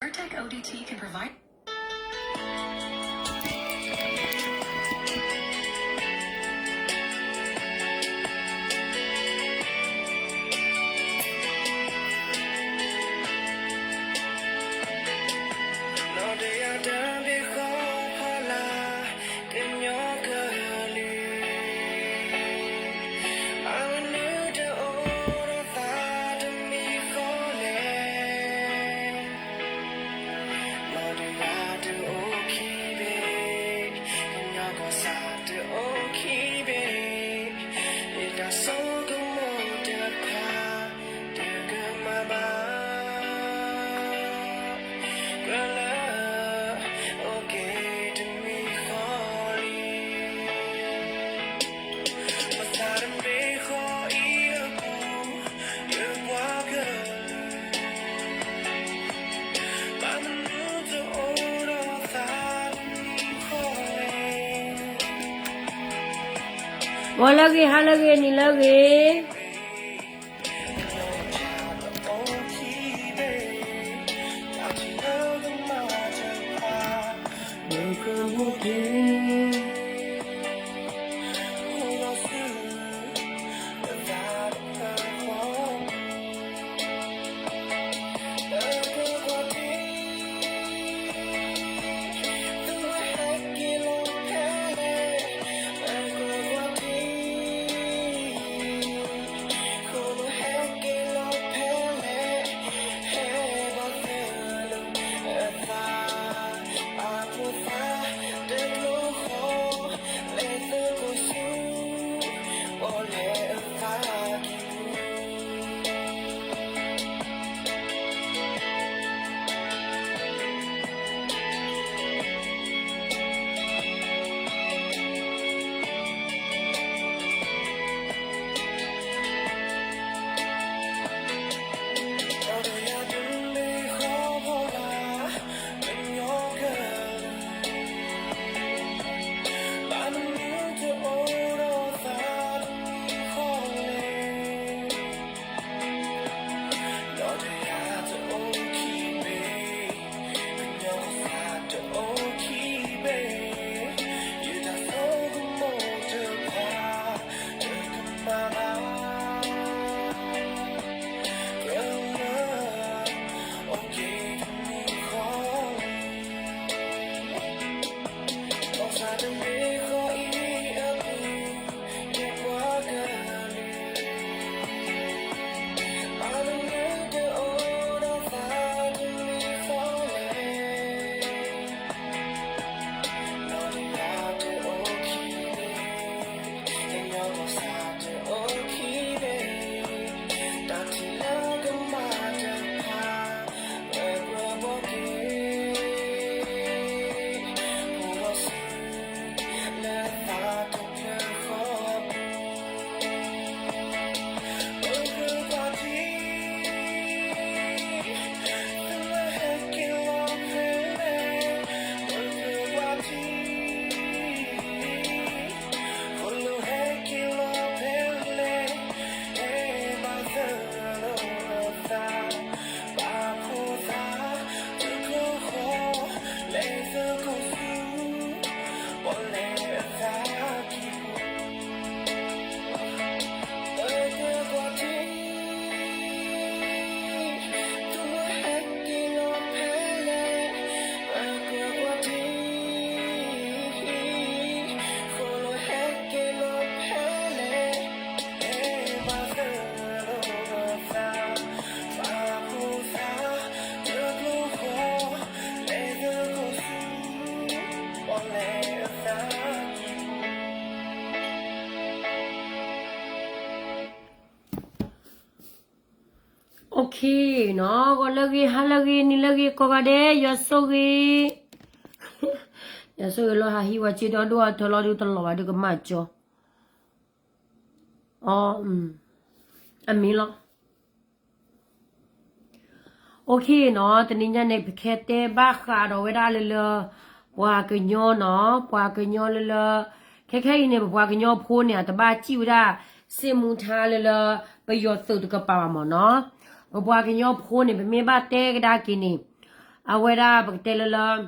Zyrtec O D T can provide နီၢ်တယၢ်တဘ့ၣ်ဃီဖီလာ် ကညီကလုာ်, ဘၣ်မနုၤတအိၣ်ဒီးသးတမံၤဃီလဲၣ်. နီၢ်တယၢ်တအိၣ်ခံဘ့ၣ်, ကညီကီၢ်စဲၣ်တအိၣ်ခံဘ့ၣ်, ယတၢ်ဆိကမိၣ်တဖၣ် တကမၤဘၣ် ကြၢးလၢအိၣ်က့ၤတမံၤဃီလံ. ပသးတမ့ၢ်ဃီအံၤအပူၤ ယပှၤကလုာ်, ဘၣ်မနုၤတအိၣ်ဒီးသးတမံၤဃီလဲၣ်. ဂီၤလၢအဂ့ၤ, ဟါလၢအဂ့ၤ, နံၤလၢအဂ့ၤ. Okay နီၤ, ဂီၤလၢအဂ့ၤ, ဟါလၢအဂ့ၤ, နံၤလၢအဂ့ၤ, ကိးဂၤဒဲး ယွၤဆိၣ်ဂ့ၤ, ယွၤဆိၣ်ဂ့ၤလီၤ. ဟးဟံးဝဲစ့ဒီး ဒိၣ်အထၢလီၤဒုးတလီၤဘၣ်ဒုးကမၣ်ကၠီ, အီ, အမ့ၢ်လီၤ. Okay နီၤ, တနံၤညါန့ၣ် ပကတဲဘၣ်ဃးဒီးဝဲဒၣ်လၢလၢ ပှၤကညီနီၤ, ပှၤကညီလၢလၢ ခဲခဲအံၤန့ၣ် ပပှၤကညီဖိန့ၣ် အတဘၣ်စံၣ်ဝဲဒၣ် စစ်မှုထမ်း လၢလၢ ပယီၤသုးတကပၤဘၣ်မၢ်နီၤ. ပပှၤကညီဖိန့ၣ် ပမ့ၢ်ဘၣ်တဲကဒါက့ၤန့ၣ် အဝဲဒၣ်ပကတဲလၢလၢ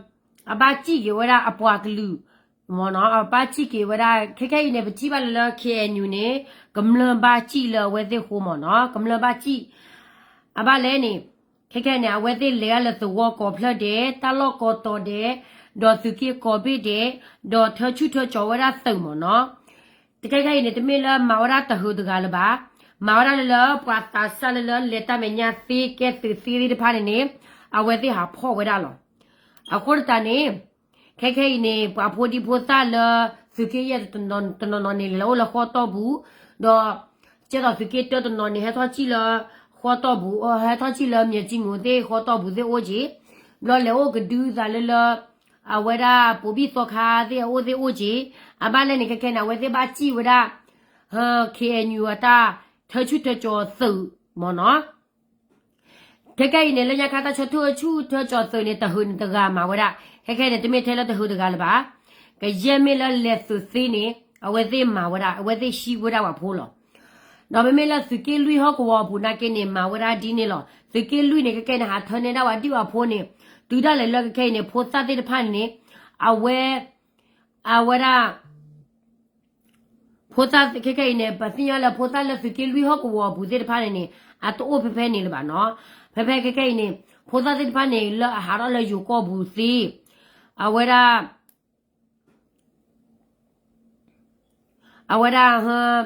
အဘၣ်စံၣ်က့ၤဝဲဒၣ်အပှၤကလုာ်မ့ၢ်နီၤ, အဘၣ်စံၣ်က့ၤဝဲဒၣ် ခဲခဲအံၤန့ၣ် ပထံၣ်ဘၣ်လၢလၢ K N U န့ၣ် ကမျၢၢ်ဘၣ်စံၣ်လၢအဝဲသ့ၣ်ဃိမ့ၢ်နီၤ, ကမျၢၢ်ဘၣ်စံၣ် အဘၣ်လဲၣ်န့ၣ် ခဲခဲန့ၣ် အဝဲသ့ၣ်လဲၤဒၣ်လၢသဝီကိးဖျၢၣ်ဒဲး, တၢ်လီၢ်ကိးတီၤဒဲး, ဒီးသုးက့ကိးဘ့ၣ်ဒဲး, ဒီးထၢဆူၣ်ထၢကၠီၤဝဲဒၣ်သုးမ့ၢ်နီၤ. တခဲခဲအံၤန့ၣ် တမ့ၢ်လၢမၤဝဲဒၣ်တဟုးတဂၤလၢၤဘၣ်, မၤဝဲဒၣ်လၢလၢပှၤသးစၢ်လၢလၢလဲၤတၢ်မဲာ်ညါသ့ ကဲသုးသ့သ့ၣ်တဖၣ်န့ၣ်န့ၣ် အဝဲသ့ၣ်ဟးဖီၣ်ဝဲဒၣ်လီၤ. အဃိတးန့ၣ် ခဲခဲအံၤန့ၣ် ပှၤဖိဒံဖိသၣ်လၢ သုးက့ယဲၢ်တနီၤနီၤန့ၣ် လဲၤအိၣ်လၢဃီတီၢ်ပူၤ, ဒီး ကဲသိးသုးက့တၢတနီၤန့ၣ် ဟဲထီၣ်စံၣ်လၢ ဃီတီၢ်ပူၤ, ဟဲထီၣ်စံၣ်လၢ မၠဲၣ်ကၠံငိၤသ့ၣ်ဃီတီၢ်ပူၤသ့ၣ်အိၣ်က့ၤ, ဘျီလဲၤအိၣ်ကဒုသးလၢလၢ အဝဲဒၣ်ပိာ်ဘံၣ်သီခါသ့ၣ်အအိၣ်သ့ၣ်အိၣ်က့ၤ, အဘၣ်လဲၣ်န့ၣ် ခဲခဲန့ၣ် အဝဲသ့ၣ်ဘၣ်စံၣ်ဝဲဒၣ် K N U အတၢ်ထၢဆူၣ်ထၢကၠီၤသုးမ့ၢ်နီၤ. ခဲခဲအံၤန့ၣ် လၢညါခါတၢ်ဆၢထၢၣ်ဆူၣ်ထၢကၠီၤသုးန့ၣ် တဟုးန့ၣ်တဂၤမၤဝဲဒၣ်, ခဲခဲန့ၣ် တမ့ၢ်ထဲလၢတဟုးတဂၤလၢၤဘၣ်, ကယဲၢ်မ့ၢ်လၢလဲၤသုးသ့န့ၣ် အဝဲသ့ၣ်မၤဝဲဒၣ်, အဝဲသ့ၣ်ဟံးဝဲဒၣ်ပှၤဖိလီၤ. ဒီးမ့မ့ၢ်လၢသုးက့လွံၢ်ဟီၣ်ကဝီၤအပူၤနာ်က့န့ၣ် မၤဝဲဒၣ်ဒ်န့ၣ်လီၤ. သုးက့လွံၢ်န့ၣ် ခဲခဲန့ၣ် ဟးထၢန့ၢ်ဒၣ်ဝဲဒံၣ်ဝဲဖိန့ၣ်, တုၤဒၣ်လဲာ်လၢခဲခဲအံၤန့ၣ် ဖိသၣ်သ့ၣ်တဖၣ်န့ၣ်န့ၣ် အဝဲ အဝဲဒၣ် ဖိသၣ်ခဲခဲအံၤန့ၣ် ပသ့ၣ်ညါလၢဖိသၣ်လၢသုးက့လွံၢ်ဟီၣ်ကဝီၤအပူၤသ့ၣ်တဖၣ်န့ၣ်န့ၣ် အတအိၣ်ဖဲဖဲန့ၣ်လၢၤဘၣ်နီၤ. ဖဲဖဲခဲခဲအံၤန့ၣ် ဖိသၣ်သ့ၣ်တဖၣ်န့ၣ် လၢအဟးထီၣ်လၢယိၤကီၢ်ပူၤသ့, အဝဲဒၣ် အဝဲဒၣ်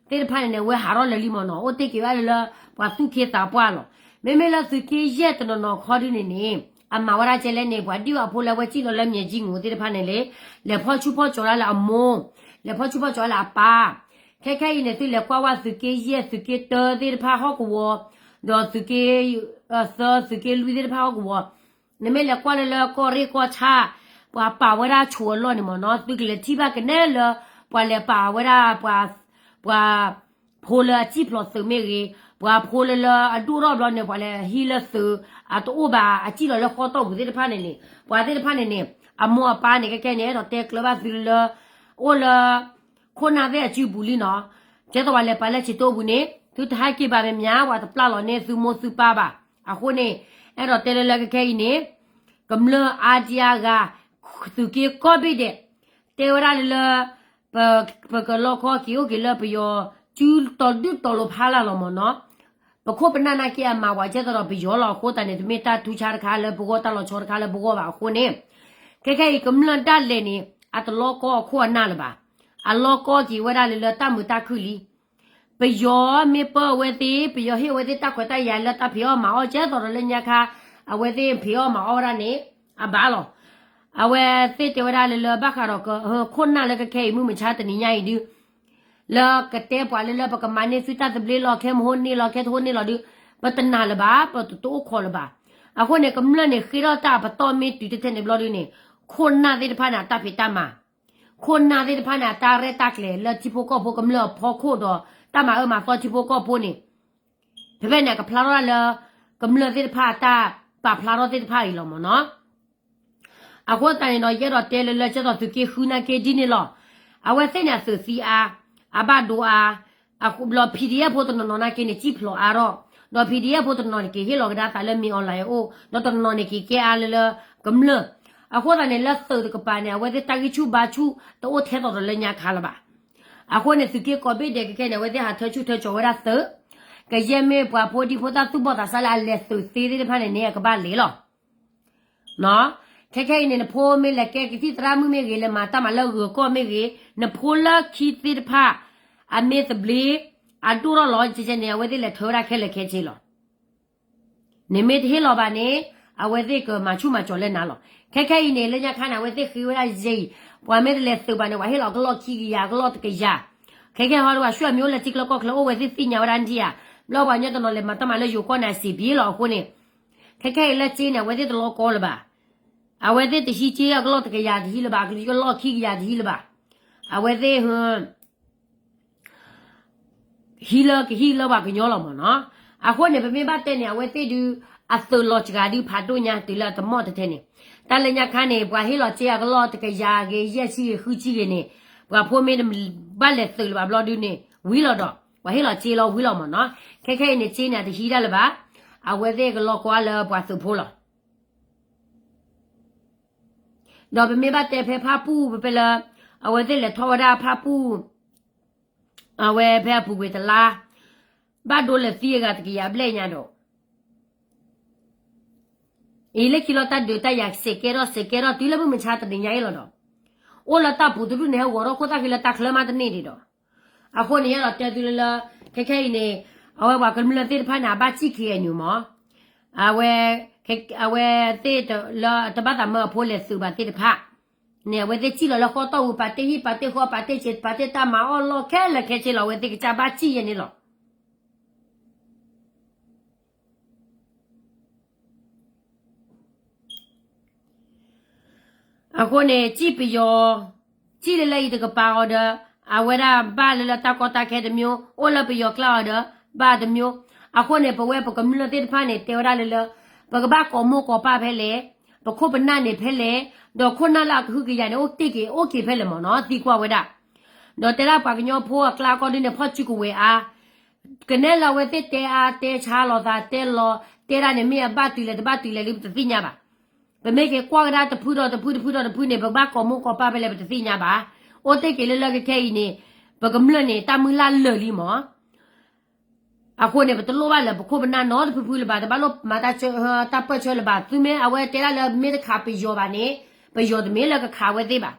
သ့ၣ်တဖၣ်န့ၣ်န့ၣ် အဝဲဟးထီၣ်လၢာ်လံမ့ၢ်နီၤ, အိၣ်တ့ၢ်က့ၤဝဲဒၣ်လၢ ပှၤသူၣ်က့သးပှၢ်လီၤ. မ့မ့ၢ်လၢသုးက့ယဲၢ်တနီၤနီၤခီဒုန့ၣ်န့ၣ် အမၤဝဲဒၣ်ကဲလဲၣ်န့ၣ် ပှၤဒံၣ်ဝဲဖိလၢအဝဲစံၣ်လီၤလၢမၠဲၣ်ကၠံငိၤသ့ၣ်တဖၣ်န့ၣ်လၢ လဲၤဖီၣ်ဆူၣ်ဖီၣ်ကၠီၤဒၣ်လၢအမိၢ်, လဲၤဖီၣ်ဆူၣ်ဖီၣ်ကၠီၤလၢအပၢ်. ခဲခဲအံၤန့ၣ် သုလဲၤကွၢ်ဝဲသုးက့ယဲၢ် သုးက့တၢသ့ၣ်တဖၣ်ဟီၣ်ကဝီၤ, ဒီးသုးက့ သၢ သုးက့လွံၢ်သ့ၣ်တဖၣ်ဟီၣ်ကဝီၤ နမ့ၢ်လဲၤကွၢ်လၢလၢကီၢ်ရ့ၣ်ကီၢ်ဆၣ် ပှၤပာ်ဝဲဒၣ်ဆိးအလီၢ်န့ၣ်မ့ၢ်နီၤ, သုကလဲၤထံၣ်ဘၣ်ကနဲလၢ ပှၤလဲၤပာ်ဝဲဒၣ် ပှၤ ပှၤဖိလၢအစံၣ်ဖျိးသုးမ့ၢ်ဂ့ၤ, ပှၤဖိလၢလၢအဒိၣ်ထီၣ်ဘျီန့ၣ် ပှၤလဲၤဟံးလၢသုး အတအိၣ်ဘၣ် အစံၣ်လီၤလၢဃီတီၢ်ပူၤသ့ၣ်တဖၣ်န့ၣ်န့ၣ် ပှၤသ့ၣ်တဖၣ်န့ၣ်န့ၣ် အမိၢ်အပၢ်န့ၣ် ခဲခဲန့ၣ် အဲၣ်ဒိးတဲကျၢၤဘၣ်သုလၢ အိၣ်လၢ ခိၣ်နၢ်သ့ၣ်အစုပူၤလံနီၤ. ကဲသိးပှၤလဲၤပာ်လၢဆံးတိၢ်ပူၤန့ၣ် သုတဟဲက့ၤဘၣ်မဲာ်မး ပှၤတပျၢ်လီၤန့ၢ်သုမိၢ်သုပၢ်ဘၣ်. အဃိန့ၣ် အဲၣ်ဒိးတဲလၢလၢခဲခဲအံၤန့ၣ် ကမျၢၢ်အါဒံအါဂၤ သုးက့ကိးဘ့ၣ်ဒဲး တဲဝဲဒၣ်လၢလၢ ပ ပကလီကီက့ၤအိၣ်က့ၤလၢပယီၤစုတီၤဒုၣ်တီၤလိၤဖးလၢ်လီၤမ့ၢ်နီၤ. ပခိၣ်ပနၢ်နာ်က့အမၤဝဲကဲသိးဒီးပယီၤလီၤ. အဃိသတးန့ၣ် တမ့ၢ်တၢ်ထူးဆါတခါလၢပဂီၢ် တၢ်လီၤဆီတခါလၢပဂီၢ်ဘၣ်. အဃိန့ၣ် ခဲခဲအံၤကမျၢၢ်ဒၣ်လဲာ်န့ၣ် အတလီကီအခိၣ်အနၢ်လၢၤဘၣ်. အလီကီက့ၤဝဲဒၣ်လၢလၢတၢ်မုာ်တၢ်ခုၣ်လံ. ပယီၤမ့ၢ်ပၢအဝဲသ့ၣ် ပယီၤဟ့ၣ်အဝဲသ့ၣ်တၢ်ခွဲးတၢ်ယာ်လၢတၢ်ဖံးအီၣ်မၤအီၣ် ကဲသိးဒီးလၢညါခါ အဝဲသ့ၣ်ဖံးအီၣ်မၤအီၣ်ဝဲဒၣ်န့ၣ် အဘၣ်လီၤ. အဝဲသ့ၣ်တဲဝဲဒၣ်လၢလၢဘၣ်ဃးဒီးက ခိၣ်နၢ်လၢခဲခဲအံၤမုၢ်မဆါတနံၤညါအံၤဒု လၢကတဲပှၤလၢလၢပကမၤန့ၢ်သုတၢ်သဘျ့လီၤ ခဲမဟိန့ၢ်လီၤ ခဲတဟိန့ၢ်လီၤဒု ပတနာ်လၢၤဘၣ် ပတအိၣ်ခိးလၢၤဘၣ်. အဃိန့ၣ် ကမျၢၢ်န့ၣ် ဃ့ထီၣ်တၢ်အပတီၢ်မ့ၢ်တုၤတထဲန့ၣ်ဘျီဒုန့ၣ် ခိၣ်နၢ်သ့ၣ်တဖၣ်န့ၣ် အတၢ်ဖံးတၢ်မၤ ခိၣ်နၢ်သ့ၣ်တဖၣ်န့ၣ် အတၢ်ရဲၣ်တၢ်ကျဲၤလၢထံဖိကီၢ်ဖိကမျၢၢ်အဖီခိၣ်ဒီး တၢ်မၤအၢမၤသီထံဖိကီၢ်ဖိန့ၣ် ဖဲဖဲန့ၣ် အကဖျါထီၣ်လၢ ကမျၢၢ်သ့ၣ်တဖၣ်အတၢ်ပာ်ဖျါထီၣ်သ့ၣ်တဖၣ်အံၤလီၤမ့ၢ်နီၤ. အဃိသတးန့ၣ်ဒီး ယအဲၣ်ဒိးတဲလၢလၢကဲသိးသုးက့ဃုနာ်က့ဒ်န့ၣ်လီၤ. အဝဲသ့ၣ်န့ၣ်အသုးသံအါ, အဘၣ်ဒိအါ, အဃိဘျီ PDF ဖိတနီၤနီၤနာ်က့န့ၣ် စံၣ်ဖျိးအါထီၣ်, ဒီး PDF ဖိတနီၤန့ၣ်က့ၤဟ့ၣ်လီၤကဒါသးလၢမ့ၢ် online အအိၣ်, ဒီးတနီၤနီၤန့ၣ်က့ၤကဲအါလၢလၢကမျၢၢ်. အဃိသတးန့ၣ် လၢသုးတကပၤန့ၣ် အဝဲသ့ၣ်တၢ်ဂံၢ်ဆူၣ်ဘါဆူၣ်တအိၣ်ထဲသိးဒီးလၢညါခါလၢၤဘၣ်. အဃိန့ၣ် သုးက့ကိးဘ့ၣ်ဒဲးခဲခဲန့ၣ် အဝဲသ့ၣ်ဟးထၢဆူၣ်ထၢကၠီၤဝဲဒၣ်သုး, ကယဲၢ်မ့ၢ်ပှၤဖိဒံဖိသၣ်သူၣ်ဘီၣ်သးစၢ်လၢအလဲၤသုးသ့သ့ၣ်တဖၣ်န့ၣ်န့ၣ် အကဘၣ်လဲၤလီၤ. ခဲခဲအံၤန့ၣ် နဖိမ့ၢ်လဲၤကဲကသံၣ်သရၣ်မုၣ်မ့ၢ်ဂ့ၤ လဲၤမၤတၢ်မၤလၢဂၢၤကီၢ်မ့ၢ်ဂ့ၤ နဖိလၢခံသ့ၣ်တဖၣ် အမ့ၢ်သဘျ့ အဒိၣ်ထီၣ်လီၤကဲကဲန့ၣ် အဝဲသ့ၣ်လဲၤထၢဝဲဒၣ်ခဲလၢာ်ခဲဆ့လီၤ. နမ့ၢ်တဟ့ၣ်လီၤဘၣ်န့ၣ် အဝဲသ့ၣ်ကမၤဆူၣ်မၤကၠီၤလၢနၤလီၤ. ခဲခဲအံၤန့ၣ် လၢညါခါန့ၣ် အဝဲသ့ၣ်ဃ့ဝဲဒၣ်ယဲအံၤ ပှၤမ့ၢ်တလဲၤသုးဘၣ်န့ၣ် ပှၤဟ့ၣ်လီၤကလီၢ်ခံကယၤ ကလီၢ်တကယၤ. ခဲခဲဟီဒီး ပှၤဆှၢမ့ၢ်အိၣ်လၢထံကျါကီၢ်ကျါအိၣ်ဝဲသ့ၣ်သ့ၣ်ညါဝဲဒၣ်ဒံးဧါ. ဘျီပှၤကညီတနီၤလဲၤမၤတၢ်မၤလၢယိၤကီၢ်န့ၣ် အစံးဘံလီၤအဃိန့ၣ် ခဲခဲအံၤလၢစ့န့ၣ် အဝဲသ့ၣ်တလီကီလၢၤဘၣ်. အဝဲသ့ၣ်တဟံးစ့အကလီၢ်တကယၤတဟံးလၢၤဘၣ်, ကလီၢ်ခံကယၤတဟံးလၢၤဘၣ်. အဝဲသ့ၣ် ဟံးလၢကဟံးလၢပှၤကညီလီၤမ့ၢ်နီၤ. အဃိန့ၣ် ပမ့ၢ်ဘၣ်တဲန့ၣ် အဝဲသ့ၣ်ဒုး အသုးလီၤစှၤဒုးဖးဒိၣ်ညါတုၤလၢအတမီၢ်တထဲန့ၣ်, တၢ်လၢညါခါန့ၣ် ပှၤဟ့ၣ်လီၤစ့အကလီၢ်တကယၤဂ့ၤ ယဲၢ်ဆံဂ့ၤ ဃုဆံဂ့ၤန့ၣ် ပှၤဖိမ့ၢ်တဘၣ်လဲၤသုးလၢၤဘၣ်ဘျီဒုးန့ၣ် ဝံၤလီၤဒီး ပှၤဟ့ၣ်လီၤစ့လီၤဝံၤလီၤမ့ၢ်နီၤ. ခဲခဲအံၤန့ၣ် စ့န့ၣ် အတဟံးဒၣ်လၢၤဘၣ်. အဝဲသ့ၣ်ကလီကီလၢပှၤသုးဖိလီၤ. ဒီးပမ့ၢ်ဘၣ်တဲဖဲဖၣ်ပူၣ် ပဖဲလၢ အဝဲသ့ၣ်လဲၤထီၣ်ဝဲဒၣ်ဖၣ်ပူၣ် အဝဲဖဲအပူၤကွံာ်တလါ ဘၣ်ဒိလၢၤသံအဂၤတကယၤဘျဲၣ်ညါဒီး အံၤလၢခံလီၤတၢ်ဒုးတၢ်ယၤစဲးကဲထီၣ်စဲးကဲထီၣ်တုၤလၢမုၢ်မဆါတနံၤညါအံၤလီၤဒီး အိၣ်လၢတၢ်ပူၤတဒူၣ်န့ၣ် ဟဲဂီၤထီၣ်ခိၣ်သၣ်ဃံလၢတၢ်ချၢမးတန့ၢ်ဒံးဒီး အဃိန့ၣ် ယအဲၣ်ဒိးတဲသုလၢလၢ ခဲခဲအံၤန့ၣ် အဝဲပှၤကမျၢၢ်သ့ၣ်တဖၣ်န့ၣ် အဘၣ်စံၣ် K N U မး အဝဲ အဝဲသ့ၣ်လၢတဘၣ်သးမၢအဖိလဲၤသုးဘၣ်သ့ၣ်တဖၣ်န့ၣ် အဝဲသ့ၣ်စံၣ်လီၤလၢဃီတီၢ်ပူၤ ပာ်တ့ၢ်ဟံၣ်ပာ်တ့ၢ်ဃီပာ်တ့ၢ်စ့ပာ်တ့ၢ်တၢ်မၤအီၣ်လီၢ်ခဲလၢာ်ခဲဆ့လီၤ အဝဲသ့ၣ်ကစၢ်ဘၣ်စံၣ်ယဲန့ၣ်လီၤ. အဃိန့ၣ် စံၣ်ပယီၤ စံၣ်လၢလၢအံၤတကပၤအီၤဒီး အဝဲဒၣ်ဘၣ်လၢလၢတၢ်ကီတၢ်ခဲတမျိုး အိၣ်လၢပယီၤကျါအီၤဒီး ဘၣ်တမျိုး အဃိန့ၣ် ပဝဲပကမျၢၢ်သ့ၣ်တဖၣ်န့ၣ် တဲဝဲဒၣ်လၢလၢ ပကဘၣ်ကိးမိၢ်ကိးပၢ်ဖဲလဲၣ် ပခိၣ်ပနၢ်န့ၣ်ဖဲလဲၣ် ဒီးခိၣ်နၢ်လၢအကဟုကယာ်န့ၣ် အိၣ်တ့ၢ်က့ၤ အိၣ်က့ၤဖဲလဲၣ်မးနီၤ သံကွၢ်ဝဲဒၣ် ဒီးတဲဒၣ်ပှၤကညီဖိအကျါကီၢ်ဒုန့ၣ် ဖီၣ်စုကဝဲၤအါ ကနဲလၢအဝဲသ့ၣ်တဲအါတဲဆါလိာ်သးတဲလီၤ တဲဒၣ်န့ၣ် မ့ၢ်အဘၣ်တုၤလဲၣ်တဘၣ်တုၤလဲၣ်လံ ပတသ့ၣ်ညါဘၣ်. ပမ့ၢ်က့ၤကွၢ်ကဒါတဖုဒီးတဖုတဖုဒီးတဖုန့ၣ် ပဘၣ်ကိးမိၢ်ကိးပၢ်ဖဲလဲၣ် ပတသ့ၣ်ညါဘၣ်. အိၣ်တ့ၢ်က့ၤလၢလၢခဲခဲအံၤန့ၣ် ပကမျၢၢ်န့ၣ် တၢ်မုၢ်လၢ်လၢာ်လံမး အဃိန့ၣ် ပတလိၣ်ဘၣ်လၢပခိၣ်ပနၢ်နီတဖုဖုလၢၤဘၣ်, တဘၣ်လိၣ်မၤတၢ်ပၢၢ်ဆၢလၢၤဘၣ်. သုမ့ၢ်အဝဲတဲဒၣ်လၢမ့ၢ်တခးပယီၤဘၣ်န့ၣ် ပယီၤတမ့ၢ်လၢကခးဝဲသ့ၣ်ဘၣ်.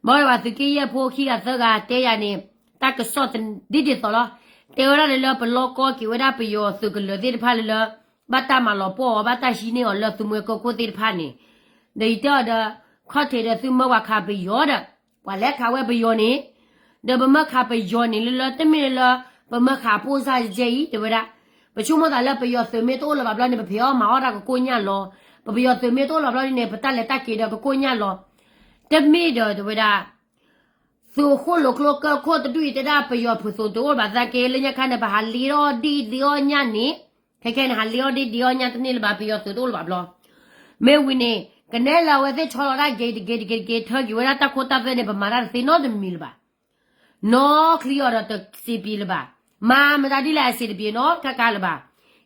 ဘၣ်ဝဲဒၣ်ပှၤသုးက့ယဲၢ်ဖိခံဂၤသၢဂၤတဲယၤန့ၣ် တၢ်ကစီၣ်ဒ်ဒ်သိးလီၤ. တဲဝဲဒၣ်လၢပလီၢ်ကီက့ၤဝဲဒၣ်ပယီၤသုးကလၢၤသ့ၣ်တဖၣ်လၢလၢ ဘၣ်တၢ်မၤလီၤပှီၢ်အီၤ ဘၣ်တၢ်ဟံးန့ၢ်အီၤလၢသုးမွဲကၢၢ်ခိၣ်သ့ၣ်တဖၣ်န့ၣ်, ဒီးယတဲအီၤဒီး ခီၣ်ထံးဒီးသုမၢပှၤခးပယီၤဒီး ပှၤလဲၤခးဝဲပယီၤန့ၣ်, ဒီးပမၢခးပယီၤန့ၣ်လၢလၢ တမ့ၢ်လၢ ပမၢခးဖိစၢ်ယဲအံၤ တဲဝဲဒၣ်. ပဆိကမိၣ်သးလၢပယီၤသုးမ့ၢ်တအိၣ်လၢၤဘၣ်ဘျီန့ၣ် ပဖံးအီၣ်မၤအီၣ်တၢ်ကကိၢ်ညၣ်လီၤ. ပပယီၤသုးမ့ၢ်တအိၣ်လၢၤဘျီန့ၣ် ပတၢ်လဲၤတၢ်က့ၤဒီးကကိၢ်ညၣ်လီၤ. တမ့ၢ်ဒီးတဲဝဲဒၣ် သုးဃိၣ်လိာ်ကျိကၢၢ်ခိၣ်တဒူၣ်အံၤတဲဒၣ်ပယီၤသုးတအိၣ်ဘၣ်သနာ်က့ လၢညါခါန့ၣ် ပဟးလ့အီၣ်ဒ့ဒ့အီၣ်ညၣ်န့ၣ်, ခဲခဲန့ၣ် ဟးလ့အီၣ်ဒ့ဒ့အီၣ်ညၣ်တန့ၢ်လၢၤဘၣ် ပယီၤသုးတအိၣ်လၢၤဘၣ်ဘျီ. မ့ၢ်ဝံၤန့ၣ် ကနဲလၢအဝဲသ့ၣ်ဆီလီၤတၢ်ဂ့ၤတဂ့ၤတဂ့ၤတဂ့ၤ ထၢက့ၤဝဲဒၣ်တၢ်ခိတၢ်သွဲန့ၣ် ပမၤတၢ်တသ့နီတမံၤလၢၤဘၣ်. နီချံအီၤဒီးတစံးပံၤလၢၤဘၣ်. မၤမတၤဒ်လဲၣ်အစံးတပံၤနီတခါခါလၢၤဘၣ်.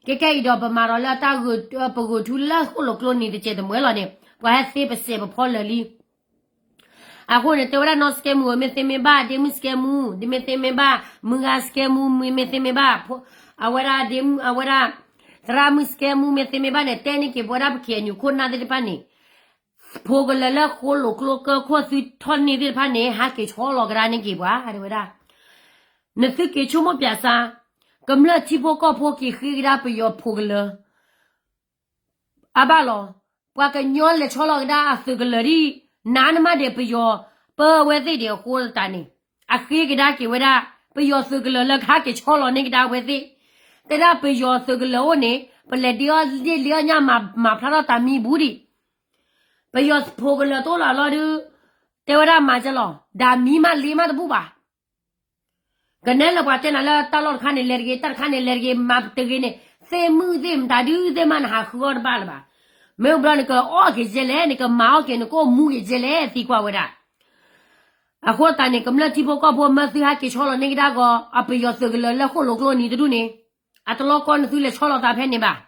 ခဲခဲအံၤဒီးပမၤဒီးလၢတၢ်ဂ့ၤ ပဂ့ၤထူလၢဃိၣ်လိာ်ကျိနံၤတစဲးတမှဲလီၤန့ၣ် ပှၤဟဲသ့ပစဲးပဖီလၢာ်လံ. အဃိန့ၣ် တဲဝဲဒၣ်နီၢ်စကဲမူ မ့ၢ်သ့မ့ၢ်ဘၣ် ဒ့မုၣ်စကဲမူ ဒ့မ့ၢ်သ့မ့ၢ်ဘၣ် မုၢ်ဂၤစကဲမူ မ့ၢ်သ့မ့ၢ်ဘၣ် အဝဲဒၣ်ဒ့မုၣ် အဝဲဒၣ် သရၣ်မုၣ်စကဲမူ မ့ၢ်သ့မ့ၢ်ဘၣ်န့ၣ် တဲန့ၢ်က့ၤပဝဲဒၣ်ပ K N U ခိၣ်နၢ်သ့ၣ်တဖၣ်န့ၣ် ဖိကလၢၤလၢဃိၣ်လိာ်ကျိကၢၢ်ခိၣ်သုထီၣ်န့ၢ်သ့ၣ်တဖၣ်န့ၣ် ဟးက့ၤဆီလီၤကဒါန့ၢ်က့ၤပှၤ တဲဝဲဒၣ်. နသုက့ၤဆိကမိၣ်ပၠးစါ ကမျၢၢ်ထံဖိကီၢ်ဖိက့ၤဃ့ကဒါပယီၤဖိကလၢၤ အါဘၣ်လီၤ. ပှၤကညီလဲၤဆီလီၤကဒါအသုးကလၢၤဒ် နးနမးဒံးပယီၤ ပၢအဝဲသ့ၣ်ဒံးအဃိသတးန့ၣ် အဃ့ကဒါက့ၤဝဲဒၣ် ပယီၤသုးကလၢၤလၢကဟဲက့ၤဆီလီၤန့ၢ်ကဒါအဝဲသ့ၣ်. တဲဒၣ်ပယီၤသုးကလၢၤအိၣ်န့ၣ် ပလဲၤဒ့အီၣ်ဒ့လ့အီၣ်ညၣ်မၤဖျါထီၣ်တၢ်မံဘူဒံး ပယီၤဖိကလၢၤတအိၣ်လၢၤဘျီဒုး တဲဝဲဒၣ်မၤကဲလီၤ ဒၣ်မံမးလ့မးတဘူၣ်ဘၣ်. ကနဲလၢပှၤတဲနၤလၢတၢ်လီၢ်တခါန့ၣ်လဲၤတဂ့ၤ တၢ်တခါန့ၣ်လဲၤတဂ့ၤ မၤတဂ့ၤန့ၣ် သ့ၣ်မုၣ်သ့ၣ်မတၤဒုးသ့ၣ်မးနဟးဃုအီၣ်တဘၣ်လၢၤဘၣ်. မ့ၢ်ဘျီနကအီၣ်က့ၤကဲလဲၣ် နကမၤအီၣ်က့ၤ နကအိၣ်မူက့ၤကဲလဲၣ် သံကွၢ်ဝဲဒၣ်. အဃိသတးန့ၣ် ကမျၢၢ်ထံဖိကီၢ်ဖိမၢသုဟဲက့ၤဆီလီၤန့ၢ်ကဒါဂီၤ အပယီၤသုးကလၢၤလၢဃိၣ်လိာ်ကျိနံၤတဒူၣ်န့ၣ် အတလီၢ်ကီနသုလဲၤဆီလီၤသးဖဲန့ၣ်ဘၣ်.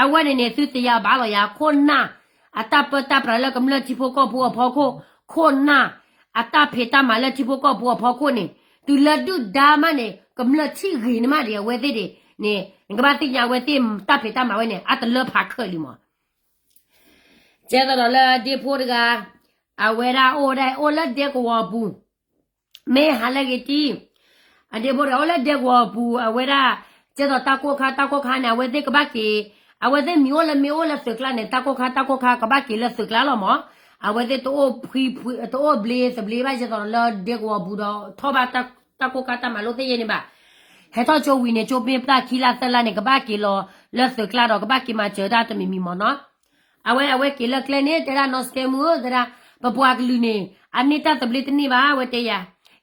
အဝဲန့ၣ်န့ၣ် သုတယၤဘၣ်လီၤယၤ ခိၣ်နၢ် အတၢ်ပၢတၢ်ပြးလၢကမျၢၢ်ထံဖိကီၢ်ဖိအဖီခိၣ်, ခိၣ်နၢ် အတၢ်ဖံးတၢ်မၤလၢထံဖိကီၢ်ဖိအဖီခိၣ်န့ၣ် တုၤလၢဒုၣ်ဒါမးန့ၣ် ကမျၢၢ်ထံၣ်ဂ့ၤန့ၢ်မးဒံးအဝဲသ့ၣ်ဒံးန့ၣ် နကဘၣ်သ့ၣ်ညါအဝဲသ့ၣ်တၢ်ဖံးတၢ်မၤဝဲန့ၣ် အတလၢဖးခၢၣ်လံမး. ကဲသိးဒီးလၢဒ့ဖိတဂၤ အဝဲဒၣ်အိၣ်ဒၣ်အိၣ်လၢဒဲကဝီၤအပူၤ မ့ၢ်ဟးလၢဂ့ၤတံၢ် အဒ့ဖိတဂၤအိၣ်လၢဒဲကဝီၤအပူၤ အဝဲဒၣ် ကဲသိးတၢ်ကိၢ်ခါတၢ်ကိၢ်ခါန့ၣ် အဝဲသ့ၣ်ကဘၣ်က့ၤ အဝဲသ့ၣ်မံၤအိၣ်လၢမ့ၢ်အိၣ်လၢသုးကျါန့ၣ် တၢ်ကိၢ်ခါတၢ်ကိၢ်ခါကဘၣ်က့ၤလၢသုးကျါလီၤမး. အဝဲသ့ၣ်တအိၣ်ဖှံ တအိၣ်ဘျ့သဘျ့ဘၣ် ကဲသိးဒီးလၢဒဲကဝီၤအပူၤဒီးထီၣ်ဘၣ်တၢ်ကိၢ်ခါတၢ်မၤလိသ့ၣ်ယဲၢ်န့ၣ်ဘၣ်. ဟဲထီၣ်ကၠိဝံၤန့ၣ် ကၠိမ့ၢ်ပတၢ်ခံလါသၢလါန့ၣ် ကဘၣ်က့ၤလီၤလၢသုးကျါဒီးကဘၣ်က့ၤမၤစၢၤတၢ်တမံၤမံၤမးနီၤ. အဝဲ အဝဲက့ၤလၢကျဲန့ၣ် တဲဒၣ်နီၢ်စကဲမူဧၢ တဲဒၣ် ပပှၤကလုာ်န့ၣ် အန့ၢ်တၢ်သဘျ့တန့ၢ်ဘၣ် အဝဲတဲယၤ.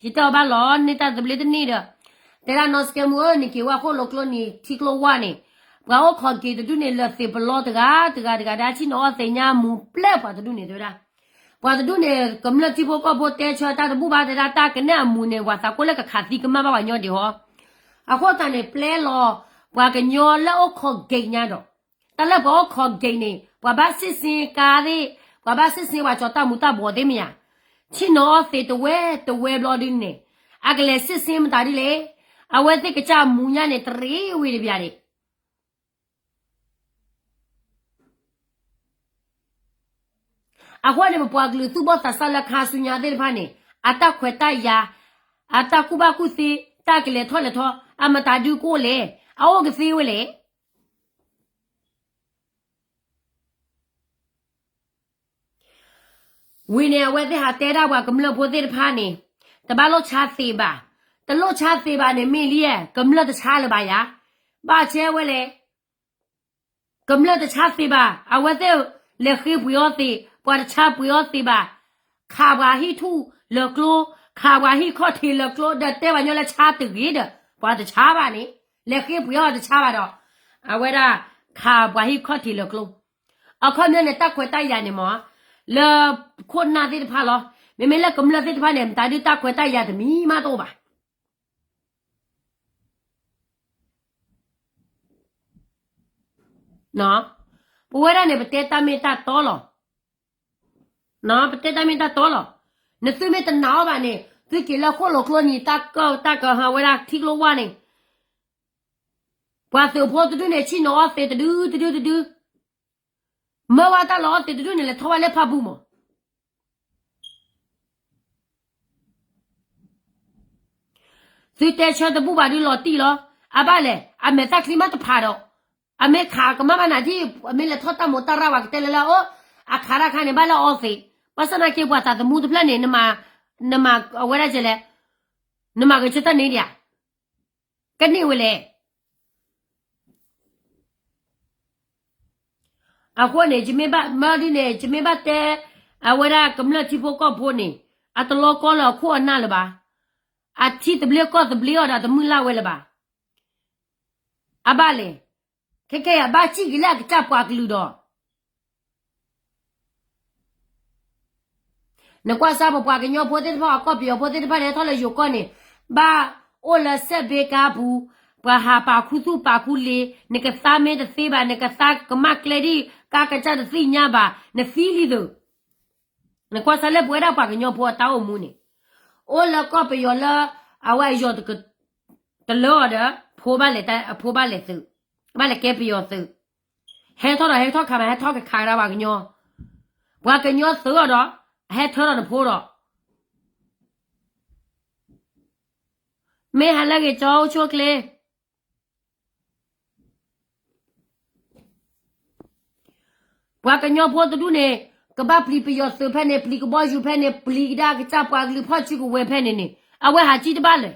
ယတဲအီၤဘၣ်လီၤ န့ၢ်တၢ်သဘျ့တန့ၢ်ဒီး တဲဒၣ်နီၢ်စကဲမူဧၢ နက့ၤဝဲဃိၣ်လိာ်ကျိနံၤထံကျိဝါန့ၣ် ပှၤအိၣ်ခိးက့ၤတဒူၣ်န့ၣ် လၢသ့ၣ်ပလီတဂၤ တဂၤတဂၤဒၣ်ဆံၣ်နီၤအီၣ်သ့ၣ်ညါမူၤပျဲၢ်ပှၤတဒူၣ်န့ၣ် တဲဝဲဒၣ်. ပှၤတဒူၣ်န့ၣ် ကမျၢၢ်ထံဖိကီၢ်ဖိတဲဆၢတၢ်တဘူၣ်ဘၣ် တဲဒၣ်တၢ်ကနဲၣ်အမူၤန့ၣ် ပှၤသးကိၢ်လၢကခးသံကမၣ်ဘၣ်ပှၤညီဒံးဟီ. အဃိသတးန့ၣ် ပျဲလီၤ ပှၤကညီလၢအိၣ်ခိးက့ၤညါဒီး တၢ်လၢပှၤအိၣ်ခိးက့ၤန့ၣ် ပှၤဘၣ်စံးစ့ကၤသ့ၣ် ပှၤဘၣ်စံးဆ့ပှၤကၠီၤတၢ်မူၤတၢ်ဘှီးသ့ၣ်မ့ၢ်ဧါ, ဆ့ၣ်နီၤအီၣ်သံးတဝဲတဝဲဘျီဒုန့ၣ်, အကလဲၤစံးဆ့မတၤဒ်လဲၣ်, အဝဲသ့ၣ်ကစၢ်မူၤညါန့ၣ် တရံးဝံၤတဘျီဒံး အဃိန့ၣ် ပပှၤကလုာ်သူၣ်ဘီၣ်သးစၢ်လၢခါဆူညါသ့ၣ်တဖၣ်န့ၣ် အတၢ်ခွဲးတၢ်ယာ်, အတၢ်ကူၣ်ဘၣ်ကူၣ်သ့, တၢ်ကလဲၤထီၣ်လဲၤထီ, အမတၤဒုကအိၣ်လဲၣ်, အအိၣ်ကသ့ဝဲလဲၣ်. ဝံၤန့ၣ် အဝဲသ့ၣ်ဟးတဲဒၣ်ပှၤကမျၢၢ်ဖိသ့ၣ်တဖၣ်န့ၣ်, တဘၣ်လိၣ်ဆါသံးဘၣ်, တလိၣ်ဆါသံးဘၣ်န့ၣ်မ့ၢ်လံ, ကမျၢၢ်တဆါလၢၤဘၣ်ယၤ, ဘၣ်ဆဲဝဲလဲၣ်. ကမျၢၢ်တဆါသံးဘၣ်, အဝဲသ့ၣ်လဲၤဃ့ပှ့ၤအီၣ်သံး, ပှၤတဆါပှ့ၤအီၣ်သံးဘၣ်, ခးပှၤဟံၣ်ထူၣ်လၢၤကျိ, ခးပှၤဟံၣ်ခီၣ်ထံးလၢၤကျိ, ဒီးတဲပှၤညီလၢဆါတဂ့ၤဒီး ပှၤတဆါဘၣ်န့ၣ်, လဲၤဃ့ပှ့ၤအီၣ်တဆါဘၣ်ဒီး, အဝဲဒၣ်ခးပှၤဟံၣ်ခီၣ်ထံးလၢၤကျိ, အခီပညီန့ၣ် တၢ်ခွဲးတၢ်ယာ်န့ၣ်မ့ၢ်, လၢခိၣ်နၢ်သ့ၣ်တဖၣ်လီၤ, မ့မ့ၢ်လၢကမျၢၢ်သ့ၣ်တဖၣ်န့ၣ် မတၤဒုတၢ်ခွဲးတၢ်ယာ်တမံၤမးတအိၣ်ဘၣ် ပဝဲဒၣ်န့ၣ် ပတဲတၢ်မ့ၢ်တၢ်တီလီၤ. ပတဲတၢ်မ့ၢ်တၢ်တီလီၤ. နသုမ့ၢ်တနာ်အီၤဘၣ်န့ၣ် သုက့ၤလၢဃိၣ်လိာ်ကျိနံၤ တၢ်ကၢၢ်တၢ်ကၢၢ်ဟးဝဲဒၣ်ထံကျိဝါန့ၣ်, ပှၤသုးဖိတဒုန့ၣ် ဆ့ၣ်နီၤအီၣ်သံးတဒုတဒုတဒု, မၢဝဲတၢ်လီၤအီၣ်သံးတဒုန့ၣ် လဲၤထီၣ်ဝဲလၢဖးဘူၣ်မး သုတဲဆၢတဘူၣ်ဘၣ်ဒုးလီၤတံၢ်လီၤ. အဘၣ်လဲၣ်, အမဲာ်တၢ်ချံမးတဖးဒီး, အမ့ၢ်ခးကမၣ်ဘၣ်နၤဒ်, အမ့ၢ်လဲၤထီၣ်တၢ်မိၢ်တၢ်ရၢ်ဝဲကတဲလၢလၢအိၣ်, အခးတၢ်ခါန့ၣ် ဘၣ်လၢအီသံး, ဘၣ်ဆၣ်သနာ်က့ပှၤသးသမူတဖျၢၣ်န့ၣ်, နမၤအဝဲဒၣ်ကဲလဲၣ်, နမၤဂဲၤဆၢထၢၣ်န့ၣ်ဒံးဧါ, ကန့ၢ်ဝဲလဲၣ် အဃိန့ၣ် ယမ့ၢ်ဘၣ်မၢဒ်န့ၣ် ယမ့ၢ်ဘၣ်တဲ, အဝဲဒၣ်ကမျၢၢ်ထံဖိကီၢ်ဖိန့ၣ်, အတလီၤကီလၢအခိၣ်အနၢ်လၢၤဘၣ်, အထံသဘျ့ကီၢ်သဘျ့အီၤဒီးတမုၢ်လၢ်ဝဲလၢၤဘၣ်, အဘၣ်လဲၣ်, ခဲခဲအံၤအဘၣ်စံၣ်က့ၤလၢအကစၢ်ပှၤကလုာ်ဒီး နကွၢ်စၢ်ပပှၤကညီဖိသ့ၣ်တဖၣ် အကီၢ်ပယီၤဖိသ့ၣ်တဖၣ်န့ၣ် ဟဲထီၣ်လၢယိၤကီၢ်န့ၣ်, ဘၣ်အိၣ်လၢစဲးဘ့ကါပူၤ, ပှၤဟးပာ်ခူသူၣ်ပာ်ခူလ့ၤ, နကသါမ့ၢ်တသ့ဘၣ်, နကသါကမၣ်ကျဲဒ်, ကါကစၢ်တသ့ၣ်ညါဘၣ်, နသံလံသုး, နကွၢ်စၢ်လၢပဝဲဒၣ်ပှၤကညီဖိအတၢ်အိၣ်မူန့ၣ်, အိၣ်လၢကီၢ်ပယီၤလၢ, အဝဲအယီၤတက တလၢအီၤဒီး, ဖိဘၣ်လဲၤ, ဖိဘၣ်လဲၤသုး, ဘၣ်လဲၤကဲပယီၤသုး, ဟဲထီၣ်ဒီးဟဲထီၣ်ခးမး ဟဲထီၣ်ကခးကဒါပှၤကညီ, ပှၤကညီသုးအီၤဒီး, ဟဲထၢထီၣ်နဖိဒီး, မ့ၢ်ဟးလၢဂ့ၤကၠီအိၣ်ဆိၣ်ချ့ ပှၤကညီဖိတဒူၣ်န့ၣ်, ကဘၣ်ပျံၤပယီၤသုးဖဲန့ၣ်, ပျံၤကဘီယူၤဖဲန့ၣ်, ပျံၤကဒါကစၢ်ပှၤကလုာ်ဖီၣ်စုကဝဲၤဖဲန့ၣ်န့ၣ်, အဝဲဟးကံၣ်တဘၣ်လၢၤ,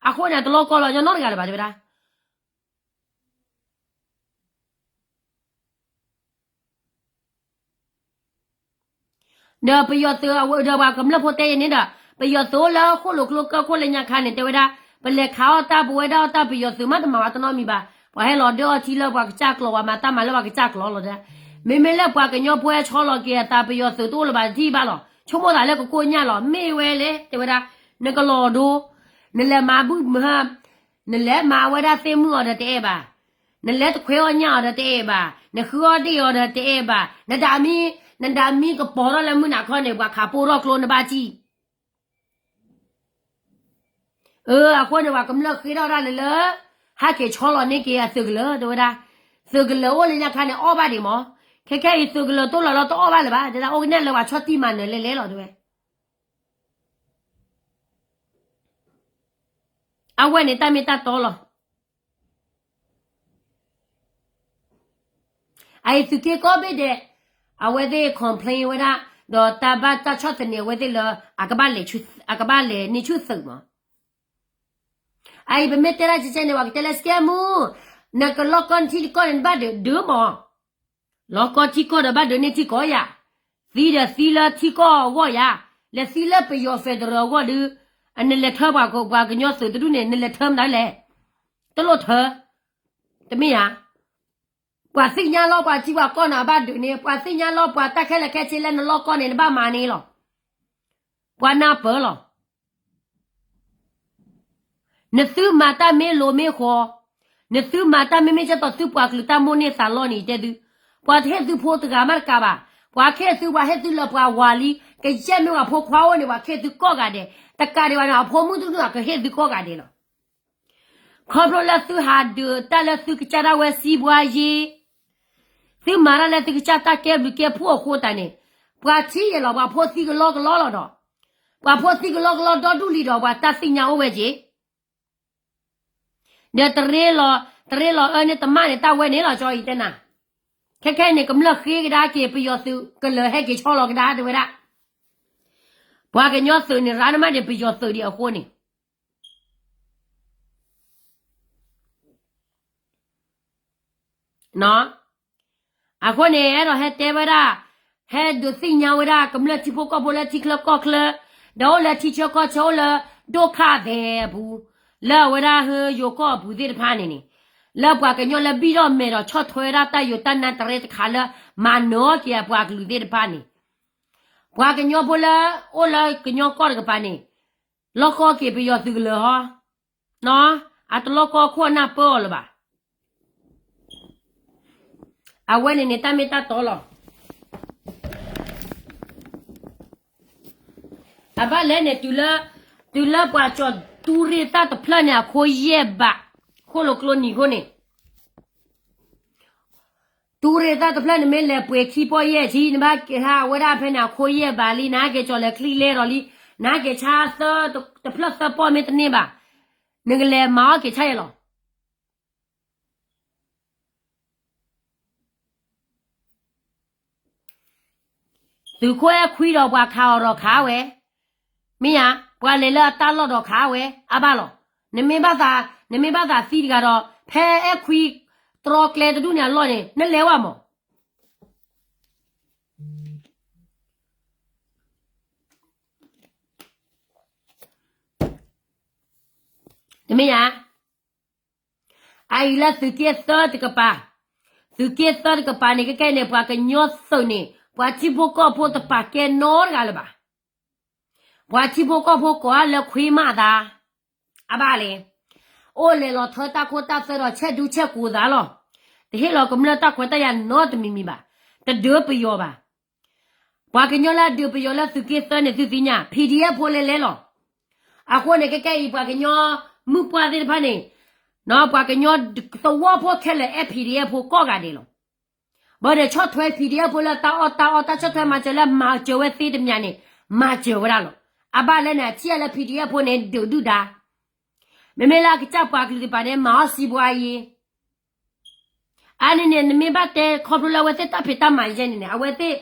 အဃိန့ၣ် တလီၤကီလီၤညီနီတဂၤလၢၤဘၣ် တဲဝဲဒၣ် ဒီးပယီၤသုးဒီးပှၤကမျၢၢ်ဖိတဲအံၤန့ၣ်ဒီး, ပယီၤသုးအိၣ်လၢဃိၣ်လိာ်ကျိကၢၢ်ခိၣ်လၢညါခါန့ၣ် တဲဝဲဒၣ်, ပလဲၤခးအီၣ်တၢ်ပဝဲဒၣ်အီၣ်တၢ်ပယီၤသုးမးတမၤဝဲတနီတမံၤဘၣ်, ပှၤဟဲလီၤဒၢအီထံလၢပှၤကစၢ်ကျိာ် ပှၤမၤတၢ်မၤလၢပှၤကစၢ်ကျိာ်လီၤတဲ, မ့မ့ၢ်လၢပှၤကညီဖိဟဲဆီလီၤက့ၤအသးပယီၤသုးတအိၣ်လၢၤဘၣ်တထံၣ်ဘၣ်လီၤ, ဆိကမိၣ်သးလၢကကိၢ်ညၣ်လီၤ, မ့ၢ်ဝဲလဲၣ် တဲဝဲဒၣ်, နကလီၤဒိ, နလဲၤမၤဘုၣ်မဟါ နလဲၤမၤဝဲဒၣ်သ့ၣ်မုၢ်အီၤဒီးတအဲၣ်ဘၣ်, နလဲၤတခွဲးအီၣ်ညၣ်အီၤဒီးတအဲၣ်ဘၣ်, နဃုအီၣ်ဒ့ၣ်အီၤဒီးတအဲၣ်ဘၣ်, နဒၣ်မံ, နဒၣ်မံကပီၤထီၣ်လၢမုၢ်နၤခီန့ၣ် ပှၤခးပိၢ်ထီၣ်ကျိနဘၣ်စံၣ်, အဃိန့ၣ် ပှၤကမျၢၢ်ဃ့ထီၣ်ဒၣ်လၢလၢ, ဟဲက့ၤဆီလီၤန့ၢ်က့ၤအသုးကလၢၤ တဲဝဲဒၣ်, သုးကလၢၤအိၣ်လၢညါခါန့ၣ် အီၣ်ဘၣ်ဒံးမး, ခဲခဲအံၤသုးကလၢၤတအိၣ်လၢၤလီၤတအီၣ်ဘၣ်လၢၤဘၣ်, တဲဒၣ်အိၣ်ကနဲၣ်လၢပှၤဆီၣ်တံၢ်မၤနၢၤလဲၣ်လဲၣ်လီၤ တဲဝဲ အဝဲန့ၣ်တၢ်မ့ၢ်တၢ်တီလီၤ. အအံၤသုးက့ကိးဘ့ၣ်ဒဲး, အဝဲသ့ၣ် complain ဝဲဒၣ်, ဒီးတၢ်ဘၣ်တၢ်ဆီၣ်သနံးအဝဲသ့ၣ်လၢ, အကဘၣ်လဲၤ, အကဘၣ်လဲၤန့ၢ်ဆူၣ်သုးမး. အအံၤပမ့ၢ်တဲဒၣ်ကဲကဲန့ၣ် ပှၤကတဲလၢစကဲမူ, နကလီၢ်ကီၢ်နထံကီၢ်န့ၣ် နဘၣ်ဒုးဒုးမး လီၤကီထံကီၢ်ဒီးဘၣ်ဒုးန့ၢ်ထံကီၢ်ယၤ, သံဒီးသံလၢထံကီၢ်အဂီၢ်ယၤ, လဲၤသံလၢပယီၤ federal အဂီၢ်ဒုး, နလဲၤထၢပှၤကညီသုးတဒူၣ်န့ၣ် နလဲၤထၢမတၤလဲၣ်, တလိၣ်ထၢ, တမ့ၢ်ဧါ, ပှၤသ့ၣ်ညါလီၤပှၤထံပှၤကီၢ်န့ၣ် အဘၣ်ဒုးန့ၢ်, ပှၤသ့ၣ်ညါလီၤပှၤတၢ်ခဲလၢာ်ခဲဆ့လၢနလီၢ်ကီၢ်န့ၣ် နဘၣ်မၤန့ၢ်လီၤ, ပှၤနၢ်ပၢၢ်လီၤ. နသုမၤတၢ်မ့ၢ်လိၤမ့ၢ်ဃီ, နသုမၤတၢ်မ့မ့ၢ်ကဲသိးသုပှၤကလုာ်တၢ်မိၣ်န့ၢ်သးလီန့ၣ် ယတဲသု, ပှၤတဟ့ၣ်သုဖိတဂၤမးတကးဘၣ်, ပှၤခ့သု ပှၤဟ့ၣ်သုလၢပှၤဝၤလံ, ကယဲၢ်မ့ၢ်ပှၤဖိခွါအိၣ်န့ၣ် ပှၤခ့သုကိးဂၤဒဲး, တကးဒံးဘၣ်န့ၣ် အဖိမုၣ်တဒူၣ်န့ၣ် ကဟ့ၣ်သုကိးဂၤဒဲးလီၤ. ခီဖျိလၢသုဟးဒုးတၢ်လၢသုကစၢ်ဒၣ်ဝဲစံးဘှါယ့, သုမၤတၢ်လၢသုကစၢ်တၢ်ကဲဘျုးကဲဖှိၣ်အဃိသတးန့ၣ်, ပှၤထံၣ်ယဲလီၤ ပှၤဖိသံကလီကလီလီၤဒီး, ပှၤဖိသံကလီကလီဒီဒူၣ်လံဒီး ပှၤတၢ်သ့ၣ်ညါအိၣ်ဝဲက့ၤ ဒီးတရ့လီၤ, တရ့လီၤအၢန့ၣ်တမၣ်န့ၣ် တၢ်ဝဲန့ၣ်လီၤ ကၠီအံၤတဲနၤ. ခဲခဲအံၤန့ၣ် ကမျၢၢ်ဃ့ကဒါက့ၤ ပယီၤသုးကလၢၤဟဲက့ၤဆီလီၤကဒါတဲဝဲဒၣ်, ပှၤကညီသုးန့ၣ် ရါနမၣ်ဒံး ပယီၤသုးဒံးအဃိန့ၣ် အဃိန့ၣ် အဲၣ်ဒိးဟဲတဲဝဲဒၣ်, ဟဲဒုးသ့ၣ်ညါဝဲဒၣ် ကမျၢၢ်ထံဖိကီၢ်ဖိလၢထံချၢကီၢ်ချၢ, ဒီးအိၣ်လၢထံဆၢကီၢ်ဆၢ အိၣ်လၢဒိၣ်ခါသဲးအပူၤ, လၢအဝဲဒၣ်ဟၢယိၤကီၢ်အပူၤသ့ၣ်တဖၣ်န့ၣ်န့ၣ်, လၢပှၤကညီလၢဘံၣ်ထီၣ်မဲာ်ဒီးဆီၣ်ထွဲဝဲဒၣ်တၢ်ယိၤတၢ်နါတရံးတခါလၢ မၤနၢၤအီၣ်က့ၤအပှၤကလုာ်သ့ၣ်တဖၣ်န့ၣ်, ပှၤကညီဖိလၢအိၣ်လၢကညီကီၢ်တကပၤန့ၣ်, လီၢ်ကီက့ၤပယီၤသုးကလၢၤဟီ, အတလီၢ်ကီခိၣ်အနၢ်ပၢၢ်အီၤလၢၤဘၣ်. အဝဲန့ၣ်န့ၣ် တၢ်မ့ၢ်တၢ်တီလီၤ. အဘၣ်လဲၣ်န့ၣ် တုၤလၢပှၤကၠီၤတူရ့ၣ်သၣ်တဖျၢၣ်န့ၣ် အခိၣ်ယဲၢ်ဘး, ခိၣ်လိာ်ကျိနံၤခိၣ်န့ၣ်, တူရ့ၣ်သၣ်တဖျၢၣ်န့ၣ် မ့ၢ်လဲၤပှ့ၤခံပီၢ်ယဲၢ်ဆံ နဘၣ်က့ၤဟးဝဲဒၣ်ဖဲန့ၣ် အခိၣ်ယဲၢ်ဘးလံ, နက့ၤကၠီၤလဲၤချံလဲၤဒီးလံ, နက့ၤဆါသၢ, တဖျၢၣ်သၢပီၢ်မ့ၢ်တန့ၢ်ဘၣ်, နကလဲၤမၤအီၣ်က့ၤဆါယဲလီၤ. သုးခိၣ်အဲၣ်ခွံဒီးပှၤခးအီၤဒီးခးဝဲ, မ့ၢ်ဧါ, ပှၤလဲၤလၢအတၢ်လီၢ်ဒီးခးဝဲ, အါဘၣ်လီၤ. နမ့ၢ်ဘၣ်သး, နမ့ၢ်ဘၣ်သးသံတဂၤဒီး ဖဲအဲၣ်ခွံတြီကျဲတဒူၣ်န့ၣ်အလီၢ်န့ၣ် နလဲၤဝဲမး တမ့ၢ်ဧါ. အအံၤလၢသုးက့သၢတကပၤ, သုးက့သၢတကပၤန့ၣ် ကဲကဲန့ၣ် ပှၤကညီသုးန့ၣ် ပှၤထံဖိကီၢ်ဖိတပာ်ကဲနီတဂၤလၢၤဘၣ်. ပှၤထံဖိကီၢ်ဖိကိးအါလၢခွံမးအသး, အဘၣ်လဲၣ်, အိၣ်လဲၤလီၤထၢတၢ်ခိတၢ်သွဲဒီး ဆဲးဒူဆဲးကိးသးလီၤ. တဟ့ၣ်လီၤကမျၢၢ်တၢ်ခွဲးတၢ်ယာ်နီတမံၤမံၤဘၣ်, တဒုးပယီၤဘၣ်. ပှၤကညီလၢအဒုးပယီၤလၢသုးက့သၢန့ၣ် သုသ့ၣ်ညါ PDF ဖိလဲၤလဲၤလီၤ. အဃိန့ၣ် ကဲကဲအံၤ ပှၤကညီမုၣ်ပှၢ်သ့ၣ်တဖၣ်န့ၣ်, ပှၤကညီသဝီဖိခဲလၢာ်အဲၣ် PDF ဖိကိးဂၤဒဲးလီၤ. ဘၣ်ဒီးဆီၣ်ထွဲ PDF ဖိလၢတၢ်အီၣ်တၢ်အီ တၢ်ဆီၣ်ထွဲမၤစၢၤလၢမၤစၢၤဝဲသ့တမံၤန့ၣ်, မၤစၢၤဝဲဒၣ်လီၤ. အဘၣ်လဲၣ်န့ၣ် အထံၣ်လၢ PDF ဖိန့ၣ် ဒုးဒုၣ်ဒါ, မ့မ့ၢ်လၢအကစၢ်ပှၤကလုာ်သ့ၣ်တဖၣ်န့ၣ် မၤအီၣ်စံးဘှါယ့ အါန့ၣ်န့ၣ် နမ့ၢ်ဘၣ်တဲခီဖျိလၢအဝဲသ့ၣ်တၢ်ဖံးတၢ်မၤယဲန့ၣ်န့ၣ် အဝဲသ့ၣ်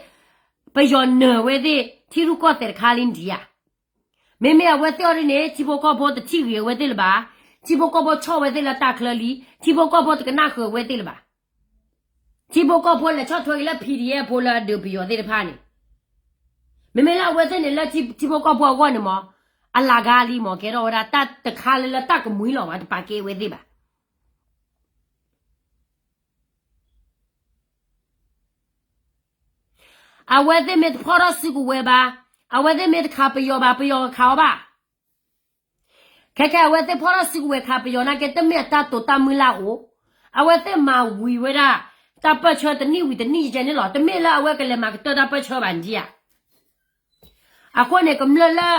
ပယီၤနၢၤဝဲသ့ၣ် ထံရူၢ်ကီၢ်သဲးတခါလံဒံးဧါ. မ့မ့ၢ်အဝဲသ့ၣ်အီၤဒ်န့ၣ် ထံဖိကီၢ်ဖိတထံၣ်ဂ့ၤအဝဲသ့ၣ်လၢၤဘၣ်. ထံဖိကီၢ်ဖိဆီၣ်ဝဲသ့ၣ်လၢတၢ်ချၢလံ. ထံဖိကီၢ်ဖိတကနၣ်ဃုာ်အဝဲသ့ၣ်လၢၤဘၣ်. ထံဖိကီၢ်ဖိလဲၤဆီၣ်ထွဲက့ၤလၢ PDF ဖိလၢအဒုးပယီၤသ့ၣ်တဖၣ်န့ၣ်, မ့မ့ၢ်လၢအဝဲသ့ၣ်န့ၣ် လၢထံဖိကီၢ်ဖိအဂီၢ်န့ၣ်မး အလၤဂၤလံမး ကဲထီၣ်ဝဲဒၣ်တၢ်တခါလၢလၢတၢ်ကမှံလီၤဘၣ် တပာ်ကဲအဝဲသ့ၣ်ဘၣ်. အဝဲသ့ၣ်မ့ၢ်တဖီၣ်ထီၣ်စုကဝဲၤဘၣ်, အဝဲသ့ၣ်မ့ၢ်တခးပယီၤဘၣ် ပယီၤကခးအီၤဘၣ်. ခဲခဲအဝဲသ့ၣ်ဖီၣ်ထီၣ်စုကဝဲၤခးပယီၤနာ်က့ တမ့ၢ်အတၢ်တိာ်တၢ်မုၢ်လၢ်အိၣ်, အဝဲသ့ၣ်မၤဝံၤဝဲဒၣ် တၢ်ပၢၢ်ဆၢတနံၣ်ဝံၤတနံၣ်ယဲန့ၣ်လီၤ. တမ့ၢ်လၢအဝဲကလဲၤမၤကတၢၢ်တၢ်ပၢၢ်ဆၢဘၣ်ဒံးဧါ. အဃိန့ၣ် ကမျၢၢ်လၢ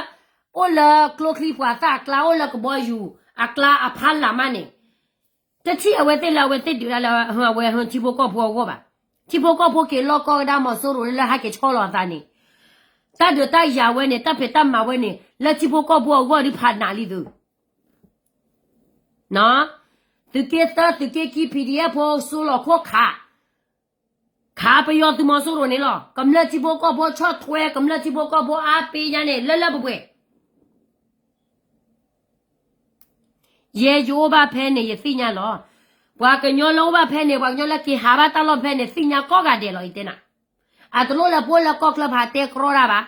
အိၣ်လၢကျိချံမျိာ်သၣ်အကျါ အိၣ်လၢကဘီယူၤအကျါအဖီလာ်မးန့ၣ်, တထံၣ်အဝဲသ့ၣ်လၢအဝဲသ့ၣ်ဒုးဒၣ်လၢအဝဲထံဖိကီၢ်ဖိအဂီၢ်ဘၣ်. ထံဖိကီၢ်ဖိက့ၤလီၢ်ကီၢ်ကဒါမီၤစိရိၤလၢဟဲက့ၤဆီလီၤအသးန့ၣ်, တၢ်ဒုးတၢ်ယၤဝဲန့ၣ် တၢ်ဖံးတၢ်မၤဝဲန့ၣ် လၢထံဖိကီၢ်ဖိအဂီၢ်ဒုးဖးနးလံသု သုးက့သၢ သုးက့ခံ PDF ဖိစိလီၤခိၣ်ခး, ခးပယီၤသုးမီၤစိရိၤန့ၣ်လီၤ. ကမျၢၢ်ထံဖိကီၢ်ဖိဆီၣ်ထွဲ ကမျၢၢ်ထံဖိကီၢ်ဖိအါပ့ၤညါန့ၣ် လၢလၢပှဲၤပှဲၤ ယဲယအိၣ်ဘၣ်ဖဲန့ၣ် ယသ့ၣ်ညါလီၤ. ပှၤကညီလၢအိၣ်ဘၣ်ဖဲန့ၣ် ပှၤကညီလၢက့ၤဟးဘၣ်တၢ်လီၢ်ဖဲန့ၣ် သ့ၣ်ညါကိးဂၤဒဲးလီၤ ယတဲနၤ. အတလိၣ်လၢပအိၣ်လၢကီၢ်ချၢဖးတဲကြီတၢ်ဘၣ်.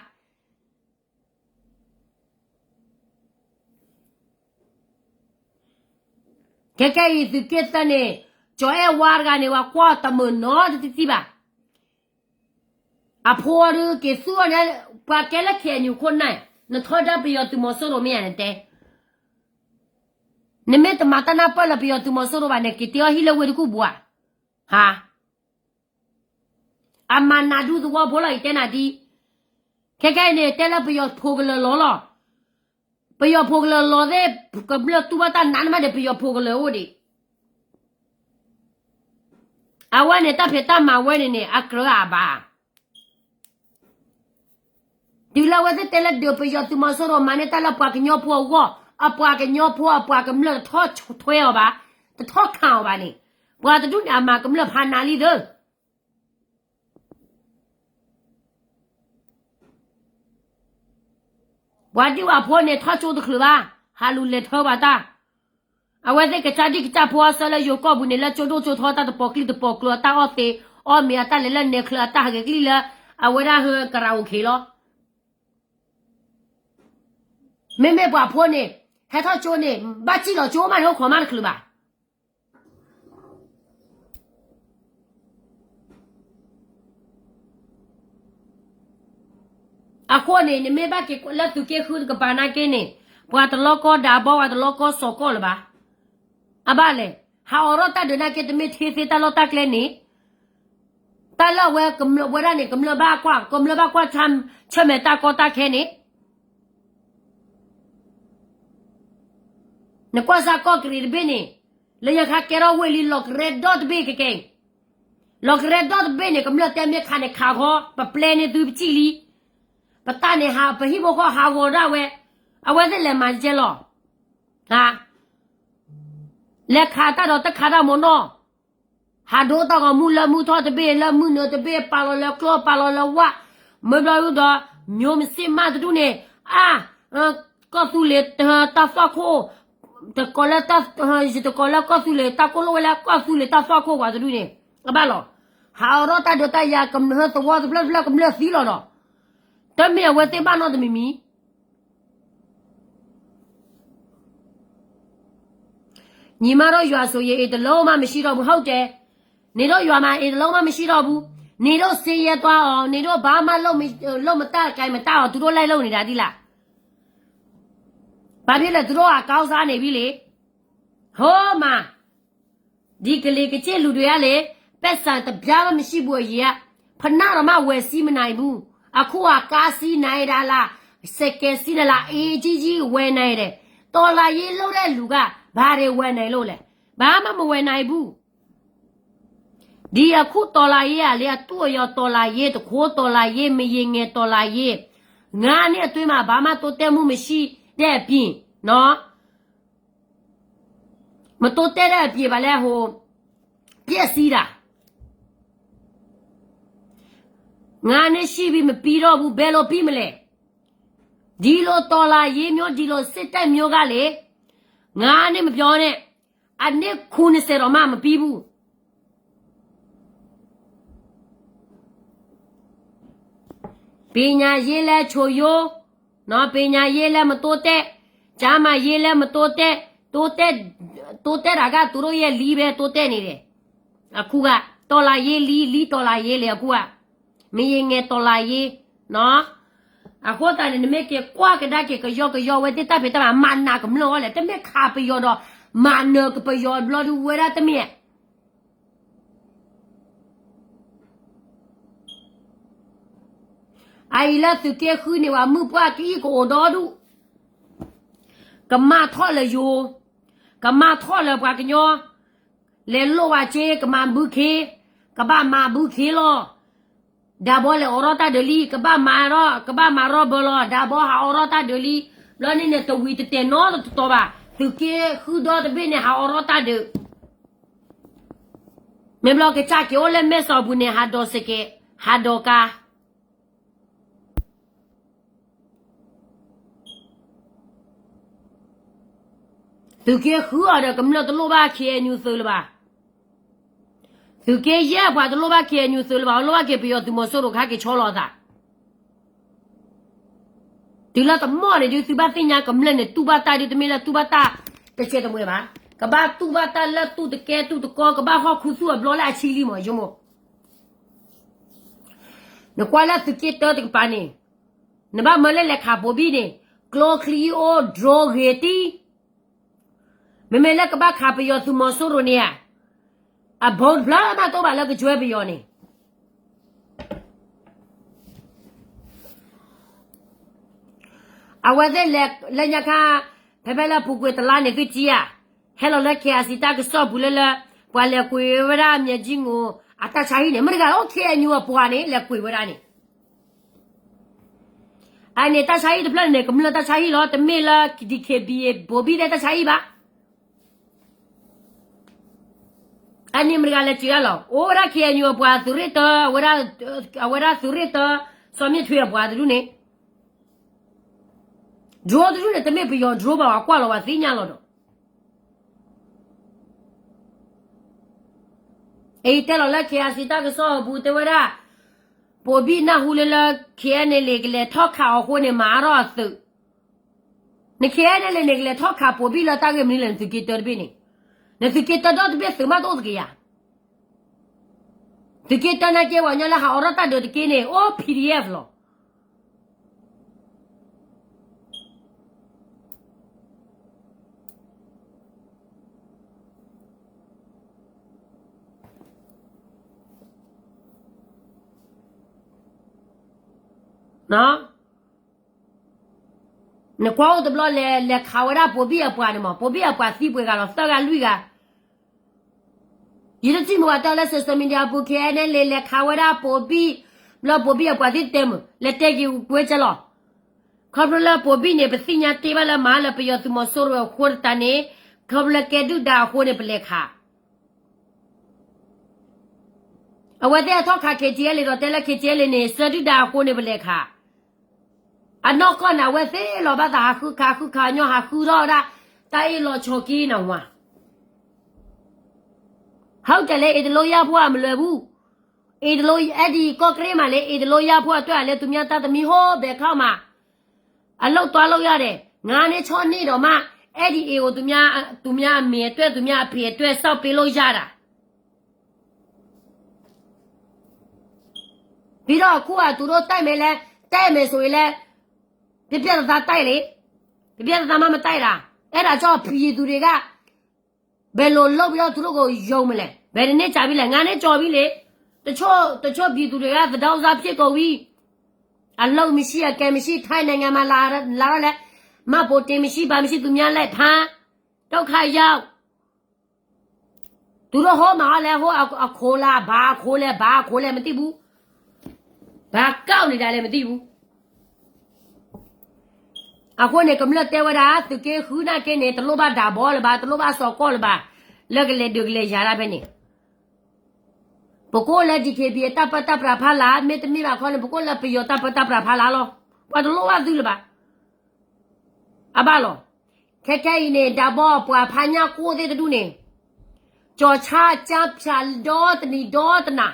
ခဲခဲအံၤသုးက့သၢန့ၣ် ကၠီၤအဲၣ်ဝါတဂၤန့ၣ် ပှၤကွၢ်တမုာ်နီတထံၣ်ဘၣ်. အဖိအီၤဒုးက့ၤသူၣ်အီၤန့ၣ် ပှၤကဲလၢ KNU ခိၣ်နၢ်, နထီဒါပယီၤသုးမီၤစိရိၤမ့ၢ်ဧါ နတဲ. နမ့ၢ်တမၤတၢ်နၢ်ပၢၢ်လၢပယီၤသုးမီၤစိရိၤဘၣ်န့ၣ် က့ၤတ့အီၤဟံၣ်လၢဝ့ၢ်တကူၣ်ပူၤဧါ. ဟါ အမၤနးဒူသဝီဖိလီၤ ယတဲနၤဒ်, ခဲခဲအံၤန့ၣ် တဲလၢပယီၤဖိကလၢာ်လီၤလီၤ. ပယီၤဖိကလၢာ်လီၤသ့ၣ် ကမျၢၢ်တူၢ်ဘၣ်တၢ်နးန့ၣ်မးဒီး ပယီၤဖိကလၢာ်အိၣ်ဒံး. အဝဲန့ၣ် တၢ်ဖံးတၢ်မၤဝဲန့ၣ်န့ၣ် အကြၢးအဘၣ် တုၤလၢအဝဲသ့ၣ်တဲလၢဒုး ပယီၤသုးမီၤစိရိၤမၤန့ၢ်တၢ်လၢပှၤကညီဖိအဂီၢ်, အပှၤကညီဖိအပှၤကမျၢၢ်တထီၣ်ထွဲအီၤဘၣ်, တထီၣ်ခးအီၤဘၣ်န့ၣ်, ပှၤတဒူၣ်န့ၣ် အမၤကမျၢၢ်ဖးနးလံသၢ ပှၤဒံၣ်ဝၤဖိန့ၣ် ထီၣ်ကၠိတချုးဘၣ်, ဟးလူၤလဲၤထၢပှၤတၢ်. အဝဲသ့ၣ်ကစၢ်ဒံၣ်ကစၢ်ဖိအဆၢလၢယိၤကီၢ်ပူၤန့ၣ် လၢကၠိဒိၣ်ကၠိထီ တၢ်တပိာ်ကျိၣ်တပိာ်ကျိၤ အတၢ်အီၣ်သ့အီၣ်မ့ၤ အတၢ်လဲၤလၢနဲချၢ အတၢ်ဟးဂဲၤကလံၣ်လၢ အဝဲဒၣ်ဟၢကရၤအိၣ်ခ့လီၤ. မ့မ့ၢ်ပှၤဖိန့ၣ် ဟဲထီၣ်ကၠိန့ၣ် ဘၣ်စံၣ်လီၤကၠိမးန့ၣ် အိၣ်ခိးမးတချုးဘၣ်. အဃိန့ၣ် နမ့ၢ်ဘၣ်က့ၤလၢသုးက့ဃုတကပၤနာ်က့န့ၣ် ပှၤတလီကီဒးဘီ ပှၤတလီကီစီၤကီၢ်လၢၤဘၣ်. အဘၣ်လဲၣ်, ဟးအိးထီၣ်တၢ်ဒုးနာ်က့ တမ့ၢ်ထံသ့တၢ်လီၢ်တၢ်ကျဲန့ၣ်, တၢ်လၢအဝဲကမျၢၢ်ဝဲဒၣ်န့ၣ် ကမျၢၢ်ဘၣ်ကွၢ်, ကမျၢၢ်ဘၣ်ကွၢ်ဆၢၣ်မဲာ်တၢ်ကီတၢ်ခဲန့ၣ် နကွၢ်စၢ်ကီၢ်ကရံးတဘ့ၣ်န့ၣ် လၢညါခါကဲထီၣ်ဝ့ၢ်လံ လီၤကရဲဒီတဘ့ၣ်ကကဲအံၤ, လီၤကရဲဒီတဘ့ၣ်န့ၣ် ကမျၢၢ်တဲမ့ၢ်ခးန့ၣ်ခးဃီ ပပျဲန့ၢ်သုပစံၣ်လံ, ပတၢ်န့ၣ်ဟး ပဟံၣ်ဖိဃီဟးဂီၤဒၣ်ဝဲ, အဝဲသ့ၣ်လဲၤမၤကဲလီၤ. လဲၤခးတၢ်ဒီးတခးတၢ်မ့ၢ်နီၢ်, ဟးဒိတၢ်ဂီၤမုၢ်လၢမုၢ်ထီၣ်တဘ့ၣ် လၢမုၢ်နုာ်တဘ့ၣ် ပာ်လီၤလၢကျိ ပာ်လီၤလၢဝၣ်, မ့ၢ်ဘျီဒုဒီး မျိုးမစ့ၢ်မးတဒူၣ်န့ၣ်, အါ, ကီၢ်သူလ့ၤတၢ်သွၣ်ခိၣ်, တကိးလၢ, ယတကိးလၢကီၢ်သူလ့ၤ တၢ်ကိၢ်လိၣ်ဝဲလၢကီၢ်သူလ့ၤတၢ်သွၣ်ခိၣ်ဝဲတဒူၣ်န့ၣ်, အဘၣ်လီၤ. ဟးအိးထီၣ်တၢ်ဒုးတၢ်ယၤ ကမျၢၢ်သဝီတဖျၢၣ်တဖျၢၣ် ကမျၢၢ်သံလီၤဒီး, တမ့ၢ်အဝဲသ့ၣ်ဘၣ်နီတမံၤမံၤ ညီမတို့ရွာဆိုရင် အိမ်တစ်လုံးမှမရှိတော့ဘူး ဟုတ်တယ်. နင်တို့ရွာမှာ အိမ်တစ်လုံးမှမရှိတော့ဘူး. နင်တို့ဆင်းရဲသွားအောင်, နင်တို့ဘာမှလုပ်မ, လုပ်မတတ် ကိုင်မတတ်အောင် သူတို့လိုက်လုပ်နေတာ သိလား. ဘာဖြစ်လဲ, သူတို့က ကောင်းစားနေပြီလေ. ဟိုမှာ, ဒီကလင်ကချစ်လူတွေကလေ, ပိုက်ဆံတစ်ပြားမှမရှိဘူးအရင်က, ဖိနပ်တောင်မှဝယ်စီးမနိုင်ဘူး. အခုက ကားစီးနိုင်တာလား, ဆိုင်ကယ်စီးနိုင်လား, အေးကြီးကြီးဝယ်နိုင်တယ်. တော်လှန်ရေးလုပ်တဲ့လူက ဘာတွေဝယ်နိုင်လို့လဲ. ဘာမှမဝယ်နိုင်ဘူး. ဒီအခုတော်လှန်ရေးကလေ, အတုအယောင်တော်လှန်ရေး, တခိုးတော်လှန်ရေး, မရေငယ်တော်လှန်ရေး, ငါးနှစ်အတွင်းမှာ ဘာမှတိုးတက်မှုမရှိတဲ့အပြင်, နော်, မတိုးတက်တဲ့အပြင် ဘာလဲ, ဟို, ပျက်စီးတာ. ငါးနှစ်ရှိပြီ မပြီးတော့ဘူး, ဘယ်လိုပြီးမလဲ. ဒီလိုတော်လှန်ရေးမျိုး, ဒီလိုစစ်တပ်မျိုးကလေ, ငါးနှစ်မပြောနဲ့, အနှစ်ခုနှစ်ဆယ်တောင်မှမပြီးဘူး. ပညာရေးလည်းချို့ယိုး, နော်, ပညာရေးလည်းမတိုးတက်, ကျန်းမာရေးလည်းမတိုးတက်, တိုးတက်, တိုးတက်တာကသူတို့ရဲ့လီပဲတိုးတက်နေတယ်. အခုက, တော်လှန်ရေးလီ, လီတော်လှန်ရေးလေ, အခုက, မရေငယ်တော်လှန်ရေး, နော်. အဃိသတးန့ၣ် နမ့ၢ်က့ၤကွၢ်ကဒါက့ၤ ကယီကယီဝဲသ့ၣ်တၢ်ဖံးတၢ်မၤ မၤနးကမျၢၢ်အီၤလဲၣ်, တမ့ၢ်ခးပယီၤဒီး မၤနးကပယီၤဘျီဒုးဝဲဒၣ်တမ့ၢ် အအံၤလၢသုးက့ဃုန့ၣ် ပှၤမုၢ်ပှၢ်ကအံၣ်ကအိၣ်ဒီဒူၣ်, ကမၤထီၣ်လၢယိၤ, ကမၤထီၣ်လၢပှၤကညီ, လဲၤလိၣ်ဝဲက့ၤ ကမၤဘုခ့, ကဘၣ်မၤဘုခ့လီၤ. ဒၣ်ဘီလဲၤအိးထီၣ်တၢ်ဒုးလံ, ကဘၣ်မၤထီၣ်, ကဘၣ်မၤထီၣ်ဘၢလီၤ, ဒၣ်ဘီဟးအိးထီၣ်တၢ်ဒုးလံ. ဘျီန့ၣ်န့ၣ် တဝံၤတတဲာ်နီတတီၤဘၣ်, သုးက့ဃုဒီတဘ့ၣ်န့ၣ် ဟးအိးထီၣ်တၢ်ဒုး မ့ၢ်ဘျီကစၢ်က့ၤအိၣ်လၢမဲၢ်စီၤပူၤန့ၣ် ဟးဒိးစကဲး, ဟးဒိးကါ. သုးက့ဃုအီၤဒီး ကမျၢၢ်တလိၣ်ဘၣ် ခ့ၣ်အဲၣ်ယူၣ် သုးလၢၤဘၣ်. သုးက့ယဲၢ်ပှၤတလိၣ်ဘၣ် ခ့ၣ်အဲၣ်ယူၣ် သုးလၢၤဘၣ်, လိၣ်ဘၣ်က့ၤပယီၤသုးမီၤစိရိၤ ကဟဲက့ၤဆီလီၤအသး တုၤလၢတမီၢ်န့ၣ်ဒုး သုဘၣ်သ့ၣ်ညါကမျၢၢ်န့ၣ် တူၢ်ဘၣ်တၢ်ဒုး တမ့ၢ်လၢတူၢ်ဘၣ်တၢ်တစဲးတမှဲၤဘၣ်. ကဘၣ်တူၢ်ဘၣ်တၢ်လၢတူၢ်တကဲတူၢ်တကီ ကဘၣ်ဟီၣ်ခူသူၣ်အဘျီလၢအဆံလံမး ယမိၢ်. နကွၢ်လၢသုးက့တၢတကပၤန့ၣ်, နဘၣ်မၢလၢလဲၤခးပိာ်ဘံၣ်န့ၣ်, ကျိချံအိၣ် drone ဂ့ၤတံၢ် မ့မ့ၢ်လၢကဘၣ်ခးပယီၤသုးမီၤစိရိၤန့ၣ်ဧါ, အဘီတဖျၢၣ်မးတအိၣ်ဘၣ်လၢကကွဲပယီၤန့ၣ်. အဝဲသ့ၣ်လဲၤလၢညါခါ, ဖဲဖဲလၢပူၤကွံာ်တလါန့ၣ်သုထံၣ်ဧါ, ဟဲလီၤလၢ KIC တၢ်ကစီၣ်ပူၤလၢလၢ, ပှၤလဲၤကွံာ်ဝဲဒၣ် မၠဲကၠံငိၤ အတၢ်ဆါဟံၣ်န့ၣ် မ့ၢ်တဂၤလီၤ KNU အပှၤန့ၣ် လဲၤကွံာ်ဝဲဒၣ်န့ၣ်, အန့ၣ်တၢ်ဆါဟံၣ်တဖျၢၣ်န့ၣ် ကမျၢၢ်တၢ်ဆါဟံၣ်လီၤ, တမ့ၢ်လၢ DKBA ဘိၤဘံၣ်သ့ၣ်တၢ်ဆါဟံၣ်ဘၣ်. အန့ၣ်မ့ၢ်တဂၤလဲၤစံးဒၣ်လီၤ, အိၣ်ဝဲဒၣ် KNU အပှၤသုးရ့ၣ်တၢ, အဝဲဒၣ်သုးရ့ၣ်တၢ, စီၤမ့ၣ်ထွ့အပှၤတဒူၣ်န့ၣ်, ဒြိတဒူၣ်န့ၣ် တမ့ၢ်ပယီၤဒြိဘၣ်, ပှၤကွၢ်လီၤပှၤသ့ၣ်ညါလီၤဒီး အံၤတဲလီၤလၢ KIC တၢ်ကစီၣ်အပူၤ တဲဝဲဒၣ်, ဘိၤဘံၣ်နၢ်ဟူလၢလၢ KNLA ကလဲၤထီၣ်ခးအီၤအဃိန့ၣ် မၤအါထီၣ်အသုး, န KNLA န့ၣ် ကလဲၤထီၣ်ခးဘိၤဘံၣ်လၢတၢ်ဂ့ၢ်မနုၤလဲၣ်, နသုးက့တၢတဘ့ၣ်န့ၣ်, နသုးက့တၢဒီတဘ့ၣ်သုးမးတအိၣ်သက့ယၤ, သုးက့တၢနာ်က့ ပှၤကညီလၢဟးအိးထီၣ်တၢ်ဒုးတက့န့ၣ် အိၣ် PDF လီၤ. နကွၢ်အိၣ်တဘျီလဲၤ လဲၤခးဝဲဒၣ်ဘိၤဘံၣ်အပှၤန့ၣ်မး, ဘိၤဘံၣ်အပှၤသံပှဲၤဂၤလီၤ, သၢဂၤလွံၢ်ဂၤ ယတထံၣ်မုာ်ဝဲတဲလၢ social media အပူၤ KNLA လဲၤခးဝဲဒၣ်ဘိၤဘံၣ်, ဘျီဘိၤဘံၣ်အပှၤသံတဲမုာ် လဲၤတဲက့ၤဝဲကဲလီၤ. ခီဖျိလၢဘိၤဘံၣ်န့ၣ် ပသ့ၣ်ညါတ့ၢ်ဘၣ်လၢမၤလၢပယီၤသုးမီၤစိရိၤအဃိတတးန့ၣ်, ခီဖျိလၢကဲဒုၣ်ဒါအဃိန့ၣ် ပလဲၤခး အဝဲသ့ၣ်အထီၣ်ခး KTLA ဒီးတဲလၢ KTLA န့ၣ် ဆှၢဒုၣ်ဒါအဃိန့ၣ် ပလဲၤခး. အနီၢ်ကီၢ်န့ၣ် အဝဲသ့ၣ်လီၤဘၣ်သးဟးဃုခး ဃုခးညီ ဟးဃုထီၣ်ဝဲဒၣ် တၢ်အ့ၣ်လီၤဆီက့နဝၤ. ဟးတဲလၢ အ့တလိယၢ်ဖိအမလွဲဘူး, အ့တလိ အဲဒံကီၢ်ကရ့ၣ်မးလၢ အ့တလိယၢ်ဖိအတၢ်လဲၤသူမၠါတၢ်သမံဟိဘဲခီမး အလုပ်သွားလုပ်ရတယ်, ငါနဲ့ ချော့ န့ၣ်ဒီးမး, အဲဒံအ့ၣ်အိၣ် သူများအမေအတွက် သူများအဖေအတွက် စောင့်ပေးလို့ရတာ. ပြီးတော့ အခုက သူတို့ တိုက်မယ်လဲ, တိုက်မယ်ဆိုရင်လဲ, ပြတ်ပြတ်သားသား တိုက်လေ, ပြတ်ပြတ်သားသားမှ မတိုက်တာ. အဲဒါကြောင့် ပြည်သူတွေက ဘယ်လိုလုပ်ပြီးတော့ သူတို့ကို ယုံမလဲ. ဘယ်နှစ်နှစ်ကြာပြီလဲ. ငါးနှစ်ကျော်ပြီလေ. တချို့, တချို့ပြည်သူတွေက သတို့သားဖြစ်ကုန်ပြီ. အလုပ်မရှိ အကိုင်မရှိ ထိုင်းနိုင်ငံမှာ လာ, လာတော့လဲ, မှတ်ပုံတင်မရှိ ဘာမရှိ သူများလက်ဖမ်း, ဒုက္ခရောက်. သူတို့ဟိုမှာလဲ ဟိုအ, အခိုးလား ဘာအခိုးလဲ ဘာအခိုးလဲ မသိဘူး. ဘာကောက်နေတာလဲ မသိဘူး. အဃိန့ၣ် ကမျၢၢ်တဲဝဲဒၣ် သုးက့ဃုနာ်က့န့ၣ် တလိၣ်ဘၣ်ဒးဘီလၢၤဘၣ်, တလိၣ်ဘၣ်စီၤကီၢ်လၢၤဘၣ်, လၢကလဲၤဒုးကလဲၤယၤဒၣ်ဖဲန့ၣ်. ပကအိၣ်လၢ DKBA တၢ်ပၢတၢ်ပြးဖးလၢ်, မ့တမ့ၢ်ဘၣ်ခီန့ၣ် ပကအိၣ်လၢပယီၤတၢ်ပၢတၢ်ပြးဖးလၢ်လီၤ. ပှၤတလိၣ်ဘၣ်သုလၢၤဘၣ်. အဘၣ်လီၤ. ခဲခဲအံၤန့ၣ် ဒးဘီပှၤဖးညၣ်ကိၢ်သ့ၣ်တဒူၣ်န့ၣ်, ကၠီၤဆါကၠါဖၠးဒီတနံၤဒီတနၤ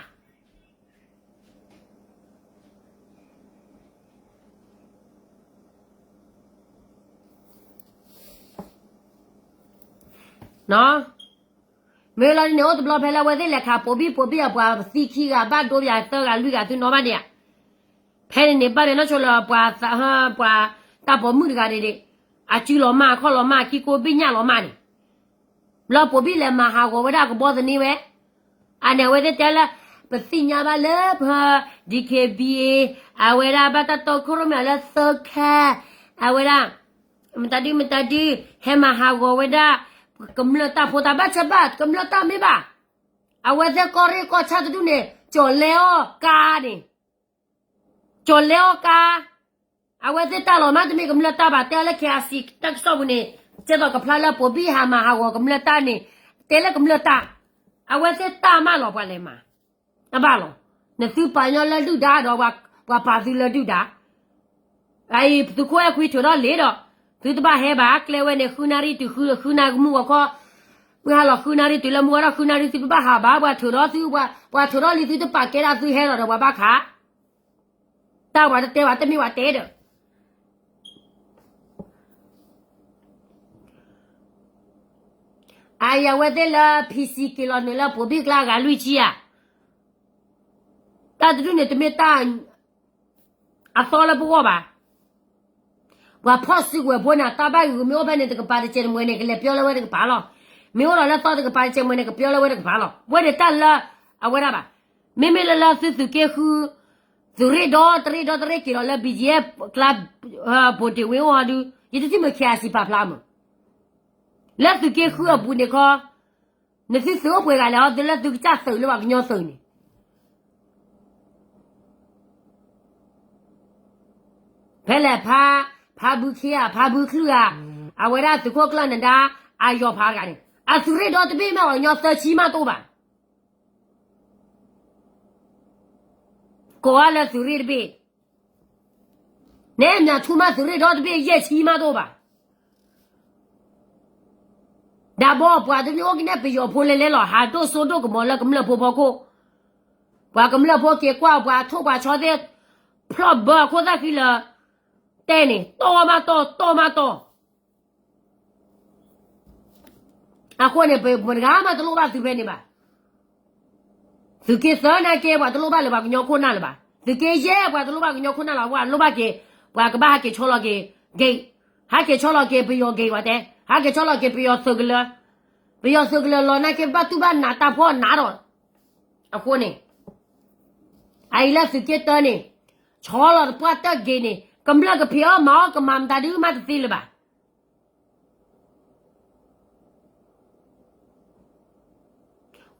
မ့ၢ်လီၤန့ၣ် အိၣ်တဘျီဖဲလၢအဝဲသ့ၣ်လဲၤခးပိာ်ဘံၣ်ပိာ်ဘံၣ်အပှၤသံခံဂၤ ဘၣ်ဒိပယၤသၢဂၤလွံၢ်ဂၤသုနီၣ်ဘၣ်ဒံးဧါ. ဖဲန့ၣ်န့ၣ် ဘၣ်ဒဲးနီၢ်ဆိလၢပှၤ, ပှၤတၢ်ပိာ်မုၣ်တဂၤန့ၣ်န့ၣ်, အစုလီၤမၢ်အခီၣ်လီၤမၢ်ခံကိးဘ့ၣ်ညၣ်လီၤမၢ်န့ၣ် ဘျီပိာ်ဘံၣ်လဲၤမၤဟးဂီၤဝဲဒၣ်ကဘီသန့ဝဲ, အန့ၣ်အဝဲသ့ၣ်တဲလၢ, ပသ့ၣ်ညါဘၣ်လၢပ, DKBA, အဝဲဒၣ်ဘၣ်တၢ်တီခိၣ်ရိၣ်မဲလၢသၢခါ, အဝဲဒၣ်, မတၤဒုမတၤဒု, ဟဲမၤဟးဂီၤဝဲဒၣ်, ကမျၢၢ်တၢ်ဖိတၢ်ဘၣ်ဆၢဘၣ် ကမျၢၢ်တၢ်မ့ၢ်ဘၣ်. အဝဲသ့ၣ်ကီၢ်ရ့ၣ်ကီၢ်ဆၣ်တဒူၣ်န့ၣ် ကၠီၤလဲအီၣ်ကါန့ၣ် ကၠီၤလဲအီၣ်ကါ, အဝဲသ့ၣ်တၢ်လီၤမၢ်တမ့ၢ်ကမျၢၢ်တၢ်ဘၣ်, တဲလၢ KIC တၢ်ကစီၣ်ပူၤန့ၣ်, ကဲသိးကဖျါလၢပိာ်ဘံၣ်ဟးမၤဟးဂီၤကမျၢၢ်တၢ်န့ၣ်, တဲလၢကမျၢၢ်တၢ်, အဝဲသ့ၣ်တၢ်မးလီၤပှၤလဲၤမၤ, အဘၣ်လီၤ, နသုပာ်ညီလၢဒုၣ်ဒါဒီး ပှၤပာ်သုလၢဒုၣ်ဒါ အအံၤ သုးခိၣ်အဲၣ်ခွံထုးထီၣ်လံဒီး, သုတဘၣ်ဟဲဘၣ်, ကျဲဝဲန့ၣ် ဃုနၣ်ရံၣ်တုၤ ဃုနၣ်ရံၣ်မုၢ်ဂီၤခီ, မုၢ်ဟါလီၤ ဃုနၣ်ရံၣ်တုၤလၢမုၢ်ဝါထီၣ် ဃုနၣ်ရံၣ် သုတဘၣ်ဟးဘၣ်, ပှၤထုးထီၣ်သု, ပှၤထုးထီၣ်လံ သုတပာ်ကဲဒၣ်သုဟဲလီၤဒီးပှၤဘၣ်ခး, တၢ်ပှၤတတဲဘၣ် တမ့ၢ်ပှၤတဲဒီး အအံၤအဝဲသ့ၣ်လၢ ဖံစံက့ၤလီၤနုာ်လၢပိာ်ဘံၣ်ကျါအဂၤလွံၢ်ဆံဧါ, တၢ်တဒူၣ်န့ၣ် တမ့ၢ်တၢ်အသီလၢပဂီၢ်ဘၣ်. ပှၤဖီၣ်စုကဝဲၤဖိန့ၣ် တၢ်ဘၣ်ဂ့ၤဂ့ၤ မ့ၢ်အိၣ်ဖဲန့ၣ်တကပၤတစဲးတမှဲၤန့ၣ် ကလဲၤပျီလၢဝဲတကပၤလီၤ. မ့ၢ်အိၣ်ဒီးလၢသီတကပၤတစဲးတမှဲၤန့ၣ် ကပျီလၢဝဲတကပၤလီၤ. ဝဲန့ၣ်တၢ်လၢအဝဲဒၣ်ဘၣ်. မ့မ့ၢ်လၢလၢသုသုးက့ဃု သုးရ့ၣ်ဒီတရ့ၣ်ဒီတရ့ၣ်က့ၤလီၤလၢ ဘံၣ်ကယဲၢ် ကျါ ဘိၣ်တ့ၢ်ဝ့အိၣ်ဟီဒုး ယတထံၣ်မ့ၢ် ခ့ၣ်အစံး ပာ်ဖျါမး, လၢသုးက့ဃုအပူၤန့ၣ်ခီ, နသုသုးအိၣ်ပှဲၤဂၤလဲၣ် ဟီသုလၢသုကစၢ်သုးလၢပှၤကညီသုးန့ၣ် ဖဲလဲၣ်ဖါ, ဖါဘုခ့ဧါ ဖါဘုချုၣ်ဧါ, အဝဲဒၣ်သုးခိၣ်ကျၢၢ်နဒါ, အယီၤဖးတဂၤန့ၣ် အသုးရ့ၣ်ဒီတဘ့ၣ်မ့ၢ်ပှၤကညီသၢဆံမးတအိၣ်ဘၣ်. ကိးအါလၢသုးရ့ၣ်တဘ့ၣ်, နဲမ့ၢ်ထူမးသုးရ့ၣ်ဒီတဘ့ၣ်ယဲၢ်ဆံမးတအိၣ်ဘၣ်. ဒ်ဘီပှၤတန့ၢ်အိၣ်ကနဲၣ်ပယီၤဖိလဲၤလဲၤလီၤ ဟးဒိၣ်စိဒိၣ်ကမီၤလၢကမျၢၢ်ဖိဖီခိၣ်, ပှၤကမျၢၢ်ဖိက့ၤကွၢ်ပှၤထိၣ်ပှၤဆီသ့ၣ်, ဖျီၣ်ဘၢအခိၣ်သၣ်ဃံလၢ, တဲန့ၣ် တီၢ်မးတီၢ် တီၢ်မးတီၢ် အဃိန့ၣ် ပတဂၤမးတလိၣ်ဘၣ်သုးဖဲန့ၣ်ဘၣ်. သုးက့သၢနာ်က့ ပှၤတလိၣ်ဘၣ်လၢၤပှၤကညီခိၣ်နၢ်လၢၤဘၣ်. သုးက့ယဲၢ် ပှၤတလိၣ်ဘၣ်ကညီခိၣ်နၢ်လၢၤဘၣ် ပှၤလိၣ်ဘၣ်က့ၤ, ပှၤကဘၣ်ဟးက့ၤဆီလီၤက့ၤ, ဂ့ၤ, ဟးက့ၤဆီလီၤက့ၤပယီၤဂ့ၤဝဲတဲ, ဟးက့ၤဆီလီၤက့ၤပယီၤသုးကလၢၤ, ပယီၤသုးကလၢၤလီၤနာ်က့ ဘၣ်တူၢ်ဘၣ်နးတၢ်ဖှီၣ်နးဒီး, အဃိန့ၣ် အအံၤလၢသုးက့တၢန့ၣ်, ဆီလီၤတပှၢ်တၢၢ်ဂ့ၤန့ၣ် ကမျၢၢ်ကဖံးအီၣ်မၤအီၣ်ကမၤမတၤဒုးမးတသ့လၢၤဘၣ်.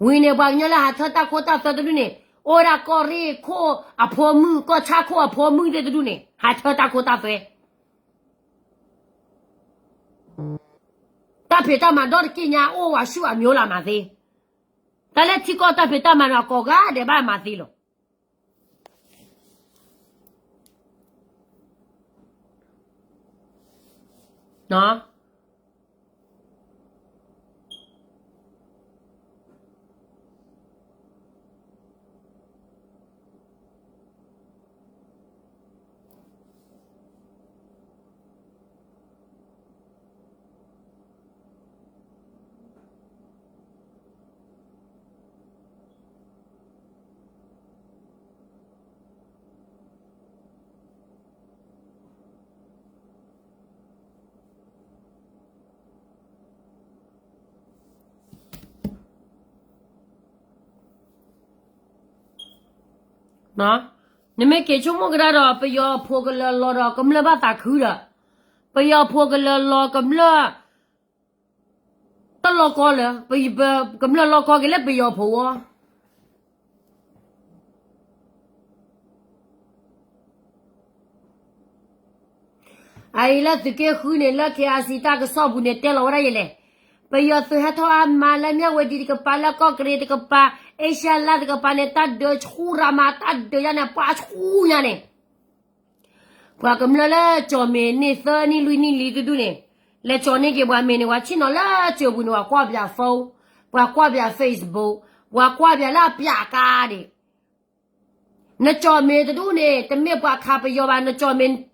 ဝံၤန့ၣ် ပှၤကညီလၢဟးထၢတၢ်ခိတၢ်သွဲတဒူၣ်န့ၣ်, အိၣ်ဝဲဒၣ်ကီၢ်ရ့ၣ်ခိၣ်အဖိမုၣ် ကီၢ်ဆၣ်ခိၣ်အဖိမုၣ်သ့ၣ်တဒူၣ်န့ၣ် ဟးထၢတၢ်ခိတၢ်သွဲ, တၢ်ဖံးတၢ်မၤဒီတက့ၢ်ညါ အိၣ်ဝဲဆူၣ်အမျိုးလၢမၤသ့, တၢ်လၢထံကီၢ်တၢ်ဖံးတၢ်မၤန့ၣ် ကိးဂၤဒဲးဘၣ်မၤသ့လီၤ. နမ့ၢ်က့ၤဆိကမိၣ်ကဒါဒီး ပယီၤဖိကလၢၤလီၤဒီးကမျၢၢ်ဘၣ်သးခုဒီး, ပယီၤဖိကလၢၤလီၤကမျၢၢ် တလီၤကီလၢၤ, ကမျၢၢ်လီၤကီက့ၤလၢပယီၤဖိအဂီၢ်. အအံၤလၢသုးက့ဃုန့ၣ် လၢ ခ့ၣ်အါစံး တၢ်ကစီၣ်ပူၤန့ၣ် တဲလီၤဝဲဒၣ်ယဲလဲၣ်, ပယီၤသုးဟဲထီၣ်အါမးလၢမၠၣ်ဝတံၤတကပၤ လၢကီၢ်ကရ့ၣ်တကပၤ အ့ရှါလါတကပၤန့ၣ် တၢ်ဒုးဆူၣ်ရၤမး တၢ်ဒုးယါန့ၣ် ပှၤဆူၣ်ညါန့ၣ် ပှၤကမျၢၢ်လၢကၠီၣ်မဲာ်န့ၢ်သၢနံၣ်လွံၢ်နံၣ်လံတဒူၣ်န့ၣ်, လဲၤကၠီၣ်န့ၢ်က့ၤပှၤမဲာ်န့ၣ် ပှၤဆ့ၣ်နီၤလၢစၢၤပူၤန့ၣ် ပှၤကွၢ်ပၠး phone, ပှၤကွၢ်ပၠး Facebook, ပှၤကွၢ်ပၠးလၢအပၠးကါဒံး. နကၠီၣ်မဲာ်တဒူၣ်န့ၣ် တမ့ၢ်ပှၤခးပယီၤဘၣ်, နကၠီၣ်မဲာ်,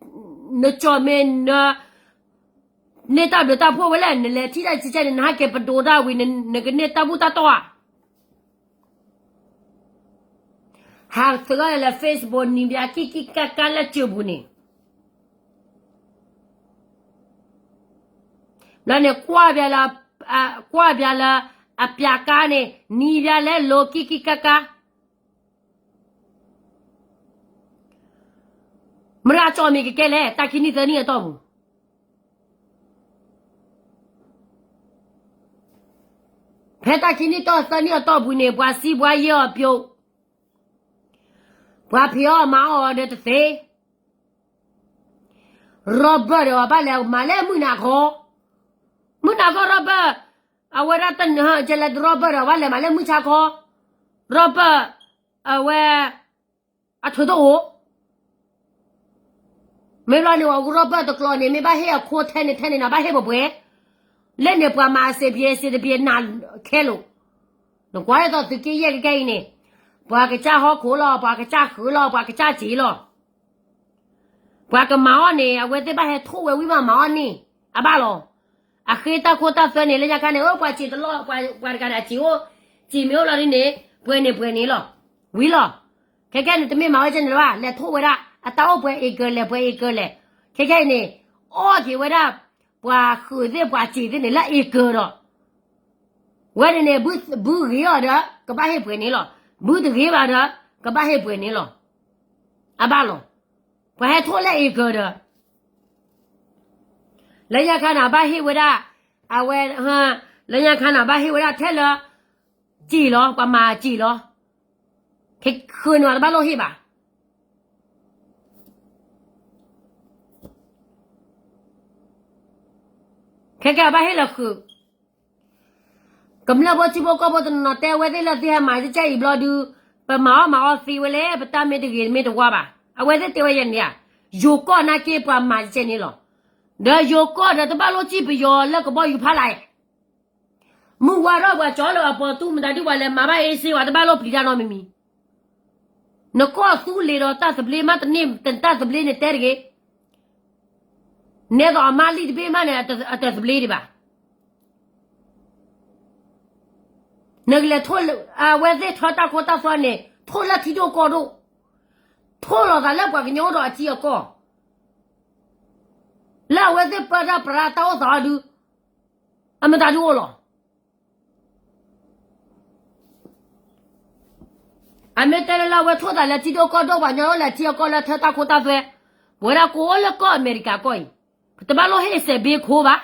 နကၠီၣ်မဲာ်န န့ၢ်တၢ်ဘျုးတၢ်ဖှိၣ်ဝဲလဲၣ်, နလဲၤထံၣ်တၢ်ကကဲန့ၣ် နဟဲက့ၤပဒိးတၢ်ဝံၤ နကန့ၢ်တၢ်ဘူၣ်တၢ်တီၢ်ဧါ. ဟးသဂၢၢ်လၢ Facebook နံၤဘၣ်ကံၢ်ကံၢ်ကါကါလၢစၢၤပူၤန့ၣ်, ဘျီန့ၣ် ကွၢ်ပၠးလၢ, ကွၢ်ပၠးလၢအပၠးကါန့ၣ် နံၤဘၣ်လဲၤလိၤကံၢ်ကံၢ်ကါကါ မတၤကၠီၣ်မဲာ်ကကဲလဲၣ် တၢ်ခံနံၣ်သၢနံၣ်အတီၢ်ပူၤ. ဖဲတၢ်ခံနံၣ်တီၢ်သၢနံၣ်အတီၢ်ပူၤန့ၣ် ပှၤစံးပှၤယဲၢ်အီၤပျိ, ပှၤဖံးအီၣ်မၤအီၣ်အီၤဒီးတသ့ Robert ဒီးဘၣ်လဲၤမၤလၢမုၢ်နၤခီ, မုၢ်နၤခီ Robert အဝဲဒၣ်တနၢၤဟဲကဲလဲၣ် Robert ဒီးဘၣ်လဲၤမၤလၢမုၢ်ဆါခီ, Robert အဝဲ အထုးတအိၣ် မ့ၢ်ဘျီန့ၣ် ပှၤက Robert တကျိၤန့ၣ် မ့ၢ်ဘၣ်ဟ့ၣ်အခိၣ်ထဲန့ၣ်ထဲန့ၣ် နဘၣ်ဟ့ၣ်ပှဲၤပှဲၤ, လၢန့ၣ်ပှၤမၤအစ့းပှဲၤစ့းတပှဲၤနၤခဲလိာ်, နကွၢ်ဒ်သိးသုးက့ယဲၢ်ကကဲအံၤန့ၣ်, ပှၤကစၢ်ဟီၣ်ခိၣ်လီၤ ပှၤကစၢ်ဃုာ်လီၤ ပှၤကစၢ်စံးလီၤ ပှၤကမၤအီၣ်န့ၣ် အဝဲသ့ၣ်ဘၣ်ဟဲထိၣ်ဝဲဝံၤမးမၤအီၣ်န့ၣ် အဘၣ်လီၤ. အဃ့တၢ်ခိတၢ်သွဲန့ၣ် လၢညါခါန့ၣ် အၢ ပှၤစံးတလီၢ် ပှၤတဂၤဒီးစံးအိၣ်, စံးမ့ၢ်အိၣ်လီၤဒ်န့ၣ် ပှဲၤန့ၣ်ပှဲၤန့ၣ်လီၤ. ဝံၤလီၤ. ခဲခဲန့ၣ် တမ့ၢ်မၤဝဲကဲန့ၣ်လၢၤဘၣ် လဲၤထိၣ်ဝဲဒၣ် အတၢ်အိၣ်ပှဲၤအ့ကၢၤလဲၣ် ပှဲၤအ့ကၢၤလဲၣ်. ခဲခဲအံၤန့ၣ် အီၣ်က့ၤဝဲဒၣ် ပှၤဃုာ်သ့ၣ်ပှၤစံးသ့ၣ်န့ၣ် လၢအ့ကၢၤဒီး ဝဲန့ၣ်န့ၣ် ဘုဂ့ၤအီၤဒီး ကဘၣ်ဟ့ၣ်ပှဲၤန့ၣ်လီၤ. ဘုတဂ့ၤဘၣ်ဒီး ကဘၣ်ဟ့ၣ်ပှဲၤန့ၣ်လီၤ. အဘၣ်လီၤ. ပှၤဟဲထိၣ်လၢအ့ၣ်ကၢၤဒီး လၢညါခါန့ၣ် အဘၣ်ဟ့ၣ်ဝဲဒၣ် အဝဲ လၢညါခါန့ၣ် အဘၣ်ဟ့ၣ်ဝဲဒၣ်ထဲလၢ စံာ်လီၤ ပှၤမၤစံာ်လီၤ. ဃုာ်န့ၣ် အတဘၣ်လိၣ်ဟ့ၣ်ဘၣ်. ခဲကဲ အဘၣ်ဟ့ၣ်လီၤဃုာ် ကမျၢၢ်ဖိထံဖိကီၢ်ဖိတနီၤနီၤတဲဝဲသ့ၣ်လၢသုဟဲမၤကဲအံၤဘျီဒုး ပမၤအီၣ်မၤအီသ့ဝဲလဲၣ် ပတၢ်မ့ၢ်တဂ့ၤမ့ၢ်တဝါဘၣ်. အဝဲသ့ၣ်တဲဝဲယဲန့ၣ်ဧါ, ယိၤကီၢ်နာ်က့ပှၤမၤကဲန့ၣ်လီၤ. ဒီးယိၤကီၢ်ဒီးတဘၣ်လိၣ်စံၣ်ပယီၤလၢကဘီယူၤဖးလဲၣ်. မုၢ်ဝါထီၣ်ပှၤကၠီလၢအပီၤသူမတၤဒုးပှၤလဲၤမၤဘၣ်အ့စ့ဝဲ တဘၣ်လိၣ်ပျံၤတၢ်နီတမံၤမံၤ. နကီၢ်သူလ့ၤဒီးတၢ်သဘျ့မးတန့ၢ် တၢ်သဘျ့န့ၣ်တဲတဂ့ၤ နဲသိးအမါလံတဘ့ၣ်မးန့ၣ် အတသဘျ့ဒံးဘၣ်. နကလဲၤထိၣ်လၢ အဝဲသ့ၣ်ထၢတၢ်ခိတၢ်သွဲန့ၣ် ထိၣ်လၢထံဒိၣ်ကီၢ်ဒိၣ်, ထိၣ်လီၤသးလၢပှၤကညီအိၣ်ဒီးအထံအကီၢ်, လၢအဝဲသ့ၣ်ပၢတၢ်ပြးတၢ်အိၣ်သးအီၤဒုး အမတၤဒုးအိၣ်လီၤ. အမ့ၢ်တဲလၢလၢအဝဲထိၣ်သးလၢထံဒိၣ်ကီၢ်ဒိၣ် ပှၤကညီအိၣ်လၢထံအကီၢ်လၢထၢတၢ်ခိတၢ်သွဲ, ပဝဲဒၣ်ကိးအိၣ်လၢကီၢ်အမဲရကၤကီၢ်အံၤ, ပတဘၣ်လိၣ်ဟ့ၣ်စဲးဘ့ခိဘၣ်.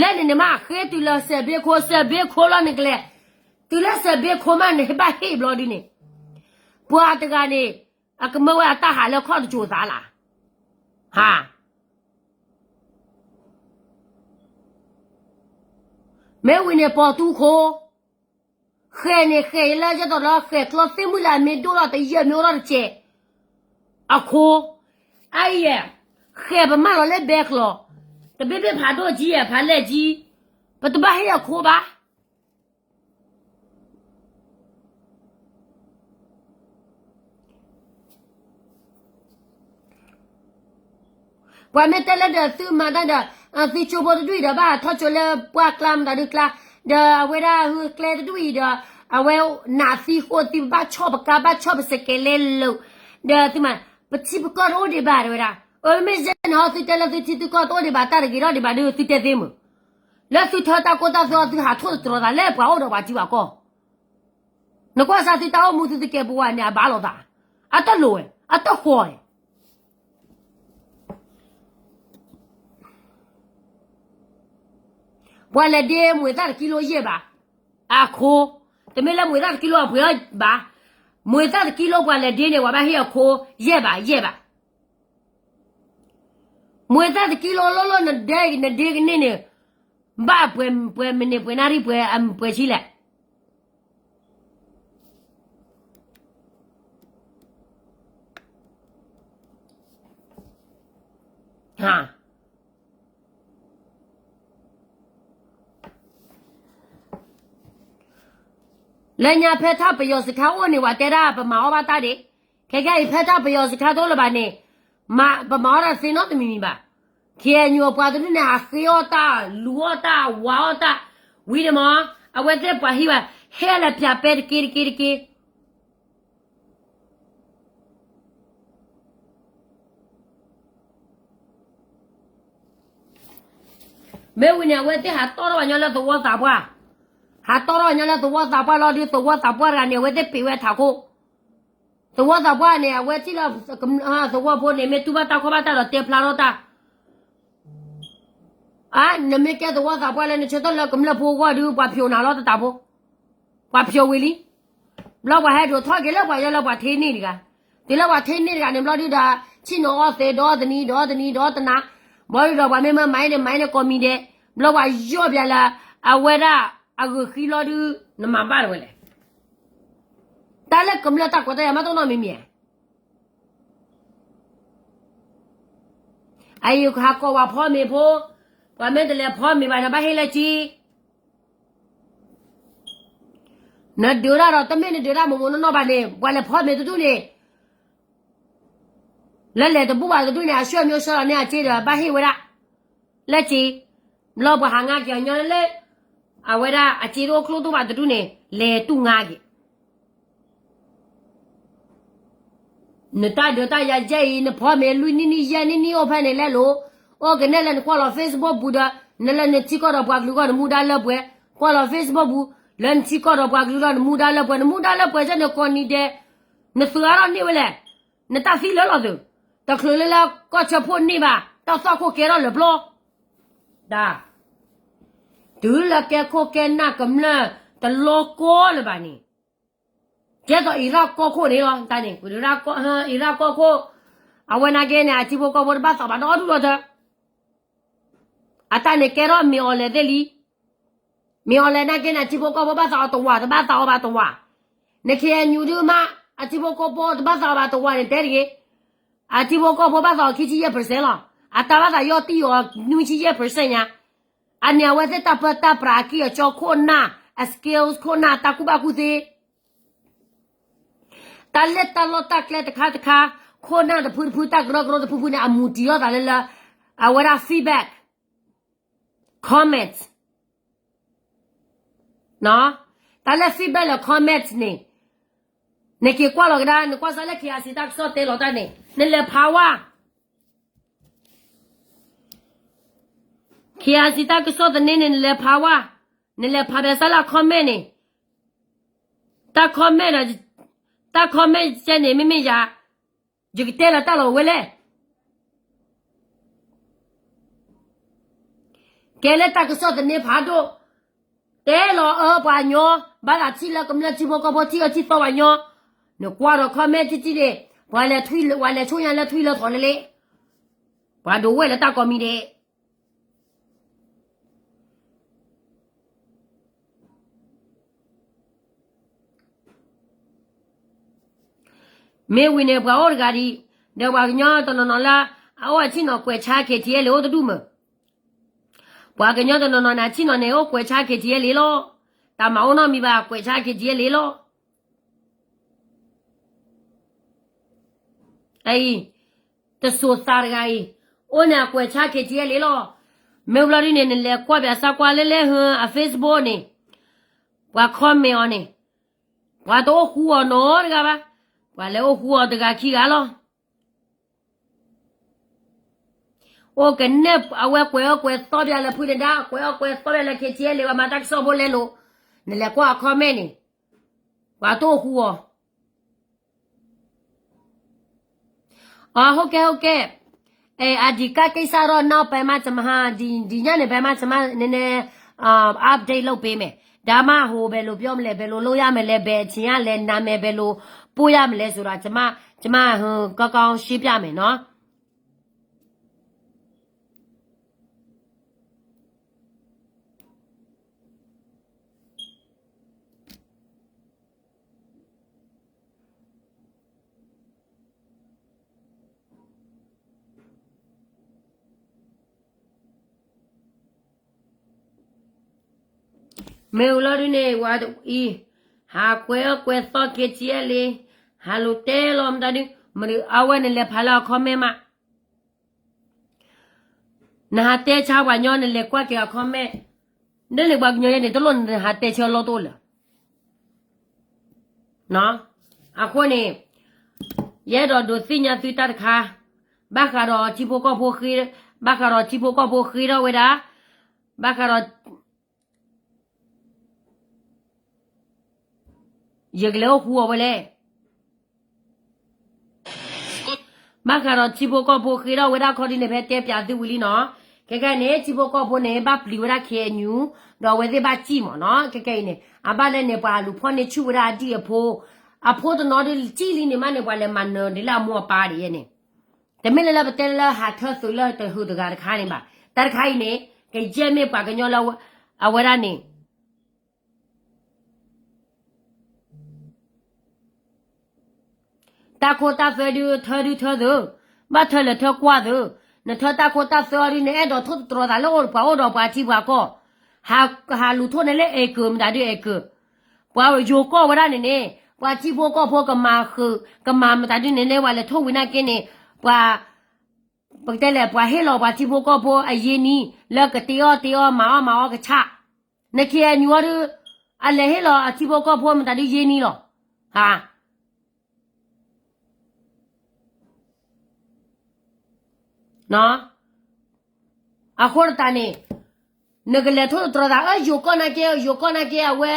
လဲၣ်န့ၣ်န့ၣ်မး ဃ့တုၤလၢစဲးဘ့ခိ စဲးဘ့ခိလီၤနကလဲၤ, တုၤလၢစဲးဘ့ခိမးန့ၣ် ဘၣ်ဟ့ၣ်ဘျီဒုန့ၣ်, ပှၤတဂၤန့ၣ် အကမၢဝဲအတၢ်ဟးလၢခီၣ်တစိၤသးလၢ်, ဟး မ့ၢ်ဝံၤန့ၣ် ပီၤတူခိၣ်, ဃဲၤန့ၣ်ဃဲၤလၢယဲၢ်တီၤလၢဃဲၤကျီသ့ၣ်မုၢ်လၢအမ့ၢ်ဒိၣ်ထီၣ်တယဲၢ်မ့ၢ်အိၣ်ထီၣ်တကဲး, အခိ, အအံၤ, ဃဲၤပမၢလီၤလၢဘဲကျီ, တဘ့ၣ်ဘ့ၣ်ဖးဒိၣ်ကံဧါ ဖးလဲၢ်ကံ, ပတဘၣ်ဟ့ၣ်အခိဘၣ်. ပှၤမ့ၢ်တဲလၢဒီးသုမၤတၢ်ဒီး သုကၠိဖိတဒူၣ်အံၤဒီး ဘၣ်ထီၣ်ကၠိလၢပှၢ်ကျါမတၤဒုကျါ, ဒီးအဝဲဒၣ်ဟုကျဲတဒူၣ်အံၤဒီး အဝဲနးသံဃိသံ ပဘၣ်ဆီၣ်ပကါ ဘၣ်ဆီၣ်ပစကဲးလဲလိာ်, ဒီးသုမၤ ပထံပကီၢ်တအိၣ်ဒံးဘၣ်တဲဝဲဒၣ်, အမ့ၢ်ယဲန့ၣ်ဟီ သုတဲလၢသုထံသုကီၢ်တအိၣ်ဒံးဘၣ် တၢ်တဂ့ၤထီၣ်ဒံးဘၣ်ဒီး သုတဲသ့မုၢ်, လၢသုထၢတၢ်ကိၢ်တၢ်သွဲ သုဟးထိၣ်သတြီၤသးလၢပှၤအိၣ်ဒီးပှၤထံပှၤကီၢ် နကွၢ်စၢ်သုတၢ်အိၣ်မူသုသုကဲပူၤဝဲန့ၣ် အဘၣ်လိာ်သး, အတလိာ်ဝဲ, အတဃီၤဝဲ, ပှၤလဲၤဒ့မွေသၣ်တကံလိယဲၢ်ဘး, အခိ, တမ့ၢ်လၢမွေသၣ်တကံလိအပှဲၤအီၤဘး, မွေသၣ်တကံလိပှၤလဲၤဒ့န့ၣ် ပှၤဘၣ်ဟ့ၣ်အခိ ယဲၢ်ဘး ယဲၢ်ဘး. မွေသၣ်တကံလိလိၣ်လိၣ်နဒ့ နဒ့ကန့ၢ်န့ၣ်, ဘၣ်ပှဲၤ ပှဲၤမံးနံး ပှဲၤနၣ်ရံၣ် ပှဲၤ ပှဲၤဆံလဲၣ်. လၢညါဖဲထၢ်ပယီၤစခါအိၣ်န့ၣ် ပှၤတဲဒၣ်ပမၤအီၣ်ဘၣ်တၢ်ဒံး, ခဲကဲအံၤဖဲထၢ်ပယီၤစခါတအိၣ်လၢၤဘၣ်န့ၣ်, ပမၤအီၣ်တၢ်သ့နီတမံၤမံၤဘၣ်. ခဲအံၤပှၤတဒူၣ်န့ၣ် ဟးဃ့အီၣ်တၢ် လူၤအီၣ်တၢ် ဝးအီၣ်တၢ်, ဝံၤန့ၣ်မး, အဝဲသ့ၣ်ပှၤဟံၣ်ဘၣ် ဟဲလၢပၠးပဲတက့တက့တက့ မ့ၢ်ဝံၤန့ၣ် အဝဲသ့ၣ်ဟးတီၢ်ထီၣ်ပှၤညီလၢသဝီသးပှၢ်, ဟးတီၢ်ထီၣ်ပှၤညီလၢသဝီသးပှၢ်လီၤဒီး သဝီသးပှၢ်တဂၤန့ၣ် အဝဲသ့ၣ်ပ့ၤဝဲထးခိၣ်, သဝီသးပှၢ်န့ၣ် အဝဲထံၣ်လၢ သဝီဖိန့ၣ် မ့ၢ်တူၢ်ဘၣ်တၢ်ခီၣ်ဘၣ်တၢ်ဒီးတဲဖျါထီၣ်တၢ် အါ, နမ့ၢ်ကဲသဝီသးပှၢ်လၢနဆၢထၢၣ်လၢကမျၢၢ်ဖိအဂီၢ်ဒီး ပှၤဖျိးနၤလီၤတတးဖိ, ပှၤဖျိးဝံၤလံ, ဘျီပှၤဟဲဒိးထီၣ်က့ၤလၢပှၤယီၤလၢပှၤထ့န့ၢ်တဂၤ, တုၤလၢပှၤထ့န့ၢ်တဂၤန့ၣ် ဘျီဒုဒီး ဆ့ၣ်နီၤအီၣ်သ့ ဒီးတနံၤ ဒီးတနံၤ ဒီးတနၤ, ဘျီဒုဒီးပှၤမ့ၢ်မၤမၤအံၤန့ၣ် မၤအံၤန့ၣ်ကိးမံၤဒဲး, ဘျီပှၤယီၢ်ပၠးလၢ အဝဲဒၣ် အဂုာ်ဃံလီၤဒု နမၤဘၣ်တဝဲလဲၣ်. တၢ်လၢကမျၢၢ်တၢ်ကွဲးတၢ်ယၤမးတနီတမံၤမံၤဧါ အအံၤဟးကိးပှၤဖီမ့ၤဖိ, ပှၤမ့ၢ်တလဲၤဖီမ့ၤဘၣ်န့ၣ် ဘၣ်ဟ့ၣ်လၢက့, နဒုးတၢ်ဒီး တမ့ၢ်နဒုးတၢ်မိၢ်မိၢ်နီၢ်နီၢ်ဘၣ်န့ၣ် ပှၤလဲၤဖီမ့ၤတဒူၣ်န့ၣ် လၢလဲၤတဘူၣ်ဘၣ်တဒူၣ်န့ၣ် အဆွေမျိုးဆၢလီၤန့ၢ်အစ့ဒီး ဘၣ်ဟ့ၣ်ဝဲဒၣ် လၢက့, ဘျီပှၤဟးငါက့ၤအီၤညီလၢ အဝဲဒၣ်အစ့တအိၣ်ချိၣ်ဒိၣ်ဘၣ်တဒူၣ်န့ၣ် လဲၤတူၢ်ငါက့ၤ နတၢ်ဒုးတၢ်ယၤယဲၢ်အံၤ နဖီမ့ၤလွံၢ်နံၣ်နံၣ်ယဲၢ်နံၣ်နံၣ်အိၣ်ဖဲန့ၣ် လဲလိာ်, အိၣ်ကနဲၣ်လၢနကွၢ်လီၤ Facebook ပူၤဒီး နလၢနထံကီၢ်ဒီးပှၤကလုာ်ဂီၢ်နမူဒါလၢပှဲၤ, ကွၢ်လီၤ Facebook ပူၤ လၢနထံကီၢ်ဒီးပှၤကလုာ်ဂီၢ်နမူဒါလၢပှဲၤ နမူဒါလၢပှဲၤကဲန့ၣ်ကိးနံၤဒဲး, နသုးအါထီၣ်န့ၢ်ဝဲလဲၣ်, နတၢ်သံလၢလီၤသုး, တချုးလၢလၢကီၢ်ဆၢဖှိၣ်န့ၢ်ဘၣ် တၢ်သီၣ်ခိၣ်ကဲထီၣ်လၢပျီ, တၢ်, တုၤလၢကဲခိၣ်ကဲနၢ်ကမျၢၢ်တလီၤကီလၢၤဘၣ်န့ၣ်, ကဲသိးအံၤရၢ်ကီၢ်ခိၣ်န့ၣ်လီၤ, တၢ်န့ၣ်, အံၤရၢ်ကီၢ်ခိၣ်, အဝဲနာ်က့န့ၣ် အထံဖိကီၢ်ဖိတဘၣ်သးဘၣ်ဒီဒူၣ်ဒီထၢ အတၢ်န့ၣ်ကဲထီၣ်မ့ၢ်အီၤလဲၣ်သ့ၣ်လံ, မ့ၢ်အီၤလဲၣ်နာ်က့န့ၣ် အထံဖိကီၢ်ဖိဘၣ်သးအီၤတဝာ် တဘၣ်သးအီၤဘၣ်တဝာ်, နခ့ၣ်အဲၣ်ယူၣ်ဒုမး, အထံဖိကီၢ်ဖိတဘၣ်သးအီၤဘၣ်တဝာ်န့ၣ်တဲတဂ့ၤ, အထံဖိကီၢ်ဖိဘၣ်သးအီၤခံဆံယဲၢ် percent လီၤ, အတၢ်ဘၣ်သးယီၢ်တံၢ်အီၤနွံဆံယဲၢ် percent ညါ, အန့ၣ်အဝဲသ့ၣ်တၢ်ပၢတၢ်ပြးအကံၢ်အစီခိၣ်နၢ်, အ skills ခိၣ်နၢ် တၢ်ကူၣ်ဘၣ်ကူၣ်သ့ တၢ်လၢတၢ်လီၢ်တၢ်ကျဲတခါတခါ, ခိၣ်နၢ်တဖုတဖု တၢ်ကရၢကရိတဖုဖုန့ၣ် အမူတံၤထီၣ်သးလၢလၢ အဝဲဒၣ် feedback, comment, တၢ်လၢ feedback လၢ comment န့ၣ်, နက့ၤကွၢ်လီၤကဒါ နကွၢ်စၢ်လၢ KIC တၢ်ကစီၣ်တဲလီၤတၢ်န့ၣ် နလဲၤဖးဝဲ KIC တၢ်ကစီၣ်သန့န့ၣ် နလဲၤဖးဝဲ, နလဲၤဖးဘၣ်စၢ်လၢ comment န့ၣ်, တၢ် comment ဒီး, တၢ် comment ကဲန့ၣ် မ့မ့ၢ်ယၤ, ယကတဲလီၤတၢ်လီၤဝဲလဲၣ်. ကဲလၢတၢ်ကစီၣ်သန့ဖးဒိၣ်, တဲလီၤအၢပှၤညီ, ဘၣ်သးထံၣ်လၢကမျၢၢ်ထံဖိကီၢ်ဖိထံၣ်အၢထံၣ်သီပှၤညီ, နကွၢ်ဒီး comment ထံထံၣ်န့ၣ်, ပှၤလဲၤထွံၣ်လၢ ပှၤလဲၤဆိၣ်ညါလၢထွံၣ်လၢထီၣ်လၢလ့, ပှၤဒိးဝဲၢ်လၢတၢ်ကိးမံၤဒဲး မ့ၢ်ဝံၤန့ၣ် ပှၤအိၣ်တဂၤဒံး, ဒီးပှၤကညီတနီၤနီၤလၢ အအိၣ်အဆ့ၣ်နီၤ ကွဲးဆါ KTLA အိၣ်တဒူၣ်မး, ပှၤကညီတနီၤနီၤန့ၣ် အဆ့ၣ်နီၤန့ၣ် အိၣ်ကွဲးဆါ KTLA လီၤ, တၢ်မၤအိၣ်နီတမံၤဘၣ် ကွဲးဆါ KTLA လီၤ. အအံၤ, တစိၤသးတဂၤအံၤ, အိၣ်န့ၣ်အကွဲးဆါ KTLA လီၤ. မ့ၢ်ဘျီဒ်န့ၣ် နလဲၤကွၢ်ပၠးစၢ်ကွၢ်လၢလဲၣ်ဟၢ အ Facebook န့ၣ်, ပှၤ comment အီၤန့ၣ်, ပှၤတအိၣ်ဃူအီၤနီတဂၤဘၣ်, ပှၤလဲၤအိၣ်ဃူအီၤတဂၤခံဂၤလီၤ. အိၣ်ကနဲၣ်အဝဲကွဲးအီၣ်ကွဲးသီပၠးလၢဖုန့ၣ်ဒါ, ကွဲးအီၣ်ကွဲးသီပၠးလၢ KTLA ပှၤမၤတၢ်ကစီၣ်ဖိလဲလိာ်, နလဲၤကွၢ်အ comment န့ၣ်, ပှၤတအိၣ်ဃူအီၤ. အဟိကဲဟိကဲ, အဒံးကါက့ၤစၢ်ဒီးနီၢ်ပဲမး ကမၤဟါ, ဒ်ညါန့ၣ် ပဲမး ကမၤန့ၣ်န့ၣ်, update လုပ်ပေးမယ်, ဒါမှဟိုဘယ်လိုပြောမလဲ, ဘယ်လိုလုပ်ရမလဲ, ဘယ်အချိန်ကလဲၤနာမည် ဘယ်လိုပို့ရမလဲဆိုတော့ ကျွန်မ, ကျွန်မ ဟို ကောင်းကောင်းရှင်းပြမယ်နော်. မ့ၢ်ဝံၤလီၤဒုန့ၣ် ဝဲအံၤ, ဟးကွဲးအီၣ်ကွဲးသီ KTLA, ဟးလိာ်တဲလီၤမတၤဒု, မ့ၢ်အဝဲန့ၣ်လဲၤဖးလၢအ comment မး, နဟးတဲဆါပှၤညီ နလဲၤကွၢ်က့ၤအ comment, ဒ်န့ၣ်ပှၤကညီယဲန့ၣ် တလိၣ်နဟးတဲဆၢလီၤတအိၣ်လၢၤ. အဃိန့ၣ်, ယအဲၣ်ဒိးဒုးသ့ၣ်ညါသုတၢ်တခါ, ဘၣ်ဃးဒီးထံဖိကီၢ်ဖိဃ့, ဘၣ်ဃးဒီးထံဖိကီၢ်ဖိဃ့ထီၣ်ဝဲဒၣ်, ဘၣ်ဃးဒီး ယကလဲၤအိၣ်ဃူအီၤဝဲလဲၣ်. ဘၣ်ဃးဒီးထံဖိကီၢ်ဖိဃ့ထီၣ်ဝဲဒၣ်ခီဒ်န့ၣ် ဖဲတဲပၠးသုဝံၤလံနီၤ. ခဲကနံၣ်အံၤန့ၣ် ထံဖိကီၢ်ဖိန့ၣ် ဘၣ်ပျံၤဝဲဒၣ် KNU, ဒီးအဝဲသ့ၣ်ဘၣ်စံၣ်မးနီၤ. ခဲကနံၣ်အံၤန့ၣ် အဘၣ်လၢန့ၣ် ပှၤလူၤဖီၣ်န့ၢ်ဆူၣ်ဝဲဒၣ်အဒံၣ်အဖိ, အဖိတနီၤဒုးစံၣ်လံန့ၣ်မးန့ၣ် ပှၤလဲၤမၤနၢၤဒ်လၢအမိၢ်အပၢ်ဒ်ယဲန့ၣ်, တမ့ၢ်လၢလၢပတဲလၢဟးထၢသုးလၢတဟုးတဂၤတခါန့ၣ်ဘၣ်. တၢ်တခါအံၤန့ၣ် ကယဲၢ်မ့ၢ်ပှၤကညီလၢ အဝဲဒၣ်န့ၣ် တၢ်ခိတၢ်သွဲဒုးထၢဒုးထၢသု, ဘၣ်ထၢလဲၤထၢကွၢ်သု, နထၢတၢ်ခိတၢ်သွဲအီၤဒုး နအဲၣ်ဒိးထိၣ်သတြီၤသးလၢပှၤအိၣ်ဒီးပှၤထံပှၤကီၢ်, ဟးလူၤထိၣ်န့ၣ်လၢအဲၤကၢၤမတၤဒုးအဲၤကၢၤ, ပှၤယိၤကီၢ်ဝဲဒၣ်န့ၣ်န့ၣ် ပှၤထံဖိကီၢ်ဖိကမၤဃုာ်, ကမၤမတၤဒုးန့ၣ်န့ၣ် ပှၤလဲၤထိၣ်ဝံၤနာ်က့န့ၣ်, ပှၤ ပကတဲလဲၣ် ပှၤဟ့ၣ်လီၤပှၤထံဖိကီၢ်ဖိအယ့ၢ်နံၣ် လၢကတ့အီၣ်တ့အီမၤအီၣ်မၤအီၣ်ကဆၣ်, နခ့ၣ်အဲၣ်ယူၣ်အီၤဒုး, အလဲၤဟ့ၣ်လီၤအထံဖိကီၢ်ဖိမတၤဒုးယ့ၢ်နံၣ်လီၤ, ဟါ အဃိတးန့ၣ်, နကလဲၤထိၣ်သတြီၤသး အၢ ယိၤကီၢ်နာ်က့ ယိၤကီၢ်နာ်က့ အဝဲ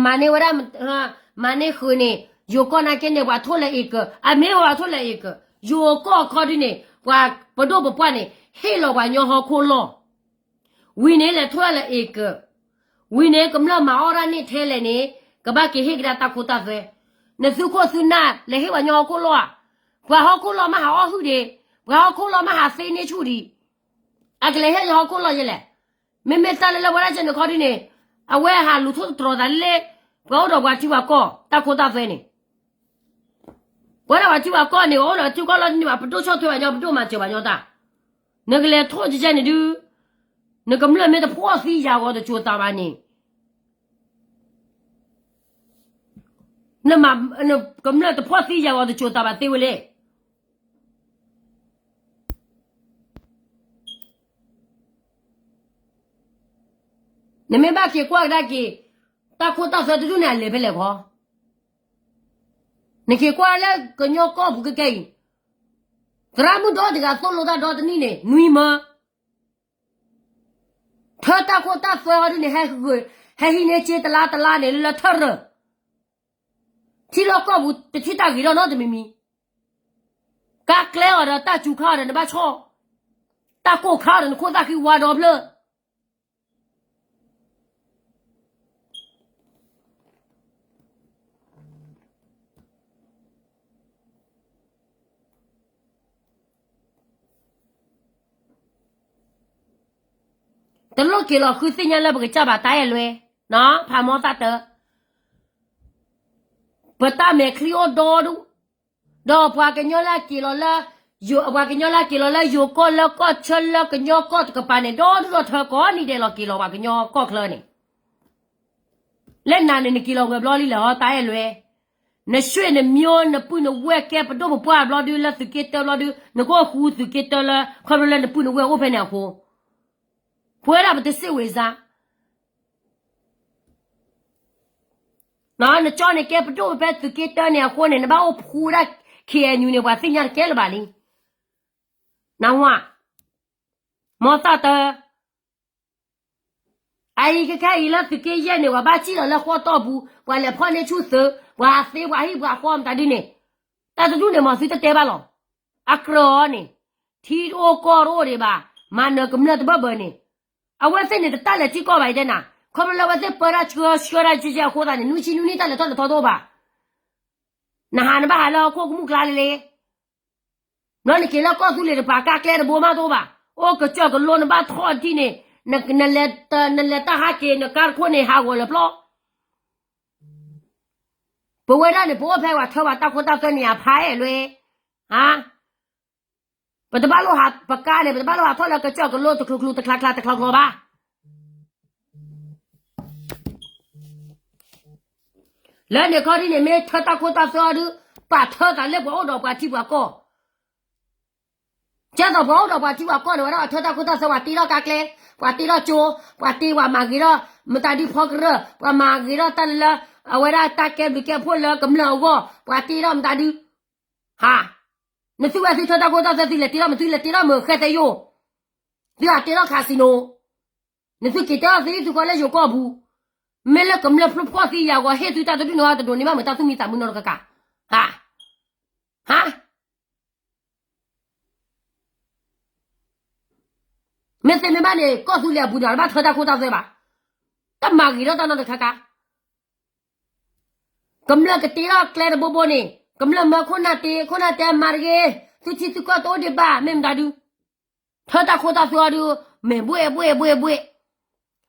မၤန့ၢ်ဝဲဒၣ်, မၤန့ၢ်ဃုာ်န့ၣ် ယိၤကီၢ်နာ်က့န့ၣ် ပှၤထိၣ်လၢအ့ကၢၢ်, အမ့ၢ်ပှၤထိၣ်လၢအ့ကၢၢ်, ယိၤကီၢ်အခီဒုန့ၣ် ပှၤပဒိၣ်ပပှၢ်န့ၣ် ဟ့ၣ်လီၤပှၤကညီဟီၣ်ခိၣ်လီၢ်, ဝံၤန့ၣ်လဲၤထိၣ်လၢအ့ကၢၢ်, ဝံၤန့ၣ် ကမျၢၢ်မၤအီၣ်ဒၣ်န့ၣ်ထဲလဲၣ်န့ၣ် ကဘၣ်က့ၤဟ့ၣ်ကဒါတၢ်ခိတၢ်သွဲ, နသုခိၣ်သုနၢ်လဲၤဟ့ၣ်ပှၤကညီဟီၣ်ခိၣ်လီၢ်ဧါ, ပှၤဟီၣ်ခိၣ်လီၢ်မ့ၢ်ဟးအီၣ်ဟုၣ်ဒံး, ပှၤဟီၣ်ခိၣ်လီၢ်မ့ၢ်ဟးသ့န့ၢ်ဆူၣ်ဒံး, အကလဲၤဟ့ၣ်လၢဟီၣ်ခိၣ်လီၢ်ယဲလဲၣ်, မ့မ့ၢ်တၢ်လၢလၢဝဲဒၣ်ကဲန့ၣ်ခီဒုန့ၣ်, အဝဲဟးလူၤထိၣ်သတြီၤသးလၢ ပှၤအိၣ်ဒီးပှၤထံပှၤကီၢ် တၢ်ခိတၢ်သွဲန့ၣ် ပဝဲဒၣ်ပှၤထံပှၤကီၢ်န့ၣ် အိၣ်ဒီးထံကီၢ်လီၢ်တန့ၢ်ဘၣ် ပဒိၣ်ဆီၣ်ထွဲပှၤကညီ ပဒိၣ်မၤစၢၤပှၤကညီတၢ်, နကလဲၤထိၣ်ကဲန့ၣ်ဒုး, နကမျၢၢ်မ့ၢ်တဖှီၣ်သံယာ်ဂီၤတစိၤသးဘၣ်န့ၣ်, နမၤ, ကမျၢၢ်တဖှီၣ်သံယာ်ဂီၤတစိၤသးဘၣ်သ့ဝဲလဲၣ်. နမ့ၢ်ဘၣ်က့ၤကွၢ်ကဒါက့ၤ, တၢ်ခိတၢ်သွဲတဒူၣ်န့ၣ် အလဲၤဖဲလဲၣ်ခီ, နက့ၤကွၢ်လၢကညီကီၢ်ပူၤကကဲအံၤ, သရၣ်မုၣ်ဒီတဂၤသိၣ်လိတၢ်ဒီတနံၣ်န့ၣ် နွံမၢ ထၢတၢ်ခိတၢ်သွဲအီၤဒ်န့ၣ် ဟဲဟံးန့ၢ်က့တလါတလါန့ၣ် လၢထၢၣ်ရၢၢ်, ထံလီၢ်ကီၢ်ပူၤတထံၣ်တၢ်ဂ့ၤထီၣ်နီတမံၤမံၤ, ကါကျဲအီၤဒီးတၢ်စူၤခါအီၤဒီးနဘၣ်ဆီၣ်, တၢ်ကိၢ်ခါအီၤဒီးနခိၣ်သၣ်ဃံဝါဒီဖျၢၣ် တလိၣ်က့ၤလီၤဃုသ့ၣ်ညါလၢပကစၢ်ဘၣ်တၢ်အဲၣ်လွဲ, ဖးမီသၣ်တၢ, ပတၢ်မဲာ်ချံအိၣ်ဒီဒူၣ်, ဒီးပှၤကညီလၢအက့ၤလီၤလၢ, ပှၤကညီလၢအက့ၤလီၤလၢယိၤကီၢ်လၢကီၢ်ဆၢလၢကညီကီၢ်တကပၤန့ၣ် ဒီဒူၣ်ဒီထၢကိးနံၤဒဲးလီၤက့ၤလီၤပှၤကညီကီၢ်ချၢန့ၣ် လၢနၤန့ၣ် နက့ၤလီၤဝဲၤဘျီလံလဲၣ်ဟီ တၢ်အဲၣ်လွဲ, နရွှ့ၣ်နမျိုး နပုၢ်နဝဲၢ်ကဲပဒိၣ်ပပှၢ်ဘျီဒု လၢသုးက့တၢဘျီဒု နကအိၣ်ဃူသုးက့တၢလၢ ခီဖျိလၢနပုၢ်နဝဲၢ်အိၣ်ဖဲန့ၣ်အဃိ, ပဝဲဒၣ်ပတစ့ၣ်ဝံၤစါ နကၠီန့ၣ်ကဲပဒိၣ်ဖဲသုးက့တၢန့ၣ်အဃိန့ၣ် နဘၣ်အိၣ်ဖှူဝဲဒၣ် ခ့ၣ်အဲၣ်ယူၣ်န့ၣ် ပှၤသ့ၣ်ညါတကဲလၢၤဘၣ်လံ. နဝၤ, မီသၣ်တၢ, အအံၤခဲခဲအံၤလၢသုးက့ယဲၢ်န့ၣ် ပှၤဘၣ်စံၣ်လီၤလၢဃီတီၢ်ပူၤ, ပှၤလဲၤဖီၣ်န့ၢ်ဆူၣ်သုး, ပှၤသ့ပှၤဟံၣ်ပှၤဃီမတၤဒ်န့ၣ်, တၢ်တဒူၣ်န့ၣ် မၤသုတတဲဘၣ်လီၤ. အကြၢးအီၤန့ၣ်, ထံတအိၣ်ကီၢ်တအိၣ်ဒံးဘၣ်, မၤနၢၤကမျၢၢ်တဘၢၣ်ဘၢၣ်န့ၣ်, အဝဲသ့ၣ်န့ၣ် တတၢ်လဲၤထံကီၢ်ဘၣ်အံၤတဲနၤ, ခီဖျိလၢအဝဲသ့ၣ်ပၢတၢ်ဆှၢဆှၢတၢ်ကဲကဲအဃိသတးန့ၣ် နွံဆံနွံနံၣ်တၢ်လဲၤထီၣ်လဲၤထီတအိၣ်ဘၣ်. နဟးနဘၣ်ဟးလၢဟီၣ်ခိၣ်ကမူၣ်ကျါလံလံ. ဘျီနက့ၤလၢကီၢ်သူလ့ၤတပၤ ကါကျဲတဘိမးတအိၣ်ဘၣ်. အိၣ်ကစၢၢ်ကလိနဘၣ်ထီၣ်ထံၣ်န့ၣ်, နလဲၤတၢ်ဟးက့ၤ နကါတခိၣ်န့ၣ် ဟးဂီၤလၢၤပျီ. ပဝဲဒၣ်န့ၣ် ပအိၣ်ဖဲပှၤထၢပှၤတၢ်ခိတၢ်သွဲန့ၣ် အဖးအဲၣ်လွဲ, ဟါ, ပတဘၣ်လိၣ်ဟးပကါန့ၣ် ပတဘၣ်လိၣ်ဟးထီၣ်လၢကစၢၢ်ကလိတချုးချုးတချါချါတချီချီဘၣ်. လၢန့ၣ်ခီဒ်န့ၣ် မ့ၢ်ထၢတၢ်ခိတၢ်သွဲအီၤဒုး ပာ်ထၢသးလၢပှၤအိၣ်ဒီးပှၤထံပှၤကီၢ်, ကဲသိးပှၤအိၣ်ဒီးပှၤထံပှၤကီၢ်န့ၣ် ဝဲဒၣ်ပှၤထၢတၢ်ခိတၢ်သွဲ ပှၤတ့ထီၣ်ကါကျဲ, ပှၤတ့ထီၣ်ကၠိ, ပှၤတ့ပှၤမၤဂ့ၤထီၣ် မတၤဒုးဖီကရၢၢ်, ပှၤမၤဂ့ၤထီၣ်တၢ်လၢ အဝဲဒၣ်တၢ်ကဲဘျုးကဲဖှိၣ်လၢကမျၢၢ်အဂီၢ်, ပှၤတ့ထီၣ်မတၤဒုး, ဟါ, နသုဝဲသုထၢတၢ်ခိတၢ်သွဲ သုလဲၤတ့ထီၣ်မနုၤ သုလဲၤတ့ထီၣ်မနုၤ ဃဲသဲယိၣ်, သုဟးတ့ထီၣ် casino, နသုက့ၤတ့ထီၣ်သုဟံၣ်သုဃီလၢယိၤကီၢ်ပူၤ, မ့ၢ်လၢကမျၢၢ်ဖျိဖှီၣ်သံယာ်ဂီၤ ဟ့ၣ်သုတၢ်တဒူၣ်န့ၣ် တဒိးန့ၢ်ဘၣ်မုာ်တၢ်သူၣ်မံသးမုာ်နီတကကး, ဟါ, ဟါ မ့ၢ်သ့မ့ၢ်ဘၣ်န့ၣ် ကီၢ်သူလ့ၤအပူၤန့ၣ် အတဘၣ်ထၢတၢ်ခိတၢ်သွဲဘၣ်, တမၤဂ့ၤထီၣ်တၢ်နီတခါခါ, ကမျၢၢ်ကတ့ထီၣ်ကျဲတဘိဘိန့ၣ် ကမျၢၢ်မၢခိၣ်နၢ်တ့ ခိၣ်နၢ်တ့မၤတဂ့ၤ, သုထံသုကီၢ်တအိၣ်ဒံးဘၣ် မ့ၢ်မတၤဒုး, ထၢတၢ်ခိတၢ်သွဲအီၤဒုး, မဲာ်ဘှ့ၣ်ဘှ့ၣ်ဘှ့ၣ်ဘှ့ၣ်,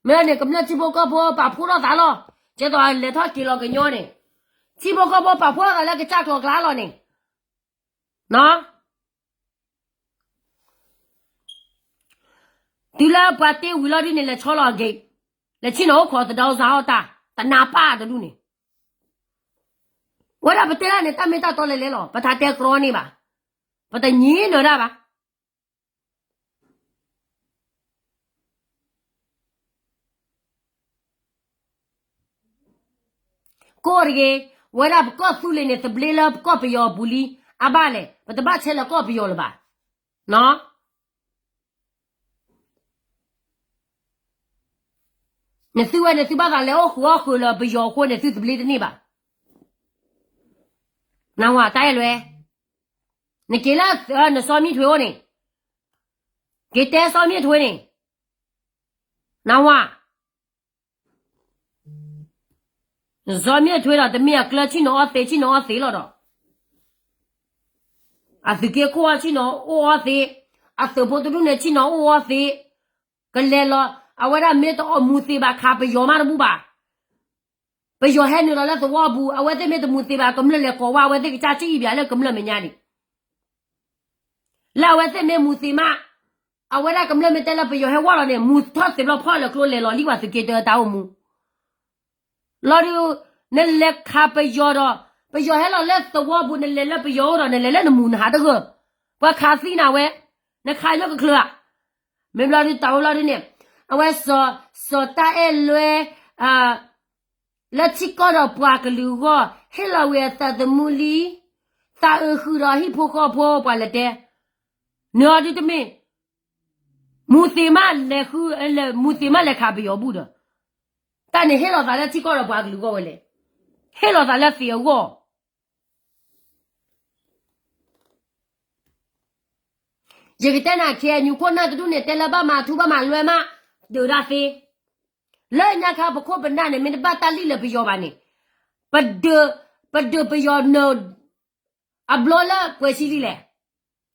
မ့ၢ်န့ၣ် ကမျၢၢ်ထံဖိကီၢ်ဖိပာ်ဖှိၣ်ထီၣ်သးလီၤ, ကဲသိးလဲၤထီၣ်က့ၤလီၤကညီန့ၣ်, ထံဖိကီၢ်ဖိပာ်ဖှိၣ်ထီၣ်သးလၢကစၢ်ကျိၤကျါလီၤန့ၣ် တုၤလၢပှၤတ့ဝံၤလီၤဒ်န့ၣ် လဲၤဆီလီၤအဂ့ၤ, လဲၤဆ့ၣ်နီၤအိၣ်ခိးသဒီစါအီၣ်တၢ်, တနၢ်ပၢၢ်တဒူၣ်န့ၣ်, ဝဲဒၣ်ပတဲဒၣ်န့ၣ် တၢ်မ့ၢ်တၢ်တီလဲၤလဲၤလီၤ, ပတၢ်တဲကြီန့ၢ်ဘၣ်, ပတညံနၢၤဒၣ်ဘၣ် ကိးတဂ့ၤ, ဝဲဒၣ်ပကီၢ်သူလ့ၤန့ၣ် သဘျ့လၢပကီၢ်ပယီၤအပူၤလံ, အဘၣ်လဲၣ်, ပတဘၣ်ဆဲးလၢကီၢ်ပယီၤလၢၤဘၣ်. နသုဝဲန့ၣ် သုဘၣ်သးလဲၤအိၣ်ဃုာ်အီၣ်ဃုာ်လၢပယီၤအဃိန့ၣ် သုသဘျ့တန့ၢ်ဘၣ်. နၢ်ဟူဧါ တၢ်အဲၣ်လွဲ, နက့ၤလၢ နစီၤမံထွဲအိၣ်န့ၣ်, က့ၤတဲစီၤမံထွဲန့ၣ်, နၢ်ဟူဧါ, စီၤမံထွဲဒီး တမ့ၢ်အကျၢၤဆ့ၣ်နီၤအီၣ်သ့ ဆ့ၣ်နီၤအီၣ်သ့လီၤဒီး, အသုးက့ခိၣ်အီၣ်ဆ့ၣ်နီၤအိၣ်အီၣ်သ့, အသုးဖိတဒူၣ်န့ၣ်ဆ့ၣ်နီၤအိၣ်အီၣ်သ့, ကလဲၤလီၤ အဝဲဒၣ်မ့ၢ်တအီၣ်မူသ့ဘၣ်ခးပယီၤမးတဘူၣ်ဘၣ် ပယီၤဟဲနုာ်လီၤလၢသဝီပူၤ အဝဲသ့ၣ်မ့ၢ်တမူသ့ဘၣ် ကမျၢၢ်လဲၤကိးဝဲ အဝဲသ့ၣ်ကစၢ်စ့ၣ်အံၤဘၣ်လၢကမျၢၢ်မဲာ်ညါန့ၣ်, လၢအဝဲသ့ၣ်မ့ၢ်မူသ့မး, အဝဲဒၣ်ကမျၢၢ်မ့ၢ်တဲလၢပယီၤဟဲဝီလီၤန့ၣ် မူထီၣ်သ့ၣ်ဘျီဖီၣ်လၢကျိလဲၤလီၤလံပှၤသုးက့တၢတၢ်အိၣ်မူ လီၤဒုး, နလဲၤခးပယီၤဒီး, ပယီၤဟဲလီၤလၢသဝီပူၤ နလဲၤလၢပယီၤအိၣ်ဒီး နလဲၤလၢနမူနဟးတဂၢၢ်, ပှၤခးသံနၤဝဲ, နခးညိကချၢဧါ, မ့ၢ်ဘျီဒုးတၢ်အိၣ်လီၤဒုးန့ၣ်, အဝဲ စီၤတၢ်အဲၣ်လွဲ လၢထံကီၢ်ဒီးပှၤကလုာ်အဂီၢ် ဟ့ၣ်လီၤဝံၤအသးသမူလံ, သးအုးဃုာ်ဒီးဟံၣ်ဖိဃီဖိပှၤလဲၤတဲ, နအီၤဒုးတမ့ၢ်, မူသ့မးလဲၤဃု, မူသ့မးလဲၤခးပယီၤဘူၣ်ဒီး, တၢ်န့ၣ်ဟ့ၣ်လီၤသးလၢထံကီၢ်ဒီးပှၤကလုာ်အဂီၢ်ဝဲလဲၣ်, ဟ့ၣ်လီၤသးလၢသ့ၣ်အဂီၢ် ယကတဲနၤ KNU ခိၣ်နၢ်တဒူၣ်န့ၣ် တဲလၢဘၣ်မၤထူဘၣ်မၤလွဲမး, ဒုးဒၣ်သ့, လၢညါခါပခိၣ်ပနၢ်န့ၣ် မ့ၢ်တဘၣ်တၢ်လံၣ်လၢပယီၤဘၣ်န့ၣ်, ပဒုး, ပဒုးပယီၤနၢၤ, အဘျီလၢပှဲၤဆံလံလဲၣ်,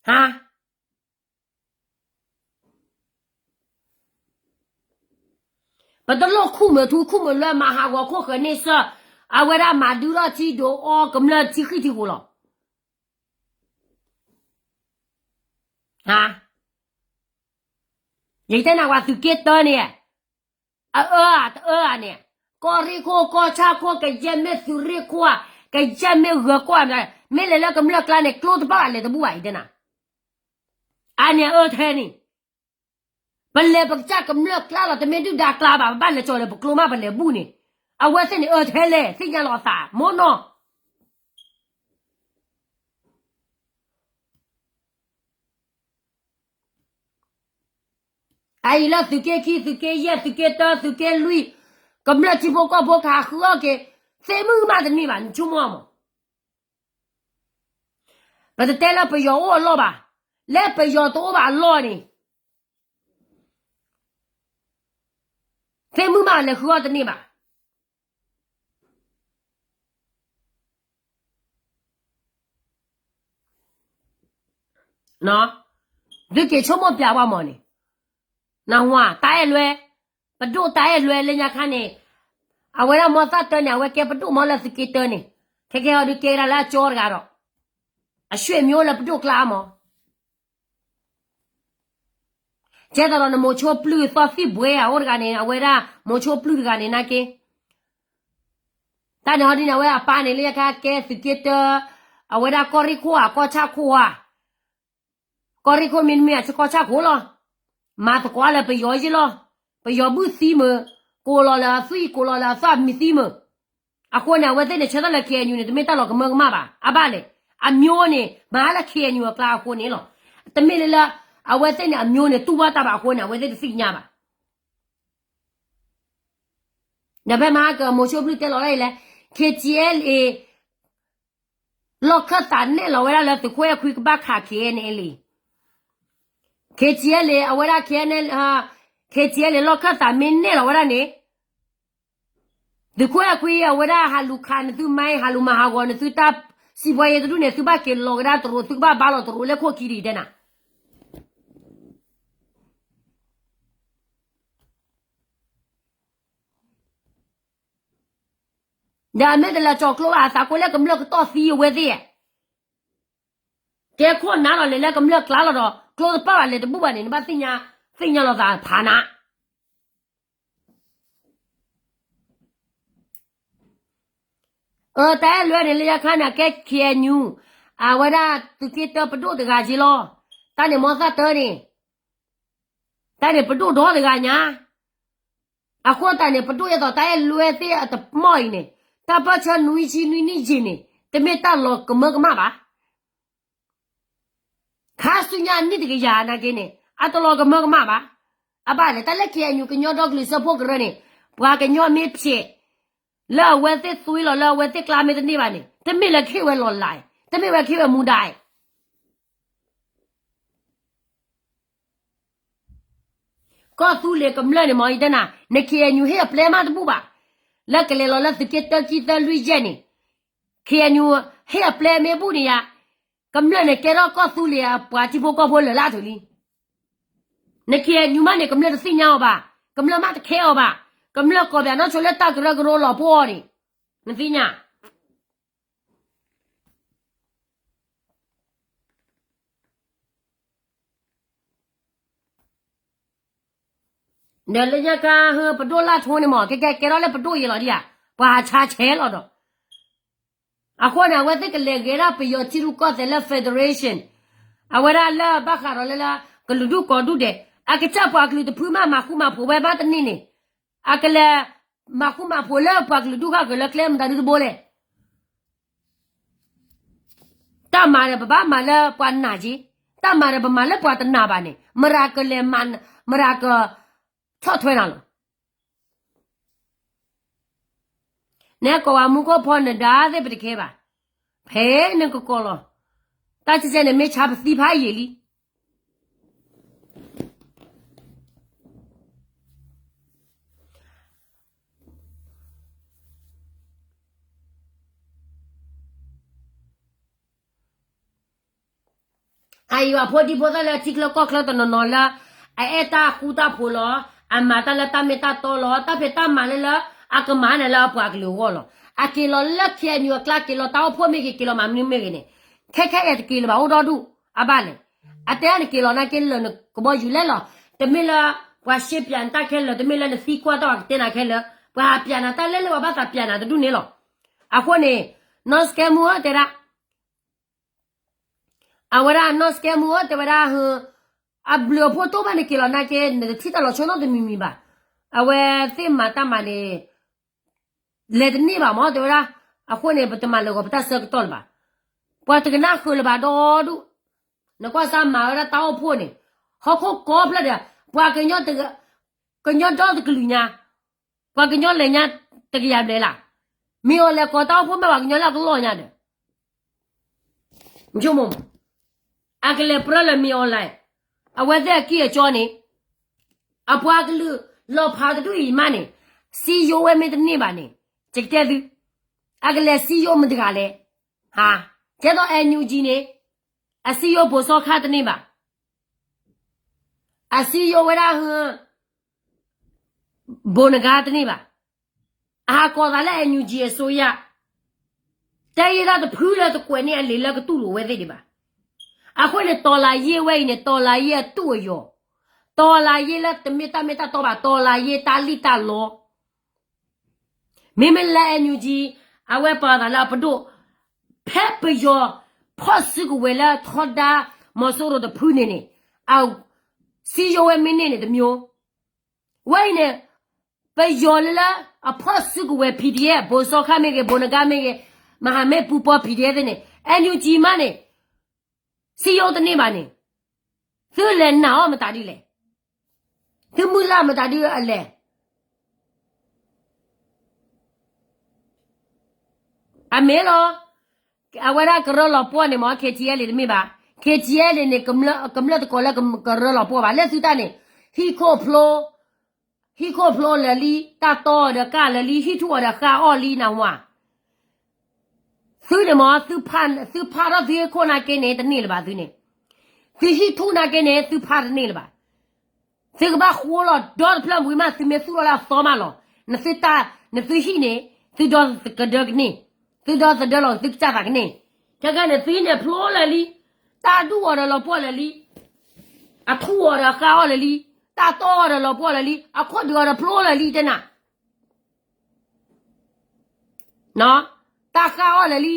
ဟါ ပတလိၣ်ခူၣ်မုာ်ထူခူၣ်မုာ်လွဲမၤဟးဂီၤခိၣ်ဃၢၤန့ၢ်စၢၢ်, အဝဲဒၣ်မၤဒုးထီၣ်ထံဒိးအီကမျၢၢ်ထံဃံထံဃိလီၤ, ဟါ, ယတဲနၤဝဲသုးက့တၢန့ၣ်, အအၢဧါတအၢဧါန့ၣ်, ကီၢ်ရ့ၣ်ခိၣ် ကီၢ်ဆၣ်ခိၣ် ကယဲၢ်မ့ၢ်သုးရ့ၣ်ခိၣ်ဧါ, ကယဲၢ်မ့ၢ်ဂၢၤခိၣ်ဧါ, မ့ၢ်လဲၤလၢကမျၢၢ်ကျါန့ၣ် ကျိတပာ်ဘၣ်လဲၤတဘူၣ်ဘၣ်အံၤတဲနၤ, အန့ၣ်အအၢထဲန့ၣ်, ပလဲၤပကစၢ်ကမျၢၢ်ကျါလီၤ တမ့ၢ်ဒုၣ်ဒါကျါဘၣ် ပဘၣ်လဲၤကၠီၤလၢပကျိမးပလဲၤဘူၣ်န့ၣ်, အဝဲသ့ၣ်န့ၣ်အၢထဲလဲၣ် သ့ၣ်ညါလီၤအသး မိၢ်နီၢ် အအံၤလၢသုးက့ခံ သုးက့ယဲၢ် သုးက့တၢ သုးက့လွံၢ်, ကမျၢၢ်ထံဖိကီၢ်ဖိကဟးဃုအီၣ်က့ၤ, သ့ၣ်မုၣ်ကမၣ်တန့ၢ်ဘၣ် နဆိကမိၣ်မး, ပတတဲလၢပယီၤအိၣ်အလီၢ်ဘၣ်, လၢပယီၤတအိၣ်ဘၣ်အလီၢ်န့ၣ် သ့ၣ်မုၣ်မးလဲၤဃုအီၣ်တန့ၢ်ဘၣ်. သုက့ၤဆိကမိၣ်ပျးဝဲမးန့ၣ်, နၢ်ဟူဧါ တၢ်အဲၣ်လွဲ, ပဒိၣ်တၢ်အဲၣ်လွဲလၢညါခါန့ၣ်, အဝဲဒၣ်မီသၣ်တၢန့ၣ် အဝဲကဲပဒိၣ်မီလၢသုးက့တၢန့ၣ်, ခဲကဲအီၤဒုးကဲဝဲဒၣ်လၢအကၠီတဂၤဒီး, အဆွေမျိုးလၢပဒိၣ်ကျါမး ကဲသိးဒီးနမိၤဆိပျုၢ်သီသံၣ်ဘှဲဧါ အိၣ်တဂၤန့ၣ် အဝဲဒၣ်မိၤဆိပျုၢ်တဂၤန့ၣ်နာ်က့, တၢ်န့ၣ်ဟီဒ်န့ၣ် အဝဲအပၢ်န့ၣ်လၢယခါကဲသုးက့တၢ, အဝဲဒၣ်ကီၢ်ရ့ၣ်ခိၣ်ဧါ ကီၢ်ဆၣ်ခိၣ်ဧါ, ကီၢ်ရ့ၣ်ခိၣ်မ့တမ့ၢ်အကီၢ်ဆၣ်ခိၣ်လီၤ, မၤသကိးလၢပယီၤယ့ၣ်လီၤ, ပယီၤဘုၣ်သံမုာ်, ကိးလီၤလၢအသွံၣ် ကိးလီၤလၢအသီၣ်မံၤသံမုာ်, အဃိန့ၣ် အဝဲသ့ၣ်န့ၣ် ဆၢထၢၣ်လၢ KNU န့ၣ် တမ့ၢ်တၢ်လီၤကမၢကမၣ်ဘၣ် အဘၣ်လဲၣ်, အမျိုးန့ၣ် မၤလၢ KNU အကျါအဃိန့ၣ်လီၤ, တမ့ၢ်လၢလၢ, အဝဲသ့ၣ်န့ၣ် အမျိုးန့ၣ် တူၢ်ဘၣ်တၢ်ဘၣ်အဃိန့ၣ် အဝဲသ့ၣ်တသ့ၣ်ညါဘၣ် ဒီးဖဲမဟါကမိၤဆိဘျုၣ်တဲလီၤဒ်အံၤလဲၣ်, KTLA လီၢ်ခၢၣ်သးနဲၣ်လီၤဝဲဒၣ်လၢသုးခိၣ်အဲၣ်ခွံကဘၣ်ခး KNLA, KTLA အဝဲဒၣ် KNLA, KTLA လီၢ်ခၢၣ်သးမ့ၢ်နဲၣ်လီၤဝဲဒၣ်န့ၣ်, သုးခိၣ်အဲၣ်ခွံအဝဲဒၣ်ဟးလူၤခးနသုမါ ဟးလူၤမၤဟးဂီၤနသုတၢ်, စံးပှၤယဲတဒူၣ်န့ၣ် သုဘၣ်က့ၤလီၤကဒါတရူး သုကဘၣ်ဘါလီၤတရူးလၢခိၣ်ခံဒ်အံၤတဲနၤ ဒီးအမ့ၢ်တလဲၤကၠီၤကျိဘၣ် အသးကိးလၢကမျၢၢ်ကတီၢ်သံအဝဲသ့ၣ်, ကဲခိၣ်နၢ်လီၤလဲၤလၢကမျၢၢ်ကျါလီၤဒီး ကျိတပာ်ဘၣ်လဲၤတဘူၣ်ဘၣ်န့ၣ် နဘၣ်သ့ၣ်ညါ, သ့ၣ်ညါလီၤသးဖးနၤ အတၢ်အဲၣ်လွဲန့ၣ် လၢယခါန့ၣ် အကဲ KNU, အဝဲဒၣ်သုးက့တၢပဒိၣ်တဂၤက့လီၤ, တၢ်န့ၣ်မီသၣ်တၢန့ၣ်, တၢ်န့ၣ်ပဒိၣ်ဒီတဂၤညါ, အဃိသတးန့ၣ် ပဒိၣ်ယဲသိးတၢ်အဲၣ်လွဲသ့ၣ်အတမီၢ်အံၤန့ၣ်, တၢ်ပၢၢ်ဆၢနွံဆံနွံနံၣ်ယံာ်န့ၣ် တမ့ၢ်တၢ်လီၤကမၢကမၣ်ဘၣ် ခါဆူညါအနံၣ်တကယၤနာ်က့န့ၣ် အတလီၤကမၢကမၣ်ဘၣ်. အဘၣ်လဲၣ် တၢ်လၢ KNU ကညီဒီကလုာ်စၢဖှိၣ်ကရၢန့ၣ် ပှၤကညီမ့ၢ်ဖျဲး လၢအဝဲသ့ၣ်သွံလီၤ လၢအဝဲသ့ၣ်ကျါမ့ၢ်တန့ၢ်ဘၣ်န့ၣ် တမ့ၢ်လၢကဟ့ၣ်ဝဲလီၤလး, တမ့ၢ်ဝဲခ့ဝဲမူဒါအံၤ ကီၢ်သူလ့ၤကမျၢၢ်န့ၣ်မ့ၢ်ယတဲနၤ န ခ့ၣ်အဲၣ်ယူၣ် ဟ့ၣ်အပျဲမးတဘူၣ်ဘၣ်. လၢကလဲၤလီၤလၢသုးက့တၢ ခံ သၢ လွံၢ် ယဲၢ်န့ၣ် ခ့ၣ်အဲၣ်ယူၣ် ဟ့ၣ်အပျဲမ့ၢ်ဘူၣ်န့ၣ်ယါ ကမျၢၢ်န့ၣ်ကဲထီၣ်ကီၢ်သူလ့ၤအပှၤထံဖိကီၢ်ဖိလၢာ်လၢအထုးလံ. န ခ့ၣ်အဲၣ်ယူၣ် မးန့ၣ် ကမျၢၢ်တသ့ၣ်ညါအီၤဘၣ်, ကမျၢၢ်မးတခဲအီၤဘၣ်, ကမျၢၢ်ကိးပယီၤနီၢ်ဆိလၢတၢ်ကရၢကရိလီၤပှီၢ်အီၤန့ၣ် နသ့ၣ်ညါ ဒီးလၢညါခါဟၢပဒိၣ်လၢ်ထိန့ၣ်မ့ၢ် ကကဲကဲထီၣ်လၢပဒိၣ်ယဲလီၤဒံးဧါ, ပှၤဟးဆါဆဲးလီၤဒီး အဃိန့ၣ် အဝဲသ့ၣ်ကလဲၤဂဲၤဒၣ်ပယီၤထံရူၢ်ကီၢ်သဲးလၢ federation, အဝဲဒၣ်လၢဘၣ်ဃးဒီးလၢလၢ ကလုာ်ဒူၣ်ကိးဒူၣ်ဒဲး, အကစၢ်ပှၤကလုာ်တဖုမး မၤဃူမၤဖိးဝဲဘၣ်တန့ၢ်န့ၣ်, အကလဲၤ မၤဃူမၤဖိးလၢပှၤကလုာ်ဒူၣ်ဃၣ်ဃၢၤလၢကျဲမတၤဒုတဘိလဲၣ်. တၢ်မၤဒီးပဘၣ်မၤလၢပှၤနာ်က့, တၢ်မၤဒီးပမၤလၢပှၤတနာ်ဘၣ်န့ၣ် မတၤကလဲၤမၤ, မတၤကဆီၣ်ထွဲနၤလီၤ. နကိးဝဲမူခိၣ်ဖီနဒါသ့ၣ်ပတခဲဘၣ်, ဖဲနကကိးလီၤ, တၢ်ကဲကဲန့ၣ်မ့ၢ်ဆါပသံဖးယံာ်လံ. အအံၤ အဖိဒံဖိသၣ်လၢထံချၢကီၢ်ချၢတနီၤနီၤလၢ အအဲၣ်တၢ်ဃူတၢ်ဖိးလီၤ, အမၤတၢ်လၢတၢ်မ့ၢ်တၢ်တီလီၤ, တၢ်ဖံးတၢ်မၤလၢလၢ အကမၤန့ၣ်လၢအပှၤကလုာ်အဂီၢ်လီၤ. အက့ၤလီၤလၢ ခ့ၣ်အဲၣ်ယူၣ် အကျါ က့ၤလီၤတၢ်အိၣ်ဖှိၣ်မ့ၢ်ဂ့ၤ က့ၤလီၤမၤမနုၤမ့ၢ်ဂ့ၤန့ၣ်, ခဲခဲအံၤတက့ၤလၢၤဘၣ် အိၣ်ဒီဒူၣ်အဘၣ်လဲၣ်. အတဲအါနက့ၤလီၤနကဘီယူၤလဲၣ်လီၤ. တမ့ၢ်လၢ ပှၤရှဲပၠးနတၢ်ခဲလၢာ်, တမ့ၢ်လၢနသံကွၢ်တၢ်ပှၤကတဲနၤခဲလၢာ်, ပှၤဟးပၠးနၤတၢ်လဲၣ်လၢပှၤဘၣ်သးပၠးနၤတဒူၣ်န့ၣ်လီၤ. အဃိန့ၣ် နီၢ်စကဲမူဧၢ တဲဒၣ် အဝဲဒၣ်နီၢ်စကဲမူဧၢ တဲဝဲဒၣ်, အဘျုးအဖှိၣ်တအိၣ်ဘၣ် နက့ၤလီၤနာ်က့ နတထံၣ်တၢ်လီၤဆီနီတမံၤမံၤဘၣ်. အဝဲသ့ၣ်မၤတၢ်မၤန့ၣ် လဲၤတန့ၢ်ဘၣ်မ့ၢ် တဲဝဲဒၣ်, အဃိန့ၣ် ပတမၤလၢာ်ဂီၤပတၢ်ဆၢကတီၢ်လၢၤဘၣ်. ပှၤတကနၣ်ဃုာ်လၢၤဘၣ်ဒီဒူၣ်, နကွၢ်စၢ်မၤဝဲဒၣ်တၢ်အိၣ်ဖှိၣ်န့ၣ်, ဟီၣ်ခိၣ်ကိးဖျၢၣ်ဒီး ပှၤကညီ ကညီဒီတကလုာ်ညါ, ပှၤကညီလဲၤညါတကယၤဘျဲၣ်လၢ်, မ့ၢ်အီၤလဲၤကိးတၢ်အိၣ်ဖှိၣ်မ့ၢ်ပှၤကညီလၢအကလီၢ်ညါဒီး ဆိကမိၣ်, အကလဲၤပြၢလၢမ့ၢ်အီၤလဲၣ်, အဝဲသ့ၣ်အကံၢ်အကီန့ၣ်, အပှၤကလုာ်လီၤဖးတဒူၣ်အံၤမးန့ၣ်, စံယိဝဲမ့ၢ်တန့ၢ်ဘၣ်န့ၣ်, ယကတဲသု, အကလဲၤစံယိမတၤတဂၤလဲၣ်, ဟါ, ကဲသိး NUG န့ၣ်, အစံယိဘိးစီခါတန့ၢ်ဘၣ်, အစံယိဝဲဒၣ် ဘိးနဂါတန့ၢ်ဘၣ်. အဟးကိးသးလၢ NUG အစိုးရ, တဲယဲဒၣ်တဖုလၢတကွဲးန့ၢ်အလံာ်လၢကတူၢ်လိာ်ဝဲသ့ၣ်ဒံးဘၣ်. အဃိန့ၣ် တော်လှန်ရေး ဝဲအံၤန့ၣ် တော်လှန်ရေး အတူးအယိာ်, တော်လှန်ရေး လၢတမ့ၢ်တၢ်မ့ၢ်တၢ်တီဘၣ်, တော်လှန်ရေး တၢ်လံၣ်တၢ်လီ မ့မ့ၢ်လၢ NUG အဝဲပာ်သးလၢအပဒိၣ်, ဖဲပယီၤဖီၣ်စုကဝဲၤလၢထီဒါမီၤစိရိၤတဖုန့ၣ်န့ၣ်, စံယိဝဲမ့ၢ်န့ၢ်န့ၣ်တမျိုး, ဝဲအံၤန့ၣ်, ပယီၤလၢလၢအဖီၣ်စုကဝဲၤ PDF ဘိးစီခါမ့ၢ်ဂ့ၤ, ဘိးနဂါမ့ၢ်ဂ့ၤ, မဟာမိတ်ပူၤပီ PDF သ့ၣ်န့ၣ်, NUG မးန့ၣ်, စံယိတန့ၢ်ဘၣ်န့ၣ်, သုလဲၤနာ်အီၤမတၤဒ်လဲၣ်, သုမုၢ်လၢ်မတၤဒ်အလဲၣ် အမ့ၢ်လီၤ. အဝဲဒၣ်ကရၢလီၤပှီၢ်န့ၣ်မ့ၢ် KTLA တမ့ၢ်ဘၣ်. KTLA န့ၣ် ကမျၢၢ်တကိးလၢကရၢလီၤပှီၢ်ဘၣ်. လၢသုတၢ်န့ၣ် ဟံၣ်ခိၣ်ဖျိ, ဟံၣ်ခိၣ်ဖျိလၢာ်လံ, တၢ်တီအီၤဒီးကၢ်လၢာ်လံ, ဟံၣ်ထူၣ်အီၤဒီးဃၣ်အီၣ်လံနဝၤ. သုန့ၣ်မ့ၢ် သုဖးထီၣ်သုဟံၣ်ခိၣ်နာ်က့န့ၣ် တန့ၢ်လၢၤဘၣ်သုန့ၣ်. သုဟံၣ်ထူၣ်နာ်က့န့ၣ် သုဖးတန့ၢ်လၢၤဘၣ်. သုကဘၣ်ဃိလီၤဒီတဖျၢၣ်ဝံၤမး သုမ့ၢ်သူၣ်ထီၣ်လၢအသီမးလီၤ. နသုတၢ်, နသုဟံၣ်န့ၣ်, သုဒီသဒၢကန့ၢ်, သုဒီသဒၢလီၤသုကစၢ်သးကန့ၢ်. ခဲကဲန့ၣ် သုဟံၣ်န့ၣ်ဖျိလၢာ်လံ, တၢ်ဒူၣ်အီၤဒီးလီၤပှီၢ်လၢာ်လံ, အထူၣ်အီၤဒီးဃၣ်အီၣ်လၢာ်လံ, တၢ်တီအီၤဒီးလီၤပှီၢ်လၢာ်လံ, အခိၣ်ဒုးအီၤဒီးဖျိလၢာ်လံတဲနၤ. တၢ်ဃၣ်အီၣ်လၢာ်လံ.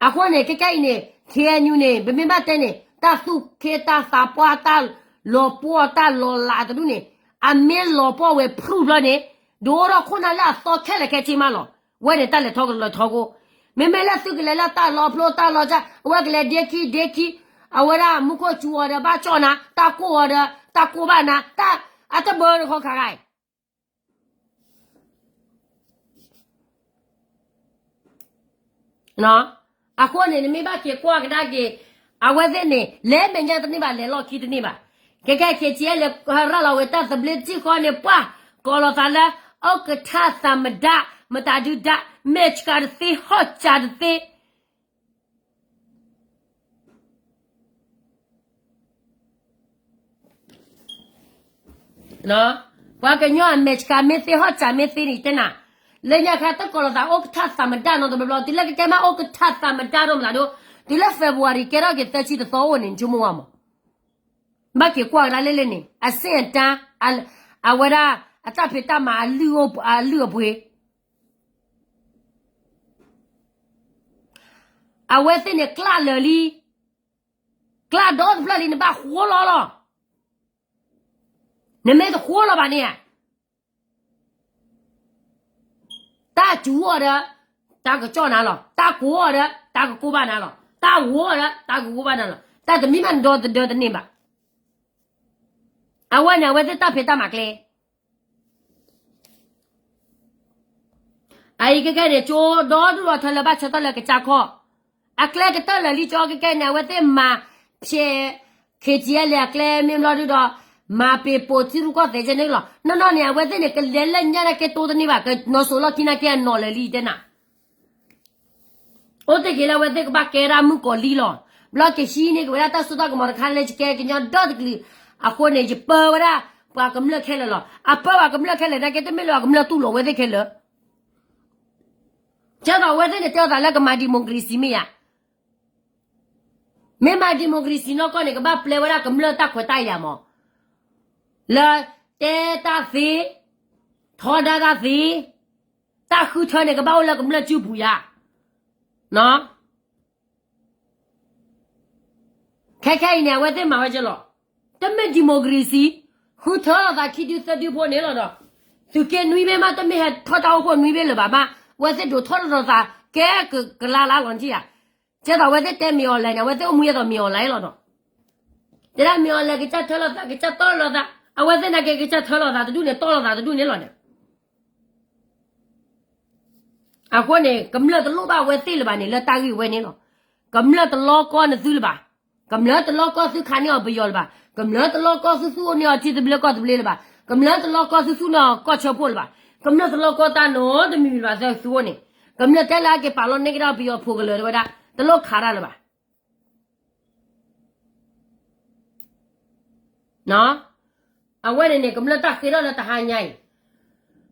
အဃိန့ၣ် ခဲကဲအံၤန့ၣ် KNU န့ၣ် ပမ့ၢ်ဘၣ်တဲန့ၣ် တၢ်သူၣ်က့တၢ်သးပှၢ် တၢ်လီၤပှီၢ်တၢ်လီၤလးတဒူၣ်န့ၣ် အမ့ၢ်လီၤပှီၢ်ဝဲဖျိဖျၢၣ်န့ၣ် ဒိၣ်ထီၣ်ခိၣ်နၢ်လၢအသီခဲလၢာ်ခဲဆ့မးလီၤ. ဝဲန့ၣ်တၢ်လဲၤထီၣ်ကလဲၤထီၣ်ကိး, မ့မ့ၢ်လၢသုကလဲၤလၢတၢ်လီၤဖျိတၢ်လီၤကၢ် အဝဲကလဲၤဒ့ခံဒ့ခံ, အဝဲဒၣ်မူခိၣ်စူၤအီၤဒီးဘၣ်ကၠီၣ်နၤ, တၢ်ကိၢ်အီၤဒီး တၢ်ကိၢ်ဘၣ်နၤ, တၢ်အတဘၢတခီခါဂၤအံၤ အဃိန့ၣ် နမ့ၢ်ဘၣ်က့ၤကွၢ်ကဒါက့ၤ အဝဲသ့ၣ်န့ၣ် လဲၤမဲာ်ညါတန့ၢ်ဘၣ် လဲၤလီၢ်ခံတန့ၢ်ဘၣ်. ခဲခဲ ခ့ၣ်ကၠံၣ်အဲၣ်လဲၣ် ရၤလီၤဝဲတၢ်သဘျ့တထံၣ်ဃီန့ၣ် ပှၢ် ကိးလီၤသးလၢ ဥက္ကဋ္ဌသမ္မတ မတၤဒုဒၣ် မဲာ်ဆှးတသ့ ဟီၣ်စၢ်တသ့ ပှၤကညီအမဲာ်ဆှးမ့ၢ်သ့ ဟီၣ်စၢ်မ့ၢ်သ့န့ၣ် တဲနၤ, လၢညါခါတကိးလီၤသး ဥက္ကဋ္ဌသမ္မတ နီတဘျီဘျီ တုၤလၢကကဲမး ဥက္ကဋ္ဌသမ္မတ ဒိၣ်မတၤဒိၣ်, တုၤလၢ February ကဲထီၣ်က့ၤသၢဆံတသီအိၣ်န့ၣ် နဆိကမိၣ်ဝဲမး, ဘၣ်က့ၤကွၢ်ကဒါလဲၣ်လဲၣ်န့ၣ် အဆင့်အတန်း အဝဲဒၣ် အတၢ်ဖံးတၢ်မၤ အလုၢ်အပှ့ၤ အဝဲသ့ၣ်န့ၣ် ကျၢ်လၢာ်လံ, ကျၢ်ဒီတဖျၢၣ်လံ နဘၣ်ဃိလီၤလီၤ. နမ့ၢ်တဃိလီၤဘၣ်န့ၣ်, တၢ်စူၤအီၤဒီး တၢ်ကစီၣ်နၤလီၤ, တၢ်ကိးအီၤဒီး တၢ်ကကိးဘၣ်နၤလီၤ, တၢ်ဝီၤအီၤဒီး တၢ်ကကိးဘၣ်နၤလီၤ, တၢ်တမံၤမးနဒီသဒၢတန့ၢ်ဘၣ်. အဝဲန့ၣ် အဝဲသ့ၣ်တၢ်ဖံးတၢ်မၤကျဲ အအံၤခဲခဲန့ၣ် ကၠိဒီဒူၣ်ဒီထၢလၢဘၣ်ဆၢထၢၣ်လၢကစၢ်ခီၣ်, အကျဲကတၢၢ်လၢာ်လံကၠီ ခဲခဲန့ၣ် အဝဲသ့ၣ်မၤဖျဲး ခ့ၣ်ကၠံၣ်အဲၣ်လဲၣ် အကျဲမ့ၢ်ဘျီဒုဒီး မၤပ့ၤပိာ်ထံရူၢ်ကီၢ်သဲးကဲန့ၣ်လီၤ. နီၢ်နီၢ်န့ၣ် အဝဲသ့ၣ်န့ၣ် ကလဲၤလၢညါန့ၣ်ကဲတိတန့ၢ်ဘၣ်, ကနီၤစိးလီၢ်ခံနာ်က့အနီၢ်လၢာ်လံတဲနၤ အိၣ်တ့ၢ်က့ၤလၢအဝဲသ့ၣ်ကဘၣ်ကဲဒၣ်မုၣ်ကီၤလံလီၤ. ဘျီကဟံးန့ၢ်က့ၤဝဲဒၣ်တၢ်စိတၢ်ကမီၤတခါလၢယကဲကညီဒီတကလုာ်, အဃိန့ၣ် ယပၢဝဲဒၣ်ပှၤကမျၢၢ်ခဲလၢာ်လီၤ. အပၢပှၤကမျၢၢ်ခဲလၢာ်နာ်က့ တမ့ၢ်လၢပှၤကမျၢၢ်တူၢ်လိာ်ဝဲသ့ၣ်ခဲလၢာ်, ကဲသိးအဝဲသ့ၣ်န့ၣ် တဲအသးလၢကမၤ democracy မ့ၢ်ဧါ. မ့ၢ်မၤ democracy နီၢ်ကီၢ်န့ၣ် ကဘၣ်ပျဲဝဲဒၣ်ကမျၢၢ်တၢ်ခွဲးတၢ်ယာ်မး, လၢတဲတၢ်သ့, ထီဒါတၢ်သ့, တၢ်ဃုထၢန့ၣ် ကဘၣ်အိၣ်လၢကမျၢၢ်စုပူၤယါ. ခဲခဲအံၤန့ၣ် အဝဲသ့ၣ်မၤဝဲကလီၤ. တမ့ၢ် democracy, ဃုထၢလိာ်သးခံဒုသၢဒုဖိန့ၣ်လီၤဒီး, သုးက့နွံဘ့ၣ်မး တမ့ၢ်ဟဲထီၣ်တၢ်အိၣ်ဖှိၣ်နွံဘ့ၣ်လၢၤဘၣ်မး, အဝဲသ့ၣ်ဒိးထီၣ်လိာ်သး ကဲကလါလါလီၤနထံၣ်ဧါ. ကဲသိးအဝဲသ့ၣ်တဲမ့ၢ် online န့ၣ် အဝဲသ့ၣ်အိၣ်မူယဲသိးမ့ၢ် online လီၤဒီး, တဲဒၣ်မ့ၢ် online ကစၢ်ထၢလိာ်သး ကစၢ်တီၢ်လိာ်သး, အဝဲသ့ၣ်နာ်က့ ကစၢ်ထၢလိာ်သးတဒူၣ်န့ၣ် တီၢ်လိာ်သးတဒူၣ်န့ၣ်လီၤန့ၣ် အဃိန့ၣ် ကမျၢၢ်တလိၣ်ဘၣ်ဝဲသ့ၣ်လၢၤဘၣ်န့ၣ် လၢတၢ်ဂ့ၢ်ဝဲန့ၣ်လီၤ. ကမျၢၢ်တလီကီနသုလၢၤဘၣ်. ကမျၢၢ်တလီကီသုခးန့ၢ်အီၤပယီၤလၢၤဘၣ်. ကမျၢၢ်တလီကီသုသူၣ်အိၣ်န့ၢ်အီၤထံသဘျ့ကီၢ်သဘျ့လၢၤဘၣ်. ကမျၢၢ်တလီကီသုသူၣ်န့ၢ်အီၤကီၢ်ဆၢဖှိၣ်လၢၤဘၣ်. ကမျၢၢ်တလီကီတၢ်နီတမံၤမံၤလၢၤဘၣ်သုအိၣ်န့ၣ်, ကမျၢၢ်တဲလၢအက့ၤပာ်လီၤန့ၢ်ကဒါပယီၤဖိးကလၢၤတဲဝဲဒၣ် တလိၣ်ခးတၢ်လၢၤဘၣ်. အဝဲန့ၣ်န့ၣ် ကမျၢၢ်တၢ်ဃ့ထီၣ်လၢတဟါညါအံၤ,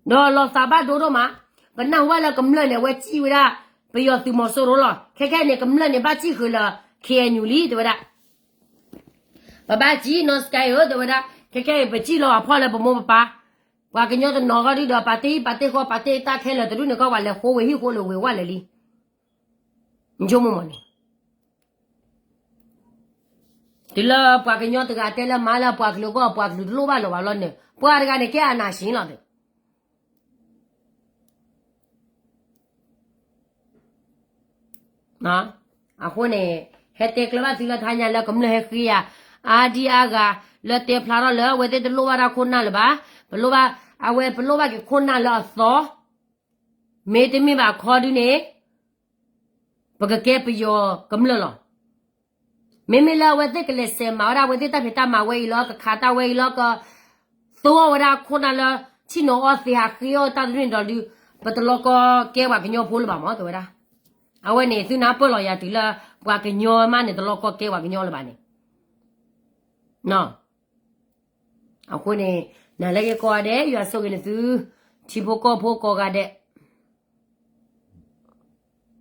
ဒီးလီၤသးဘၣ်ဒိဒိၣ်မး, ပနၢ်ဟူဘၣ်လၢကမျၢၢ်န့ၣ် အဝဲစံၣ်ဝဲဒၣ် ပယီၤသုးမီၤစိရိၤလီၤ. ခဲခဲအံၤန့ၣ် ကမျၢၢ်န့ၣ် ဘၣ်စံၣ်ဃုာ်လၢ ခ့ၣ်အဲၣ်ယူၣ်လံ တဲဝဲဒၣ်. ပဘၣ်စံၣ်နီၢ်စကဲဧၢ တဲဝဲဒၣ်, ခဲခဲအံၤ ပစံၣ်လီၤအဖီၣ်လၢပမိၢ်ပပၢ်, ပှၤကညီတနီၤဂီၢ်ဒုဒီး ပာ်တ့ၢ်ဟံၣ်ပာ်တ့ၢ်ဃီ ပာ်တ့ၢ်တၢ်ခဲလၢာ်တဒူၣ်န့ၣ် ကီၢ်ပှၤလဲၤဃိဝဲဟံၣ်ဃိလၢဝ့ၤဝဲလၢာ်လံ. နဆိကမိၣ်မးန့ၣ် တုၤလၢပှၤကညီတဂၤတဲလၢမၤလၢပှၤကလုာ်အဂီၢ် ပှၤကလုာ်တလိၣ်ဘၣ်လၢၤဘၣ်လီၤန့ၣ် ပှၤတဂၤန့ၣ်ကဲအနၢ်ဆံးလီၤ. အဃိန့ၣ် ဟဲတဲကျၢၤဘၣ်သုလၢတဟါညါလၢကမျၢၢ်ဟဲဃ့ယၤ အါဒံအါဂၤ လၢတဲဖျါထီၣ်လၢအဝဲသ့ၣ်တလိၣ်ဘၣ်တၢ်ခိၣ်နၢ်လၢၤဘၣ်. ပလိၣ်ဘၣ်, အဝဲပလိၣ်ဘၣ်က့ၤခိၣ်နၢ်လၢအသီ, မ့တမ့ၢ်ဘၣ်ခီဒုန့ၣ် ပကကဲပယီၤကမျၢၢ်လီၤ. မ့မ့ၢ်လၢအဝဲသ့ၣ်ကလဲၤစဲးမၤဝဲဒၣ် အဝဲသ့ၣ်တၢ်ဖံးတၢ်မၤဝဲအံၤလီၤ ကခးတၢ်ဝဲအံၤလီၤ ကသိအီၤဝဲဒၣ်ခိၣ်နၢ်လၢ ထံၣ်နီၤအီၣ်သ့ဟးဃ့အီၣ်တၢ်တဒူၣ်န့ၣ်ဒီးဒုး ပတလီကီကဲပှၤကညီဖိလၢၤဘၣ်မး တဲဝဲဒၣ်. အဝဲန့ၣ် သုနၢ်ပၢၢ်လီၤယၤတုၤလၢ ပှၤကညီမးန့ၣ် တလီကီကဲပှၤကညီလၢၤဘၣ်န့ၣ် အဃိန့ၣ် နၤလၢယကိးဂၤဒဲး ယွၤဆိၣ်ဂ့ၤနသု ထံဖိကီၢ်ဖိကိးဂၤဒဲး